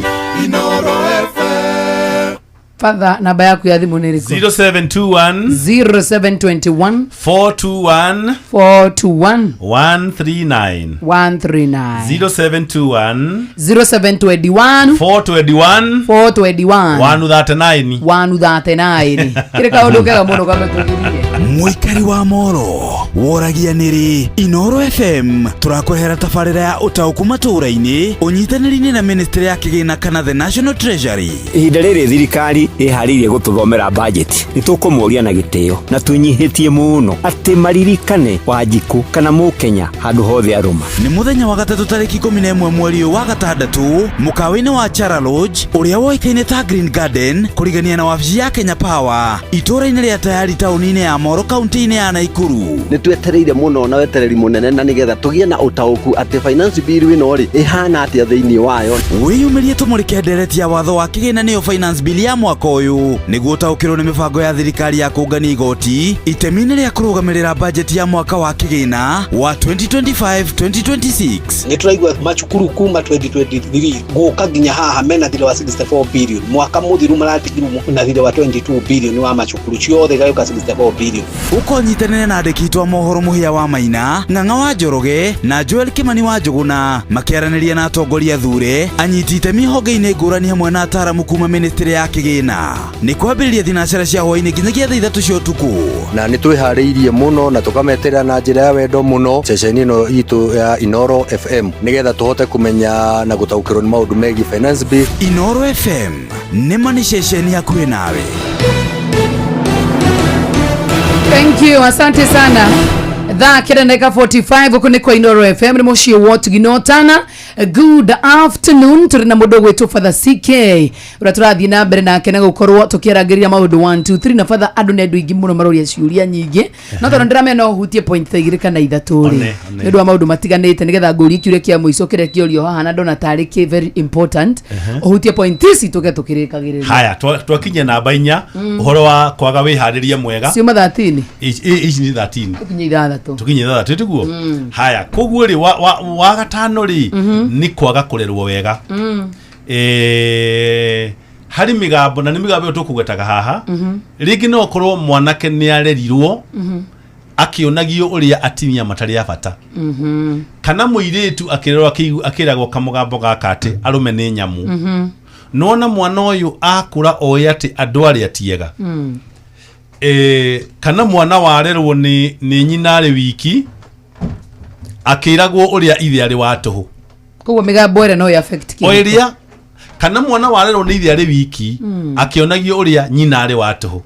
Father, namba yaku ya thimũ nĩ ĩrĩkũ? 0721 0721 421 421 139. 139. 0721 0721 421 421 139. 139. Kĩrĩ kaũndũ kega mũno kamekũgĩrire. Mũikari wa moro woragia nĩrĩ Inoro FM tũrakũrehera tabarĩra ya ũtaũku matũũra-inĩ, ũnyitanĩri-inĩ na ministry ya kĩgĩna kana the National Treasury. Ihinda rĩrĩ thirikari ĩharĩirie gũtũthomera bajeti nĩ tũkũmoria na gĩtĩo na twĩnyihĩtie mũno atĩ maririkane Wanjikũ kana Mũkenya handũ hothe arũma. Nĩ mũthenya wa gatatũ tarĩki 11 mweri ũyũ wa gatandatũ mũkawa-inĩ wa Chara Lodge ũrĩa woĩkaine ta Green Garden kũrigania na wabici ya Kenya Power itũũra-inĩ rĩa Tayari taũni-inĩ ya Moro kaunti-inĩ ya Naikuru. Nĩ twetereire mũno na wetereri mũnene na nĩgetha tũgĩe na ũtaũku atĩ finance bill ĩno rĩ ĩhana atĩa thĩinĩ wayo. Wĩyumĩrie tũmũrĩke ndereti ya watho wa kĩgĩna nĩyo finance bill ya mwaka ũyũ nĩguo ũtaũkĩrwo nĩ mĩbango ya thirikari ya kũngania igoti itemi-inĩ rĩa kũrũgamĩrĩra bajeti ya mwaka wa kĩgĩna wa 2025-2026. Nĩ tũraigua macukuru kuma 2023 gũka nginya haha mena thirĩ wa 64 billion, mwaka mũthiru maratigirwo na thirĩ wa 22 billion wa macukuru ciothe igagĩũka 64 billion. Ũkonyitanĩre na andĩki itũ a mohoro Mũhĩa wa Maina, Ng'ang'a wa Njoroge na Joel Kĩmani wa Njũgũna makĩaranĩria na atongoria thure anyiti itemi honge-inĩ ngũrani hamwe na ataramu kuma mĩnĩstĩrĩ ya kĩgĩna. Nĩ kwambĩrĩria thinacara cia hwaĩ-inĩ nginyagia thaa 3 cia ũtukũ. Na nĩ twĩharĩirie mũno na tũkameterera na njĩra ya wendo mũno ceceni ĩno itũ ya Inoro FM nĩgetha tũhote kũmenya na gũtaũkĩrwo nĩ maũndũ megiĩ finance bill. Inoro FM nĩma nĩ ceceni hakuhĩ nawe. Thank you, asante sana. Thaa 9:45 huku nĩ kwa Inoro FM nĩ mũciĩ wa Tugino Tana. Good afternoon, tũrĩ na mũndũ ũgwĩtwo Father CK ũrĩa tũrathiĩ na mbere nake na gũkorwo tũkĩarangĩria maũndũ 1 2 3 na Father, andũ nĩ andũ aingĩ mũno maroria ciũria nyingĩ, no tondũ ndĩramenya no ũhutie point ta igĩrĩ kana ithatũ rĩ, One, one. nĩ ũndũ wa maũndũ matiganĩte, nĩgetha ngũrie kĩũria kĩa mũico kĩrĩa kĩorio haha na ndona tarĩ kĩ very important, ũhutie point ici tũke tũkĩrĩkagĩrĩria. Haya, twakinyia namba 4, ũhoro wa kwaga wĩharĩria mwega. Ciuma 13. Ici nĩ 13. Tũkinye ithathatũ. Tukinye ithathatũ tiguo. Haya, koguo rĩ, wa gatano rĩ, nĩ kwaga kũrerwo wega. Harĩ mĩgambo na nĩ mĩgambo ĩyo tũkũgwetaga haha. Rĩngĩ no ũkorwo mwanake nĩ arerirwo akĩonagio ũrĩa atimia matarĩ a bata, kana mũirĩtu akĩrerwo akĩragwo kamũgambo gaka atĩ arũme nĩ nyamũ. Nona mwana ũyũ akũra oĩ atĩ andũ arĩa tiega. Kana mwana warerwo nĩ nyina arĩ wiki akĩragwo ũrĩa ithe arĩ wa tũhũ. Koguo mĩgambo ĩrĩa no ĩ affect o kĩhiko. Ĩrĩa kana mwana warerwo nĩ ithe arĩ wiki akĩonagio ũrĩa nyina arĩ wa tũhũ.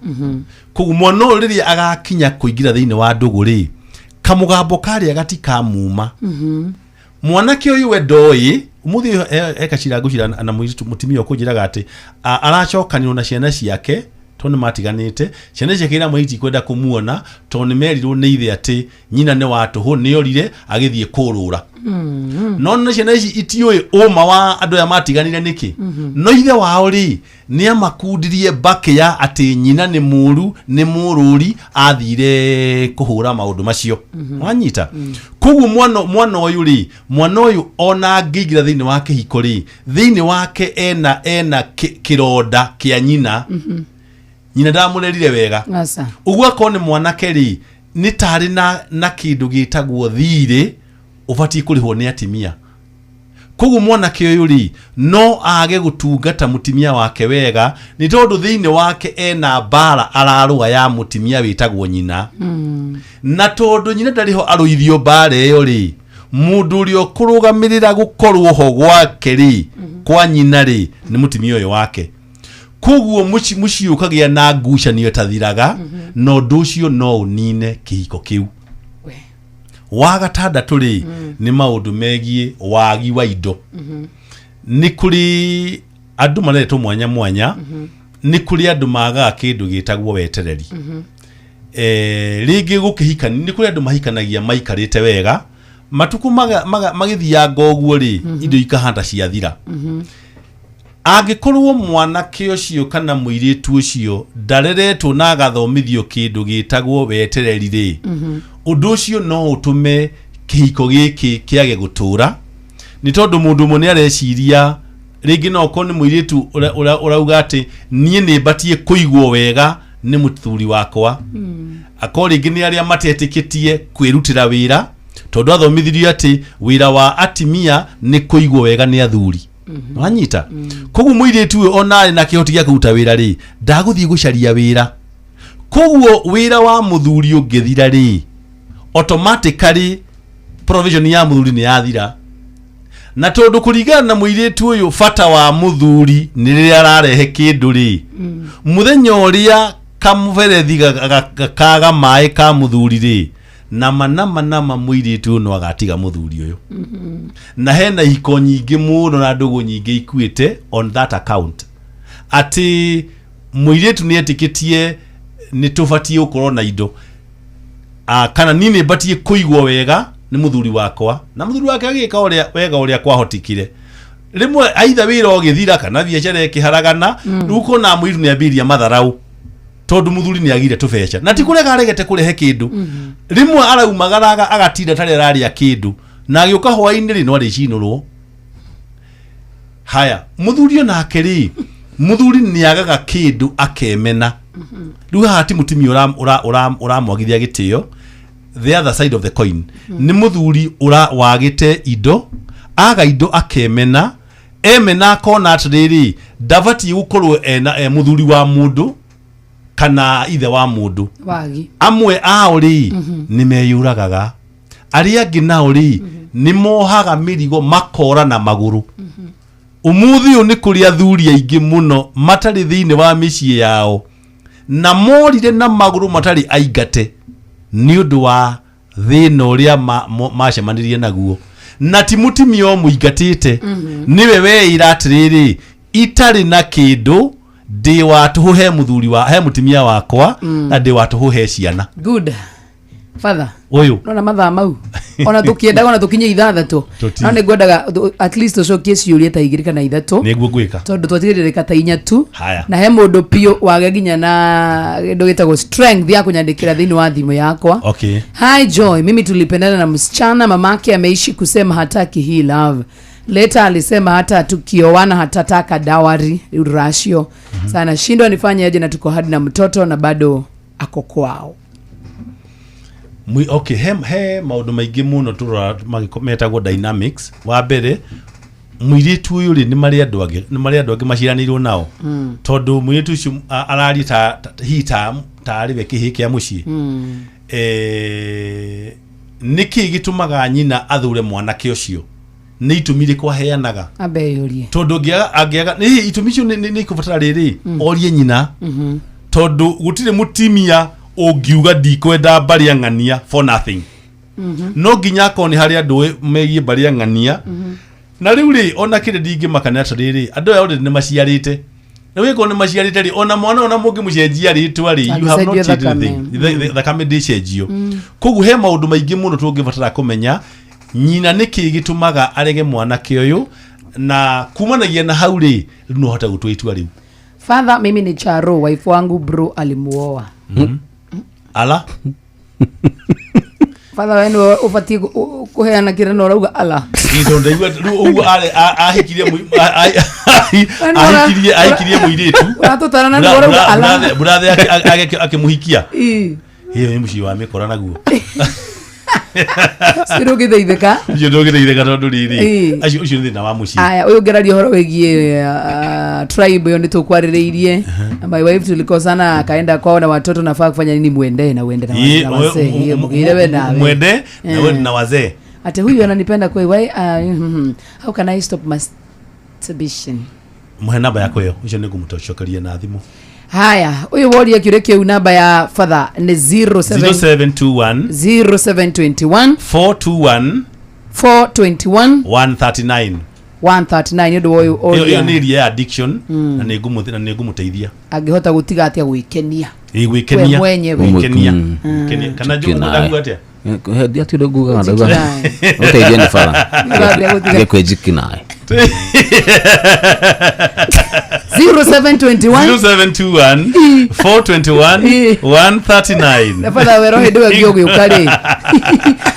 Koguo mwana ũyũ rĩrĩa agakinya kũingĩra thĩinĩ wa ndũgũ rĩ, kamũgambo karĩa gatikamuma. Mwanake ũyũ we ndoĩ ũmũthĩ ũyũ ekacira ngũcira na mũirĩtu mũtumia ũkũnjĩraga atĩ aracokanĩrwo na ciana ciake tondũ nĩ matiganĩte. Ciana ciake iramwe itikwenda kũmuona tondũ nĩ merirwo nĩ ithe atĩ nyina nĩ wa tũhũ, nĩ orire agĩthiĩ kũrũra. No nĩ ciana ici itiũĩ ũma wa andũ aya matiganire nĩkĩ. No ithe wao rĩ, nĩ amakundirie mbakĩ ya atĩ nyina nĩ mũru, nĩ mũrũri, athire kũhũra maũndũ macio. Wanyita? Koguo mwana ũyũ rĩ, mwana ũyũ ona angĩingĩra thĩinĩ wa kĩhiko rĩ, thĩinĩ wake ena kĩronda kĩa nyina. Nyina ndamũrerire wega. Aca. Ũguo akorwo nĩ mwanake rĩ, nĩ tarĩ na kĩndũ gĩtagwo thirĩ ũbatiĩ kũrĩhwo nĩ atimia. Koguo mwanake ũyũ rĩ, no age gũtungata mũtimia wake wega nĩ tondũ thĩinĩ wake ena mbara ararũa ya mũtimia wĩtagwo nyina. Na tondũ nyina ndarĩ ho arũithio mbara ĩyo rĩ, mũndũ ũrĩa ũkũrũgamĩrĩra gũkorwo ho gwake rĩ, kwa nyina rĩ, nĩ mũtimia ũyũ wake. Koguo mũciĩ ũkagĩa na ngucanio ĩtathiraga, na ũndũ ũcio no ũnine kĩhiko kĩu. Wa gatandatũ rĩ, nĩ maũndũ megiĩ wagi wa indo. Nĩ kũrĩ andũ mareretwo mwanya mwanya. Nĩ kũrĩ andũ magaga kĩndũ gĩtagwo wetereri. Rĩngĩ gũkĩhikani nĩ kũrĩ andũ mahikanagia maikarĩte wega, matukũ magĩthianga ũguo rĩ, indo ikahanda ciathira. Angĩkorwo mwanake ũcio kana mũirĩtu ũcio ndareretwo na agathomithio kĩndũ gĩtagwo wetereri rĩ, ũndũ ũcio no ũtũme kĩhiko gĩkĩ kĩage gũtũra, nĩ tondũ mũndũ ũmwe nĩ areciria rĩngĩ no okorwo nĩ mũirĩtu ũrauga atĩ niĩ nĩ batiĩ kũigwo wega nĩ mũthuri wakwa. Akorwo rĩngĩ nĩ arĩa matetĩkĩtie kwĩrutĩra wĩra, tondũ athomithirio atĩ wĩra wa atimia nĩ kũigwo wega nĩ athuri. Wanyita? Koguo mũirĩtu ũyũ ona arĩ na kĩhoti gĩa kũruta wĩra rĩ, ndagũthiĩ gũcaria wĩra. Koguo wĩra wa mũthuri ũngĩthira rĩ, automatically provision ya mũthuri nĩ yathira. Na tondũ kũringana na mũirĩtu ũyũ bata wa mũthuri nĩ rĩrĩa ararehe kĩndũ rĩ, mũthenya ũrĩa kamũberethi gakaga maĩ ka mũthuri rĩ, nama nama nama mũirĩtu ũyũ no agatiga mũthuri ũyũ. Na hena ihiko nyingĩ mũno na ndũgũ nyingĩ ikuĩte on that account, atĩ mũirĩtu nĩ etĩkĩtie nĩ tũbatiĩ gũkorwo na indo, kana niĩ nĩ batiĩ kũigwo wega nĩ mũthuri wakwa, na mũthuri wake agĩka ũrĩa wega ũrĩa kwahotikire. Rĩmwe aitha wĩra ũgĩthira kana biacara ĩkĩharagana, rĩu ũkona mũirĩtu nĩ ambĩrĩria matharau tondũ mũthuri nĩ agire tũbeca, na ti kũrega aregete kũrehe kĩndũ. Rĩmwe araumagaraga agatinda tarĩ ararĩa kĩndũ, na agĩũka hwaĩ-inĩ rĩ, no arĩcinũrwo. Haya, mũthuri onake rĩ, mũthuri nĩ agaga kĩndũ akemena. Rĩu haha ti mũtumia ũramwagithia gĩtĩo, the other side of the coin nĩ mũthuri ũra wagĩte indo, aga indo akemena, emena akona atĩrĩrĩ, ndabatiĩ gũkorwo ena e mũthuri wa mũndũ kana ithe wa mũndũ. Wagi. Amwe ao rĩ, nĩ meyũragaga, arĩa angĩ nao rĩ, nĩ mohaga mĩrigo makora na magũrũ. Ũmũthĩ ũyũ nĩ kũrĩ athuri aingĩ mũno matarĩ thĩinĩ wa mĩciĩ yao na morire na magũrũ matarĩ aingate nĩ ũndũ wa thĩna ũrĩa macemanirie naguo, na ti mũtumia ũmũingatĩte, nĩwe weĩra atĩrĩrĩ, itarĩ na kĩndũ, ndĩ wa tũhũ he mũthuri wa he mũtumia wakwa, na ndĩ wa tũhũ he ciana. Good father. Ũyũ. Nona mathaa mau ona tũkĩendaga ona tũkinye 6. Tũti. No nĩ ngwendaga at least tũcokie ciũria ta 2 kana 3. Nĩguo ngwĩka. Tondũ twatigĩrĩrĩka ta 4 tu. Haya. Na he mũndũ piũ wage nginya na kĩndũ gĩtagwo strength ya kũnyandĩkĩra thĩinĩ wa thimũ yakwa. Okay. Hi Joy, mimi tulipendana na msichana, mamake ameishi kusema hataki hii love. Later alisema hata tukioana hatataka dowry ratio. Sana shindwa nifanye aje na tuko hadi na mtoto na bado ako kwao. Okay, he maũndũ maingĩ mũno tũrora metagwo dynamics. Wa mbere, mũirĩtu ũyũ rĩ, nĩ marĩ andũ angĩ, nĩ marĩ andũ angĩ maciaranĩirwo nao. Tondũ mũirĩtu ũcio araria hihi ta arĩ we kĩhĩĩ kĩa mũciĩ. Nĩkĩ gĩtũmaga nyina athure mwanake ũcio? Nĩ itũmi irĩkũ aheanaga? Ambe yũrie. Tondũ angĩaga nĩ itũmi icio nĩ ikũbatara rĩrĩ, orie nyina, tondũ gũtirĩ mũtimia ũngiuga ndikwenda mbarĩ ya ng'ania for nothing. No nginya akorwo nĩ harĩ andũ megiĩ mbarĩ ya ng'ania. Na rĩu rĩ, ona kĩrĩa ndingĩmaka nĩ atĩrĩrĩ, andũ aya already nĩ maciarĩte, na wĩkorwo nĩ maciarĩte rĩ, ona mwana ona mũngĩmũcenjia rĩtwa rĩ, you have not Angĩcenjio changed thakame. anything. Thakame ndĩcenjio. Koguo he maũndũ maingĩ mũno tũngĩbatara kũmenya nyina nĩkĩ gĩtũmaga arege mwanake ũyũ, na kumanagia na hau rĩ, rĩu no hote gũtua itua rĩu. Father, mimi ni Charo, wife wangu bro alimuoa. Ala. Father, we nĩwe ũbatiĩ kũheana kĩrĩa na ũrauga ala. Ĩ, tondũ ndaigua rĩu ũguo ahikirie ahikirie mũirĩtu. Ũratũtarana nĩwe ũrauga ala. Burathe akĩmũhikia. Ĩ. Ĩyo nĩ mũciĩ wa mĩkora naguo. Cio ndũngĩteithĩka. Ũcio ndũngĩteithĩka tondũ rĩrĩ, Ĩ. acio ũcio nĩ thĩna wa mũciĩ. Aya, ũyũ ngeraria ũhoro wĩgiĩ tribe ĩyo nĩ tũkwarĩrĩirie. My wife tulikosana akaenda kwao na watoto, nafaa kufanya nini? Muende na uende na Ĩ, na wazee. Ĩ, mũgĩre we nawe. Mwende na we na wazee. Ate huyu ananipenda kweli, why, how can I stop masturbation? Mũhe namba yakwa ĩyo, ũcio nĩ ngũmũcokeria na thimũ. Haya, ũyũ woria kĩũria kĩu, namba ya father nĩ 07 0721 0721 421 421 139. 139 nĩ ũndũ wa ũyũ Ĩyo oria. ĩyo nĩ iria ya addiction, na nĩ ngũmũteithia. Angĩhota gũtiga atĩa gwĩkenia? Ĩ, gwĩkenia. We mwenyewe. Gwĩkenia. Gwĩkenia. Kana Njũgũ ndaguo atĩa? Ndiatire ngugaga ndauga Njikinaĩ. ũteithie nĩ bara. Ũrathiĩ gũtiga. Tige kwĩnjikinaĩ. 0721 0721 421 139. Na batha wero hĩndĩ ĩyo ĩngĩ ũgĩũka rĩ,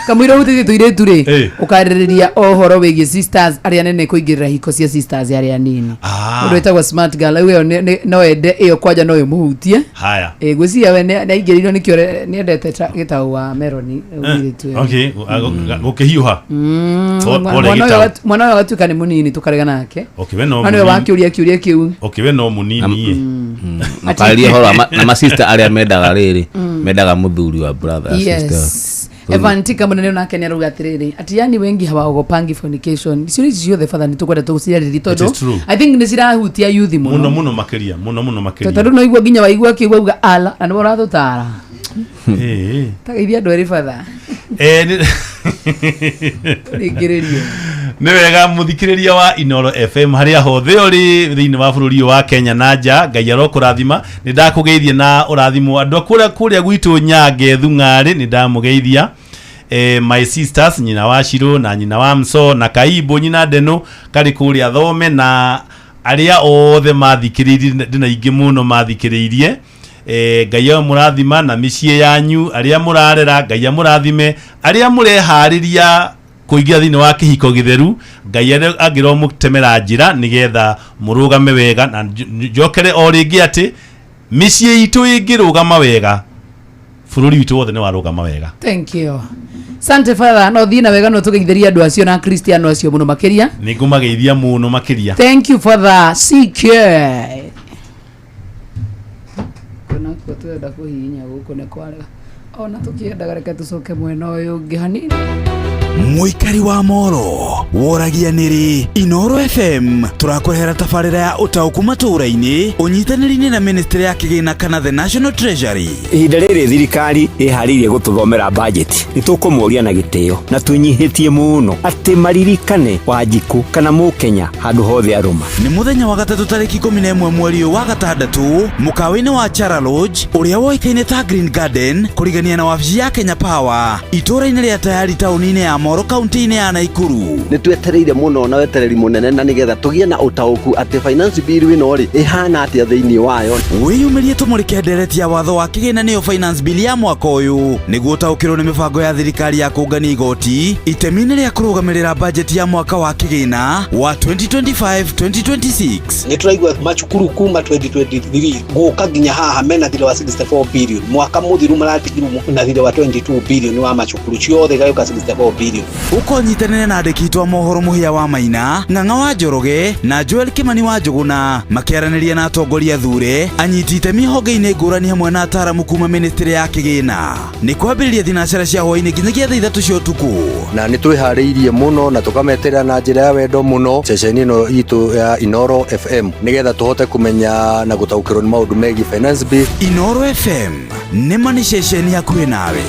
kamũira ũhutĩtie tũirĩtu rĩ, ũkarĩrĩria ũhoro wĩgiĩ sisters arĩa nene kũingĩrĩra hiko cia sisters arĩa nini. Mũndũ wĩtagwo smart girl rĩu ĩyo no ende ĩyo kwanja no ĩmũhutie. Haya. Ĩ, ngwĩciria we nĩ aingĩrĩirwo nĩkĩo nĩendete gĩtaũ wa Meroni mũirĩtu ũyũ. Okay, gũkĩhiũha. Pole Mwana ũyũ gĩtaũ. mwana ũyũ agatuĩka nĩ mũnini tũkarega nake. Okay, we no Mwana ũyũ mũnini. wakĩũria kĩũria kĩu. Okay, we no mũnini. Makarĩria ũhoro wa na masista arĩa mendaga rĩrĩ, mendaga mũthuri wa brother sister. Yes. Evan Tika munene onake nĩ arauga atĩrĩrĩ ati yani wengi hawaogopangi fornication. Icio ici ciothe batha nĩ tũkwenda tũciarĩrie It tondũ is true. I think nĩ cirahutia youth muno mũno. Muno makiria, muno muno makiria. Tondũ no igua nginya waigua akiuga uga ala na nĩwe ũratũtara. Eh. Tageithia andũ erĩ batha. Eh, Rĩngĩrĩrie. Nĩ wega mũthikĩrĩria wa Inoro FM harĩa hothe ũrĩ thĩinĩ wa bũrũri ũyũ wa Kenya na nja, Ngai arokũrathima. Nĩ ndakũgeithia na ũrathimwo andũ a kũrĩa kũrĩa gwitũ Nyange Thung'arĩ, nĩ ndamũgeithia. My sisters, nyina wa Shiro na nyina wa Mso na Kaimbo nyina Ndeno karĩ kũrĩa Thome, na arĩa othe mathikĩrĩirie, ndĩna ingĩ mũno mathikĩrĩirie. Ngai amũrathima na mĩciĩ yanyu, arĩa mũrarera Ngai amũrathime, arĩa mũreharĩria kũingĩra thĩinĩ wa kĩhiko gĩtheru Ngai angĩromũtemera njĩra nĩgetha mũrũgame wega. Na njokere o rĩngĩ atĩ mĩciĩ itũ ĩngĩrũgama wega, bũrũri witũ wothe nĩ warũgama wega. Thank you. Sante father, no thiĩ na wega no tũgeithĩrie andũ acio na Kristiano acio mũno makĩria. Nĩ ngũmageithia mũno makĩria. Thank you father. CK. Kunakuo twenda kũhihinya gũkũ nĩ kwarega. Ona tũkĩendaga reke tũcoke mwena ũyũ ũngĩ hanini. Mũikari wa Moro woragia nĩrĩ Inoro FM tũrakũrehera tabarĩra ya ũtaũku matũũra-inĩ ũnyitanĩri-inĩ na ministry ya kĩgĩna kana the National Treasury. Ihinda rĩrĩ thirikari ĩharĩirie gũtũthomera bajeti nĩ tũkũmoria na gĩtĩo na twĩnyihĩtie mũno atĩ maririkane Wanjikũ kana Mũkenya handũ hothe arũma. Nĩ mũthenya wa gatatũ tarĩki 11 mweri ũyũ wa gatandatũ mũkawa-inĩ wa Chara Lodge ũrĩa woĩkaine ta Green Garden kũrigania na wabici ya Kenya Power itũũra-inĩ rĩa Tayari taũni-inĩ ya Moro kaunti-inĩ ya Naikuru. Nĩ twetereire mũno na wetereri mũnene na nĩgetha tũgĩe na ũtaũku atĩ finance bill ĩno rĩ ĩhana atĩa thĩinĩ wayo. Wĩyumĩrie tũmũrĩke ndereti ya watho wa kĩgĩna nĩyo finance bill ya mwaka ũyũ nĩguo ũtaũkĩrwo nĩ mĩbango ya thirikari ya kũngania igoti itemi-inĩ rĩa kũrũgamĩrĩra bajeti ya mwaka wa kĩgĩna wa 2025-2026. Nĩ tũraigua macukuru kuma 2023 gũka nginya haha mena thirĩ wa 64 billion, mwaka mũthiru maratigirwo na thirĩ wa 22 billion wa macukuru ciothe igagĩũka 64 billion. Ũkonyitanĩre na andĩki itũ a mohoro Mũhĩa wa Maina, Ng'ang'a wa Njoroge na Joel Kimani wa Njũgũna makĩaranĩria na atongoria thure anyiti itemi honge-inĩ ngũrani hamwe na ataaramu kuma ministry ya kĩgĩna. Nĩ kwambĩrĩria thinacara cia hwaĩ-inĩ nginyagia thaa 3 cia ũtukũ. Na nĩ twĩharĩirie mũno na tũkameterera na njĩra ya wendo mũno ceceni ĩno itũ ya Inoro FM nĩgetha tũhote kũmenya na gũtaũkĩrwo nĩ maũndũ megiĩ finance bill. Inoro FM nĩ ma nĩ ceceni hakuhĩ nawe.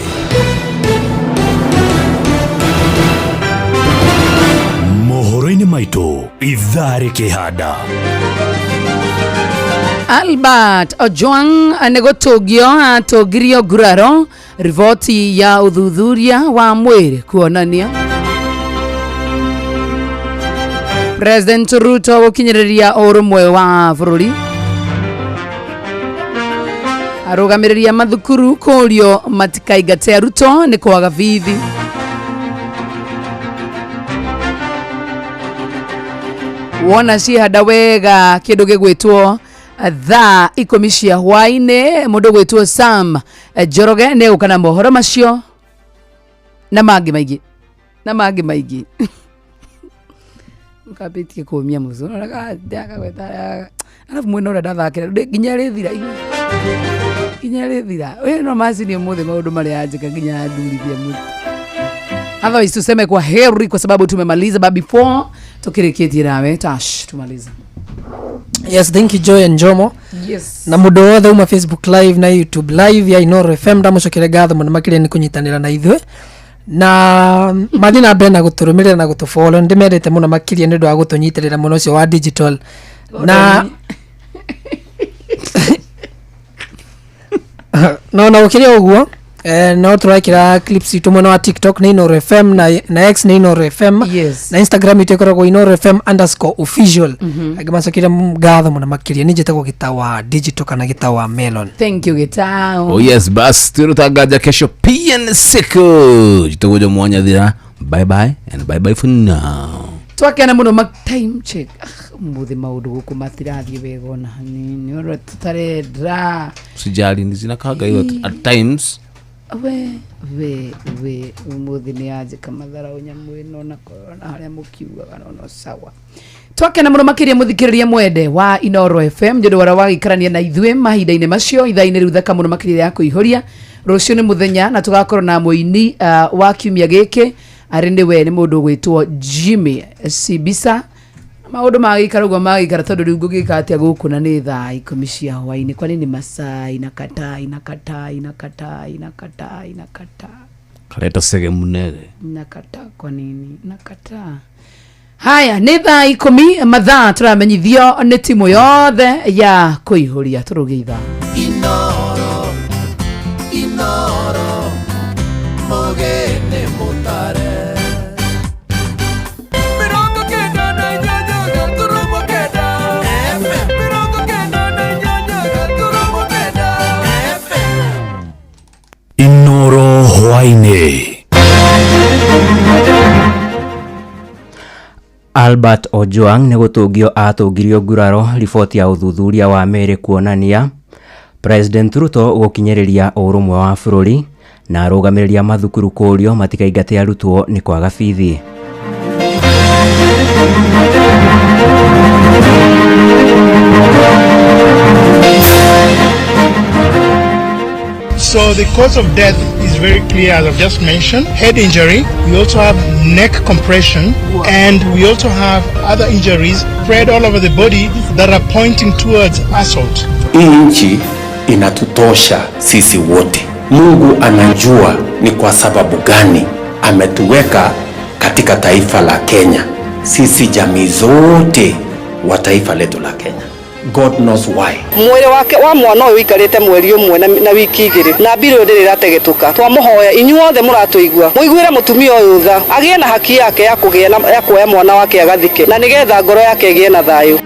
Mohoro-inĩ maitũ ithaa rĩkĩhanda. Albert Ojwang nĩ gũtũngio atũngirio nguraro riboti ya ũthuthuria wa mwĩrĩ kuonania President Ruto gũkinyĩrĩria ũrũmwe wa bũrũri. Arũgamĩrĩri a mathukuru kũũrio matikaingate arutwo nĩ kwaga bithi. Wona cihanda wega kĩndũ gĩgwĩtwo thaa 10 cia hwaĩ-inĩ mũndũ gwĩtwo Sam Njoroge nĩ egũka na mohoro macio na mangĩ maingĩ na mangĩ maingĩ. Mũkambĩtie kũmia mũco arabu mwena ũrĩa ndathakĩra nginya rĩthira nginya rĩthira ĩno no macini ũmũthĩ maũndũ marĩa anjĩka nginya andurithia mũtu. Otherwise tuseme kwa heri kwa sababu tumemaliza, but before tukirikitie nawe Tash tumaliza. Yes, thank you Joy and Njomo. Yes. Na mundu wothe uma Facebook live na YouTube live ya Inoro FM ndamucokere ngatho muno makiria ni kunyitanira na ithuĩ na mathi na mbere na gũtũrũmĩrĩra na gũtũfollow. Ndĩmendete mũno makĩria nĩ ũndũ wa gũtũnyitĩrĩra mũno ũcio wa digital na no na gũkĩrĩ ũguo no tũrekĩra clips itũ mwena wa TikTok nĩ Inoro FM na X nĩ Inoro FM. Yes. Na Instagram itũ ĩkoragwo Inoro FM _official. Angĩ macokire ngatho mũno makĩria. Nĩ njĩtagwo Gĩtau wa digital kana Gĩtau wa Melon. Thank you Gĩtau. Oh yes, bas twĩrutanganja kesho pia siku jitũgũjo mwanyathira. Bye bye and bye bye for now. Twakena mũno ma time check. Mũthĩ maũndũ gũkũ matirathiĩ wega ona hanini ũrĩa tũtarenda. Sijali ni zinakaga hiyo at times. We we we umuthi nĩ yanjĩka matharau nyamũ ĩno na korona harĩa mũkiugaga no no sawa. Twakena mũno makĩria mũthikĩrĩria mwende wa Inoro FM nĩ ũndũ wa wagĩikarania na ithuĩ mahinda-inĩ macio ithaa-inĩ rĩu thaka mũno makĩria ya kũihũria. Rũciũ nĩ mũthenya na tũgakorwo na mũini wa kiumia gĩkĩ arĩ nĩwe nĩ mũndũ ũgwĩtwo Jimmy Sibisa. Maũndũ magĩikara ũguo magĩikara tondũ rĩu ngũgĩka atĩa gũkũ na nĩ thaa 10 cia hwaĩ-inĩ. Kwani nĩ masaa inakataa inakataa inakataa inakataa inakataa Kareta sege munene. Nakataa kwa nini? Nakataa. Haya nĩ thaa 10 mathaa tũramenyithio nĩ timu yothe ya kũihũria tũrũge ithaa. Inoro, Inoro, mũgeni mũtare. 98.9 FM, 98.9 FM. Inoro hwaĩ-inĩ. Albert Ojwang nĩ gũtũngio atũngirio nguraro riboti ya ũthuthuria wa mĩĩrĩ kuonania President Ruto gũkinyĩrĩria ũrũmwe wa bũrũri na arũgamĩrĩri a mathukuru kũũrio matikaingate arutwo nĩ kwaga bithi. So the cause of death is very clear, as I've just mentioned. Head injury, we also have neck compression, and we also have other injuries spread all over the body that are pointing towards assault. Hii nchi inatutosha sisi wote. Mungu anajua ni kwa sababu gani ametuweka katika taifa la Kenya. Sisi jamii zote wa taifa letu la Kenya. God knows why. Mwĩrĩ wake wa mwana ũyũ ũikarĩte mweri ũmwe na wiki igĩrĩ na mbirũ ĩyo ndĩrĩ ĩrategetũka. Twamũhoya inyuothe mũratũigua mũiguĩre mũtumia ũyũ tha agĩe na haki yake ya kũgĩa na ya kuoya mwana wake agathike na nĩgetha ngoro yake ĩgĩe na thayũ.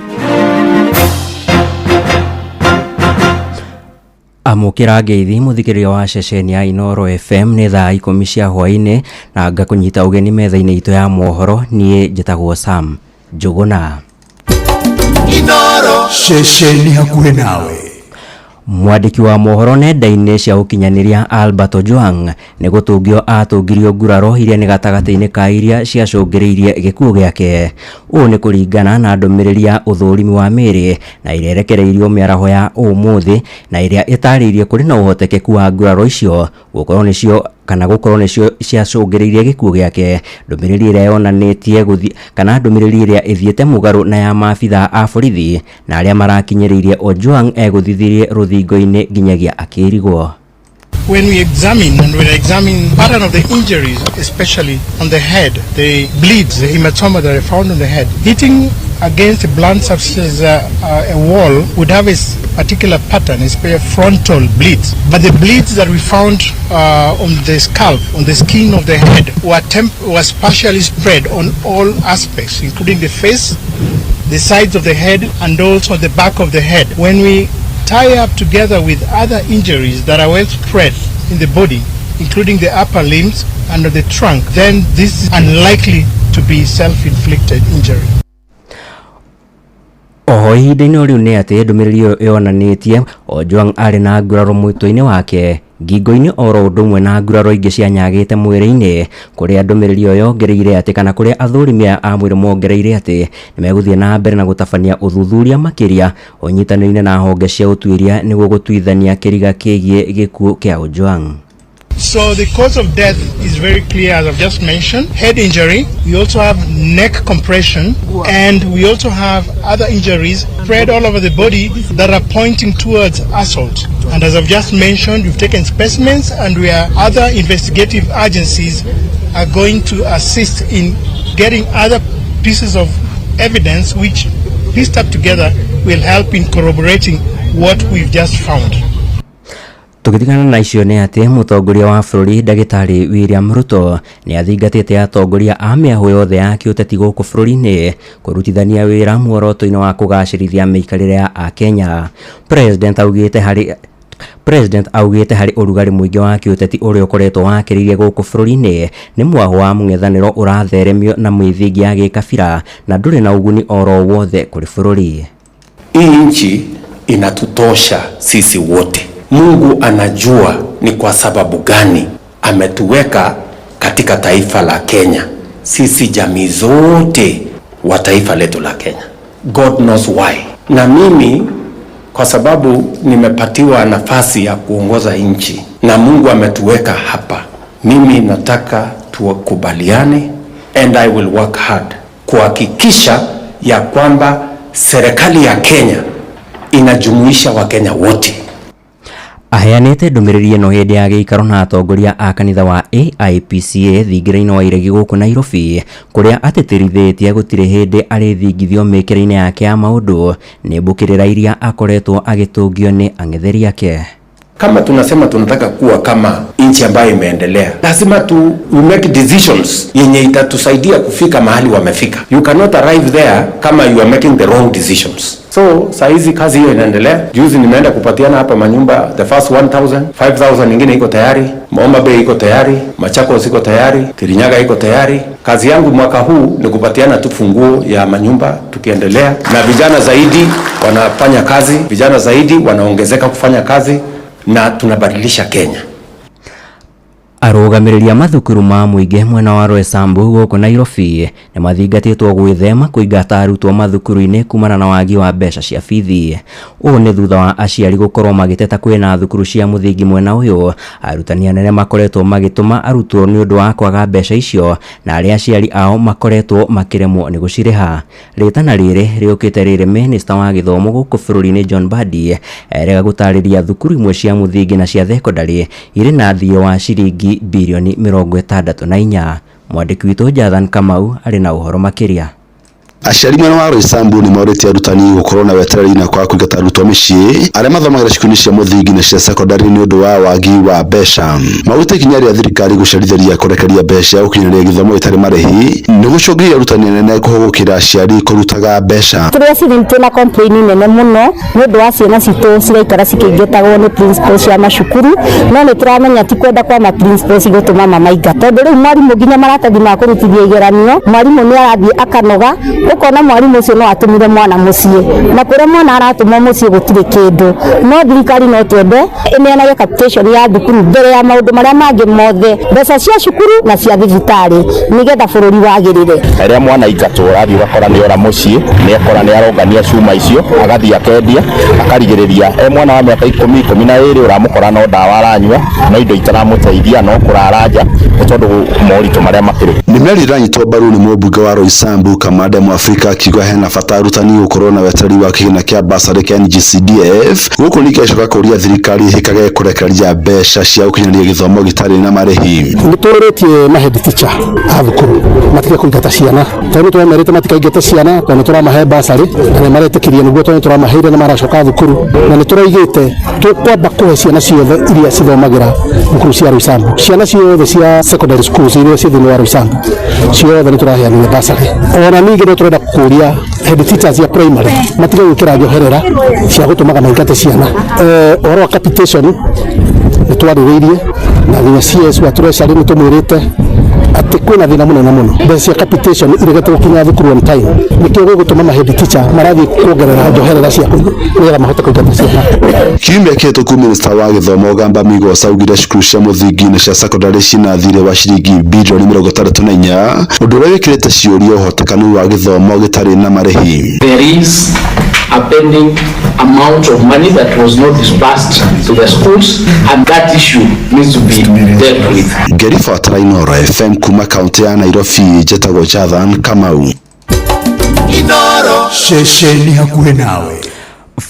Amũkĩra ngeithi mũthikĩrĩria wa ceceni ya Inoro FM nĩ thaa 10 cia hwaĩ-inĩ na ngakũnyita ũgeni metha-inĩ itũ ya mohoro. Niĩ njĩtagwo Sam Njũgũna. Inoro ceceni hakuhĩ nawe. Mwandĩki wa mohoro nenda-inĩ cia ũkinyanĩria Albert Ojwang nĩ gũtũngio atũngirio nguraro iria nĩ gatagatĩ-inĩ ka iria ciacũngĩrĩirie gĩkuũ gĩake. Ũũ nĩ kũringana na ndũmĩrĩri ya ũthũrimi wa mĩĩrĩ na ĩrĩa ĩrekereirio mĩaraho ya ũmũthĩ na ĩrĩa ĩtarĩirie kũrĩ na ũhotekeku wa nguraro icio gũkorwo nĩcio kana gũkorwo nĩcio ciacũngĩrĩirie gĩkuũ gĩake. Ndũmĩrĩri ĩrĩa yonanĩtie gũthi kana ndũmĩrĩri ĩrĩa ĩthiĩte mũgarũ na ya maabithaa a borithi na arĩa marakinyĩrĩirie Ojwang egũthithirie rũthingo-inĩ nginyagia akĩrigwo. When we examine and we examine pattern of the injuries, especially on the head, the bleeds, the hematoma that are found on the head, hitting against a blunt substance, a wall would have a particular pattern, a frontal bleeds. But the bleeds that we found on the scalp, on the skin of the head, were spatially spread on all aspects, including the face, the sides of the head, and also the back of the head. When we tie up together with other injuries that are well spread in the body, including the upper limbs and the trunk, then this is unlikely to be self-inflicted injury. Oho ihinda-inĩ rĩu nĩ atĩ ndũmĩrĩri ĩyo yonanĩtie Ojwang arĩ na nguraro mwĩtũ-inĩ wake ngingo-inĩ oro ũndũ ũmwe na nguraro ingĩ cianyagĩte mwĩrĩ-inĩ kũrĩa ndũmĩrĩri ĩyo yongereire atĩ kana kũrĩa athũrimi a mwĩrĩ mongereire atĩ nĩmegũthiĩ na mbere na gũtabania ũthuthuria makĩria ũnyitanĩire na honge cia ũtuĩria nĩguo gũtuithania kĩriga kĩgiĩ gĩkuũ kĩa Ojwang. So the cause of death is very clear, as I've just mentioned. Head injury, we also have neck compression, and we also have other injuries spread all over the body that are pointing towards assault. And as I've just mentioned, we've taken specimens, and we are other investigative agencies are going to assist in getting other pieces of evidence which, pieced up together, will help in corroborating what we've just found. Tũgĩtigana na icio nĩ atĩ mũtongoria wa bũrũri ndagĩtarĩ William Ruto nĩ athingatĩte atongoria a mĩahũ yothe ya kĩũteti gũkũ bũrũri-inĩ kũrutithania wĩra muoroto-inĩ wa kũgacĩrithia mĩikarĩre ya Akenya. President augĩte harĩ ũrugarĩ mũingĩ wa kĩũteti ũrĩa ũkoretwo wakĩrĩirie gũkũ bũrũri-inĩ nĩ mwahũ wa mũng'ethanĩro ũratheremio na mĩthingi ya gĩkabira na ndũrĩ na ũguni oro wothe kũrĩ bũrũri. Hii nchi inatutosha sisi wote. Mungu anajua ni kwa sababu gani ametuweka katika taifa la Kenya, sisi jamii zote wa taifa letu la Kenya. God knows why. Na mimi kwa sababu nimepatiwa nafasi ya kuongoza nchi na Mungu ametuweka hapa, mimi nataka tukubaliane, and I will work hard kuhakikisha ya kwamba serikali ya Kenya inajumuisha Wakenya wote. Aheanĩte ndũmĩrĩri ĩno hĩndĩ ya gĩikaro na atongoria a kanitha wa AIPCA thingira-inĩ wa iregi gũkũ Nairobi, kũrĩa atĩtĩrithĩtie gũtirĩ hĩndĩ arĩthingithio mĩkĩre-inĩ yake ya maũndũ nĩ mbũkĩrĩra iria akoretwo agĩtũngio nĩ ang'etheri ake. Kama tunasema tunataka kuwa kama nchi ambayo imeendelea, lazima tu we make decisions yenye itatusaidia kufika mahali wamefika. You cannot arrive there kama you are making the wrong decisions. So saa hizi kazi hiyo inaendelea. Juzi nimeenda kupatiana hapa manyumba, the first 1000, 5000 ingine iko tayari, Homa Bay iko tayari, Machakos iko tayari, Kirinyaga iko tayari. Kazi yangu mwaka huu ni kupatiana tu funguo ya manyumba tukiendelea, na vijana zaidi wanafanya kazi, vijana zaidi wanaongezeka kufanya kazi, na tunabadilisha Kenya. Arũgamĩrĩri a mathukuru ma mũingĩ mwena wa Roysambu gũkũ Nairobi nĩ mathingatĩtwo gwĩthema kũingata arutwo mathukuru-inĩ kumana na wagi wa mbeca cia bithi. Ũũ nĩ thutha wa aciari gũkorwo magĩteta kwĩna thukuru cia mũthingi mwena ũyũ arutani anene makoretwo magĩtũma arutwo nĩ ũndũ wa kwaga mbeca icio na arĩa aciari ao makoretwo makĩremwo nĩ gũcirĩha. Rĩtana rĩrĩ rĩũkĩte rĩrĩ minista wa gĩthomo gũkũ bũrũri-inĩ John Mbadi erega gũtarĩria thukuru imwe cia mũthingi na cia thekondarĩ irĩ na thirĩ wa ciringi bilioni 64. Mwandĩki witũ Jathan Kamau arĩ na ũhoro makĩria. Aciari mwena wa Roysambu nĩ morĩtie arutani gũkorwo na wetereri na kwaga kũingata arutwo mĩciĩ arĩa mathomagĩra cukuru-inĩ cia mũthingi na cia sekondari nĩ ũndũ wa wagi wa mbeca. Maugĩte ikinya rĩa thirikari gũcerithĩria kũrekereria mbeca gũkinyanĩria gĩthomo gĩtarĩ marĩhi nĩ gũcũngĩrĩria arutani anene kũhũgũkĩra aciari kũrutaga mbeca. Tũrĩ aciari twĩna complain nene mũno nĩ ũndũ wa ciana citũ ciraikara cikĩingatagwo nĩ principal cia macukuru, no nĩ tũramenya ti kwenda kwa ma principals gũtũma mamaingate, tondũ rĩu mwarimũ nginya maratathi ma kũrutithia igeranio mwarimũ nĩ arathiĩ akanoga, ukona mwarimu ucio no atumire mwana mucii na kuria mwana aratumwo mucii gutiri kindu. No thirikari no twende ineanage capitation ya thukuru mbere ya maundu maria mangi mothe, mbeca cia cukuru na cia thibitari nigetha bururi wagirire. Riria mwana aingatwo arathiĩ ũgakora nĩ ora mũciĩ, nĩ akora nĩ arongania cuma icio agathiĩ akendia akarigĩrĩria e mwana wa mĩaka 10, 12 ũramũkora no ndawa aranyua no indo itaramũteithia no kũrara nja nĩ tondũ moritũ marĩa makĩrĩ. Nĩ mĩario ĩranyitwo mbaru nĩ mũmbunge wa Roysambu Kamande Mwafrika akiuga hena bata arutani gũkorwo na wetereri wa kĩgĩna kĩa bursary kĩa NGCDF. Gũkũ ningĩ acoka kũria thirikari ĩhĩkage kũrekereria mbeca cia gũkinyanĩria gĩthomo gĩtarĩ na marĩhi. Nĩ tũrĩtie ma head teacher a thukuru matige kũingata ciana, tondũ nĩ tũramerĩte matikaingate ciana, tondũ nĩ tũramahe bursary na nĩ maretĩkĩria nĩguo, tondũ nĩ tũramaheire na maracoka thukuru, na nĩ tũraigĩte tũkwamba kũhe ciana ciothe iria cithomagĩra thukuru cia Roysambu, ciana ciothe cia secondary schools iria ciĩ thĩinĩ wa Roysambu ciothe nĩ tũraheanire bursary. Ona ningĩ no tũrenda kũria head teachers ya primary matige gwĩkĩra njoherera cia gũtũmaga maingate ciana. Ũhoro wa capitation nĩ twarĩrĩirie na nginya CS wa Treasury nĩ tũmwĩrĩte atĩ kwĩna thĩna mũnene mũno, mbeca cia capitation iregete gũkinya thukuru on time, nĩkĩo gĩgũtũma ma head teacher marathiĩ kuongerera njoherera cia nĩgetha mahote kũingata ciana. Kiumia kĩhĩtũku minista wa gĩthomo Gamba Migosa augire cukuru cia mũthingi na cia sekondari cina thirĩ wa ciringi bilioni 64, ũndũ ũrĩa wĩkĩrĩte ciũria ũhotekanu wa gĩthomo gĩtarĩ na marĩhi. There is a pending amount of money that was not disbursed to the schools, and that issue needs to be dealt with. Ngĩribotera Inooro FM kuma kaunti ya Nairobi, njĩtagwo Jathan Kamau. Inooro ceceni hakuhĩ nawe.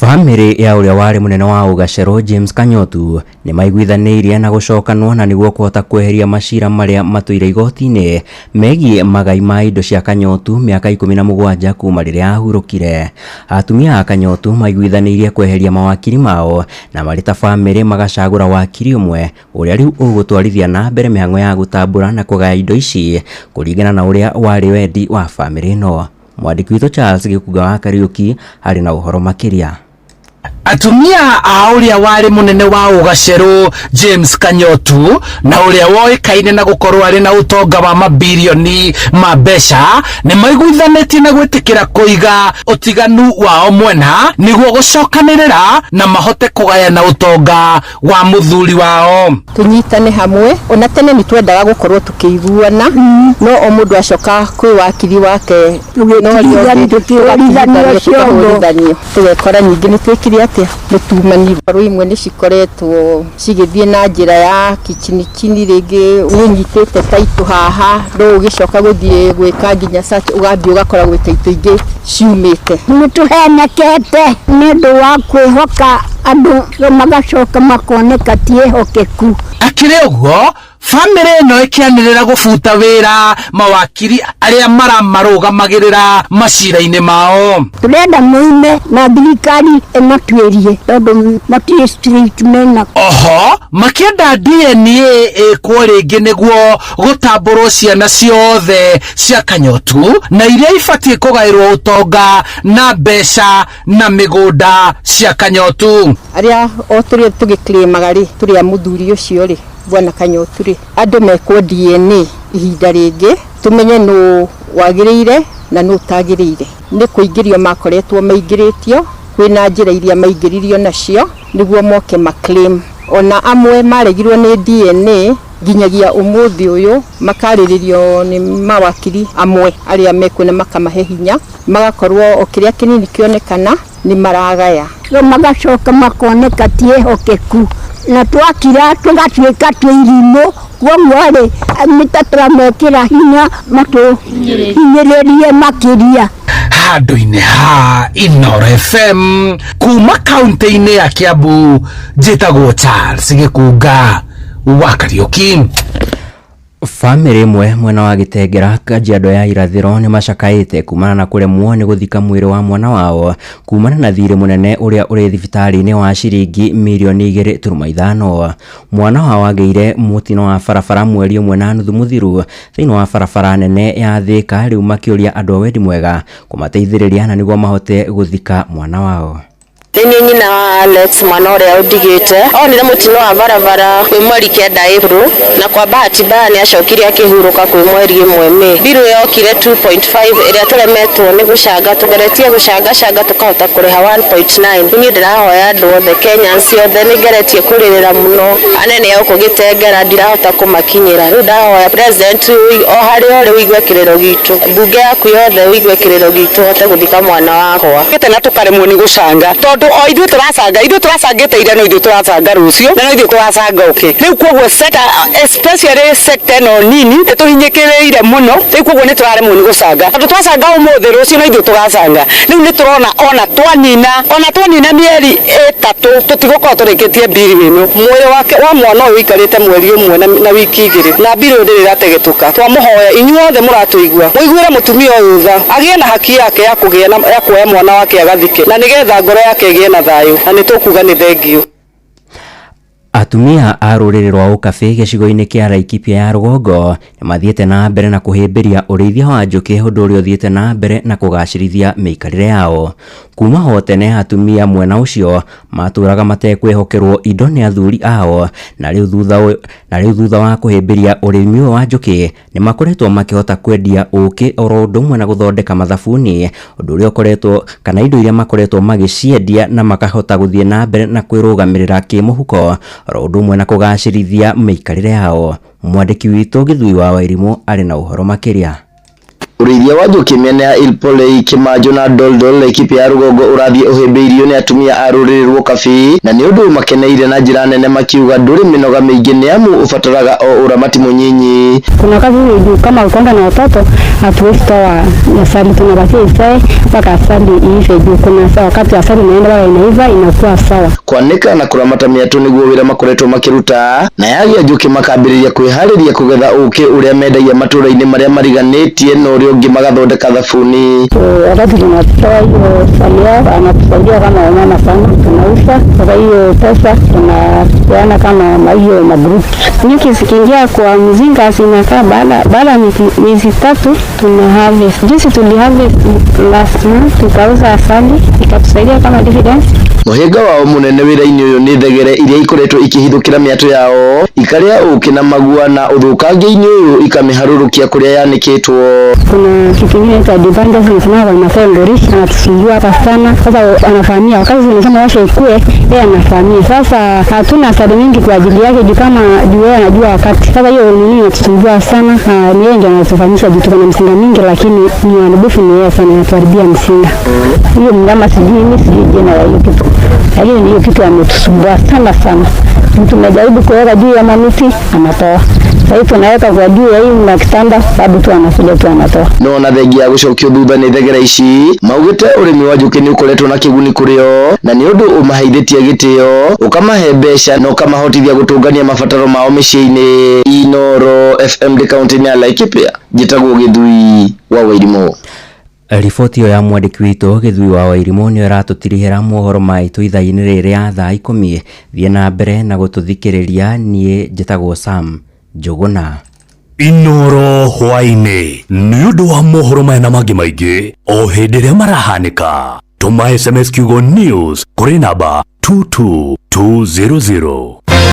Bamĩrĩ ya ũrĩa warĩ mũnene wa Ũgacerũ James Kanyotu nĩ maiguithanĩirie na gũcokanwo na nĩguo kũhota kweheria macira marĩa matũire igoti-inĩ megiĩ magai ma indo cia Kanyotu mĩaka 17 kuma rĩrĩa ahurũkire. Atumia a Kanyotu maiguithanĩirie kweheria mawakiri mao na marĩ ta bamĩrĩ magacagũra wakiri ũmwe ũrĩa rĩu ũgũtwarithia na mbere mĩhang'o ya gũtambũra na kũgaya indo ici kũringana na ũrĩa warĩ wendi wa bamĩrĩ ĩno. Mwandĩki witũ Charles Gĩkunga wa Kariũki arĩ na ũhoro makĩria. Atumia a ũrĩa warĩ mũnene wa ũgacerũ James Kanyotu na ũrĩa woĩkaine na gũkorwo arĩ na ũtonga wa mabirioni ma mbeca nĩ maiguithanĩtie na gwĩtĩkĩra kũiga ũtiganu wao mwena nĩguo gũcokanĩrĩra na mahote kũgayana ũtonga wa mũthuri wao. Tunyitane hamwe ona tene nĩ twendaga gũkorwo tukĩiguana no o mũndũ acoka kwĩ wakiri wake no tugekora nyingĩ nĩ twĩkire atĩa nĩ tumanirwo. Rũ imwe nĩ cikoretwo cigĩthiĩ na njĩra ya kichini chini, rĩngĩ ũnyitĩte taitũ haha no ũgĩcoka gũthiĩ gwĩka nginya search ũgathiĩ ũgakora gwĩ taitũ ingĩ ciumĩte. Nĩ tũhenekete nĩ ũndũ wa kwĩhoka andũ magacoka makoneka ti ehokeku. Akĩrĩ ũguo bamĩrĩ ĩno ĩkĩanĩrĩra gũbuta wĩra mawakiri arĩa maramarũgamagĩrĩra macira-inĩ mao. Tũrenda moime na thirikari ĩmatuĩrie tondũ matirĩ straight mena. Oho makĩenda DNA ĩkwo rĩngĩ nĩguo gũtambũrwo ciana ciothe cia Kanyotu na iria ibatiĩ kũgaĩrwo ũtonga na mbeca na mĩgũnda cia Kanyotu. Arĩa o tũrĩa tũgĩclaimaga rĩ tũrĩa mũthuri ũcio rĩ bwana Kanyotu rĩ andũ mekwo DNA ihinda rĩngĩ tumenye nũ wagĩrĩire na nũ ũtagĩrĩire. Nĩ kũingĩrio makoretwo maingĩrĩtio kwĩna njĩra iria maingĩririo nacio nĩguo moke maclaim. Ona amwe maregirwo nĩ DNA nginyagia ũmũthĩ ũyũ makarĩrĩrio nĩ mawakiri amwe arĩa mekuo na makamahe hinya magakorwo o kĩrĩa kĩnini kĩonekana nĩ maragaya. Magacoka makoneka ti ehokeku na twakira tũgatuĩka twĩ irimũ kwoguo rĩ nĩ ta tũramekĩra hinya matũhinyĩrĩrie makĩria. Handũ-inĩ ha Inooro FM kuma kaunti-inĩ ya Kiambu njĩtagwo Charles Gĩkunga wa Kariũki. Bamĩrĩ ĩmwe mwena wa Gĩtengera Kajiado ya irathĩro nĩ macakaĩte kumana na kũremwo nĩ gũthika mwĩrĩ wa mwana wao kumana na thirĩ mũnene ũrĩa ũrĩ thibitarĩ-inĩ wa ciringi mirioni 2.5. Mwana wao agĩire mũtino wa barabara mweri 1.5 mũthiru thĩinĩ wa barabara nene ya Thĩka, rĩu makĩũria andũ a wendi mwega kũmateithĩrĩria na nĩguo mahote gũthika mwana wao. Nĩ nyina wa Alex mwana ũrĩa ũndigĩte onire mũtino wa barabara kwĩ mweri 9 April na kwa bahati mbaya nĩ acokire akĩhurũka kwĩ mweri 1 May. Biru yokire 2.5 ĩrĩa tũremetwo nĩ gũcanga, tũgeretie gũcangacanga tũkahota kũrĩha 1.9. Niĩ ndĩrahoya andũ othe Kenyans othe, nĩ ngeretie kũrĩrĩra mũno anene a gũkũ Gĩtengera ndirahota kũmakinyĩra. Rĩu ndahoya president o harĩa ũrĩ ũigue kĩrĩro gitũ, mbunge yaku yothe ũigue kĩrĩro gitũ ũhote gũthika mwana wakwa. Na tũkaremwo nĩ gũcanga tondũ o ithuĩ tũracanga, ithuĩ tũracangĩte ira no ithuĩ tũracanga rũciũ na no ithuĩ tũracanga ũkĩ. Rĩu koguo sector especially sector ĩno nini nĩ tũhinyĩkĩrĩire mũno, rĩu koguo nĩ tũraremwo nĩ gũcanga tondũ twacanga ũmũthĩ rũciũ no ithuĩ tũgacanga. Rĩu nĩ tũrona ona twanina mĩeri 3 tũtigũkorwo tũrĩkĩtie mbiri ĩno. Mwĩrĩ wake wa mwana ũyũ ũikarĩte mweri 1 na wiki 2 na mbiri ĩyo ndĩrĩ ĩrategetũka. Twamũhoya inyuothe mũratũigua mũiguĩre mũtumia ũyũ tha, agĩe na haki yake ya kũgĩa na ya kuoya mwana wake agathike na nĩgetha ngoro yake ĩgĩe na thayũ, na nĩ tũkuga nĩ thengio. Atumia a rũrĩrĩ rwa Ũkabĩ gĩcigo-inĩ kĩa Laikipia ya rũgongo nĩ mathiĩte na mbere na kũhĩmbĩria ũrĩithia wa njũkĩ, ũndũ ũrĩa ũthiĩte na mbere na kũgacĩrithia mĩikarĩre yao. Kuma ho tene atumia mwena ũcio matũraga matekwĩhokerwo indo nĩ athuri ao, na rĩu thutha wa kũhĩmbĩria ũrĩmi ũyũ wa njũkĩ nĩ makoretwo makĩhota kwendia ũkĩ oro ũndũ ũmwe na gũthondeka mathabuni, ũndũ ũrĩa ũkoretwo kana indo iria makoretwo magĩciendia na makahota gũthiĩ na mbere na kwĩrũgamĩrĩra kĩmũhuko oro ũndũ ũmwe na kũgacĩrithia mĩikarĩre yao. Mwandĩki witũ Gĩthui wa Wairimũ arĩ na ũhoro makĩria. Ũrĩithia wa njũkĩ mĩena ya Ilpolei, Kĩmanjo na Doldol Laikipia ya rũgongo ũrathiĩ ũhĩmbĩirio nĩ atumia a rũrĩrĩ rwa Ũkabĩ na nĩ ũndũ makeneire na njĩra nene makiuga ndũrĩ mĩnoga mĩingĩ nĩ amu ũbataraga o ũramati mũnyinyi. Kuna kazi juu kama ukonda na watoto hatuwezi toa asali, tunabakia isae mpaka asali iive juu kuna sawa wakati asali inaenda wala inaiva inakuwa sawa. Kwanĩka na kũramata mĩatũ nĩguo wĩra makoretwo makĩruta na yagia njũkĩ makambĩrĩria kwĩharĩria kũgetha ũkĩ ũrĩa mendagia matũũra-inĩ marĩa mariganĩtie na ũrĩa ũrĩa ũngĩ magathondeka thabuni. Wakati tunatoa hiyo asali yao anatusaidia kama wamama sana, tunauza sasa hiyo pesa tunapeana kama hiyo magroup. Nyuki zikiingia kwa mzinga zinakaa baada ya miezi 3 tuna harvest. Jinsi tuli harvest last month tukauza asali ikatusaidia kama dividends. Mũhĩnga wao mũnene wĩra-inĩ ũyũ nĩ thegere iria ikoretwo ikĩhithũkĩra mĩatũ yao ikarĩa ũkĩ na magua na ũthũkangia-inĩ ũyũ ikamĩharũrũkia kũrĩa yanĩkĩtwo. Kuna kitu kingine inaitwa divandas inasimama kwa Masai Ngorishi, anatusumbua hapa sana. Sasa anafahamia wakati tunasema washa ikue, yeye anafahamia. Sasa hatuna asali mingi kwa ajili yake juu kama juu yeye anajua wakati. Sasa hiyo nini inatusumbua sana, na ni yeye ndiye anatufahamisha juu tuko na msinga mingi, lakini ni waharibifu ni yeye sana, anatuharibia msinga. Hiyo mnyama sijui mimi sijui jina la hiyo kitu, lakini hiyo kitu ametusumbua sana sana. Tumejaribu kuweka juu ya mamiti anatoa. Sasa tunaweka kwa juu ya hii na kitanda bado tu anakuja tu anatoa. No na thengia ya gũcokio thutha nĩ thegere ici maugĩte ũrĩmi wa njũkĩ nĩ ũkoretwo na kĩguni kũrĩ o na nĩ ũndũ ũmaheithĩtie gĩtĩo, ũkamahe mbeca na ũkamahotithia gũtũngania mabataro mao mĩciĩ-inĩ. Inooro FM ndĩ kaũntĩ-inĩ ya Laikipia, njĩtagwo Gĩthui wa Wairimũ. Riboti ĩyo ya mwandĩki witũ Gĩthui wa Wairimũ nĩyo ĩratũtirihĩra mohoro maitũ ithaa-inĩ rĩrĩ rĩa thaa 10. Thiĩ na mbere na gũtũthikĩrĩria, niĩ njĩtagwo Sam Njũgũna. Inooro hwaĩ-inĩ nĩ ũndũ wa mohoro maya na mangĩ maingĩ o hĩndĩ ĩrĩa marahanĩka. Tũma SMS kiugo news kũrĩ namba 22200.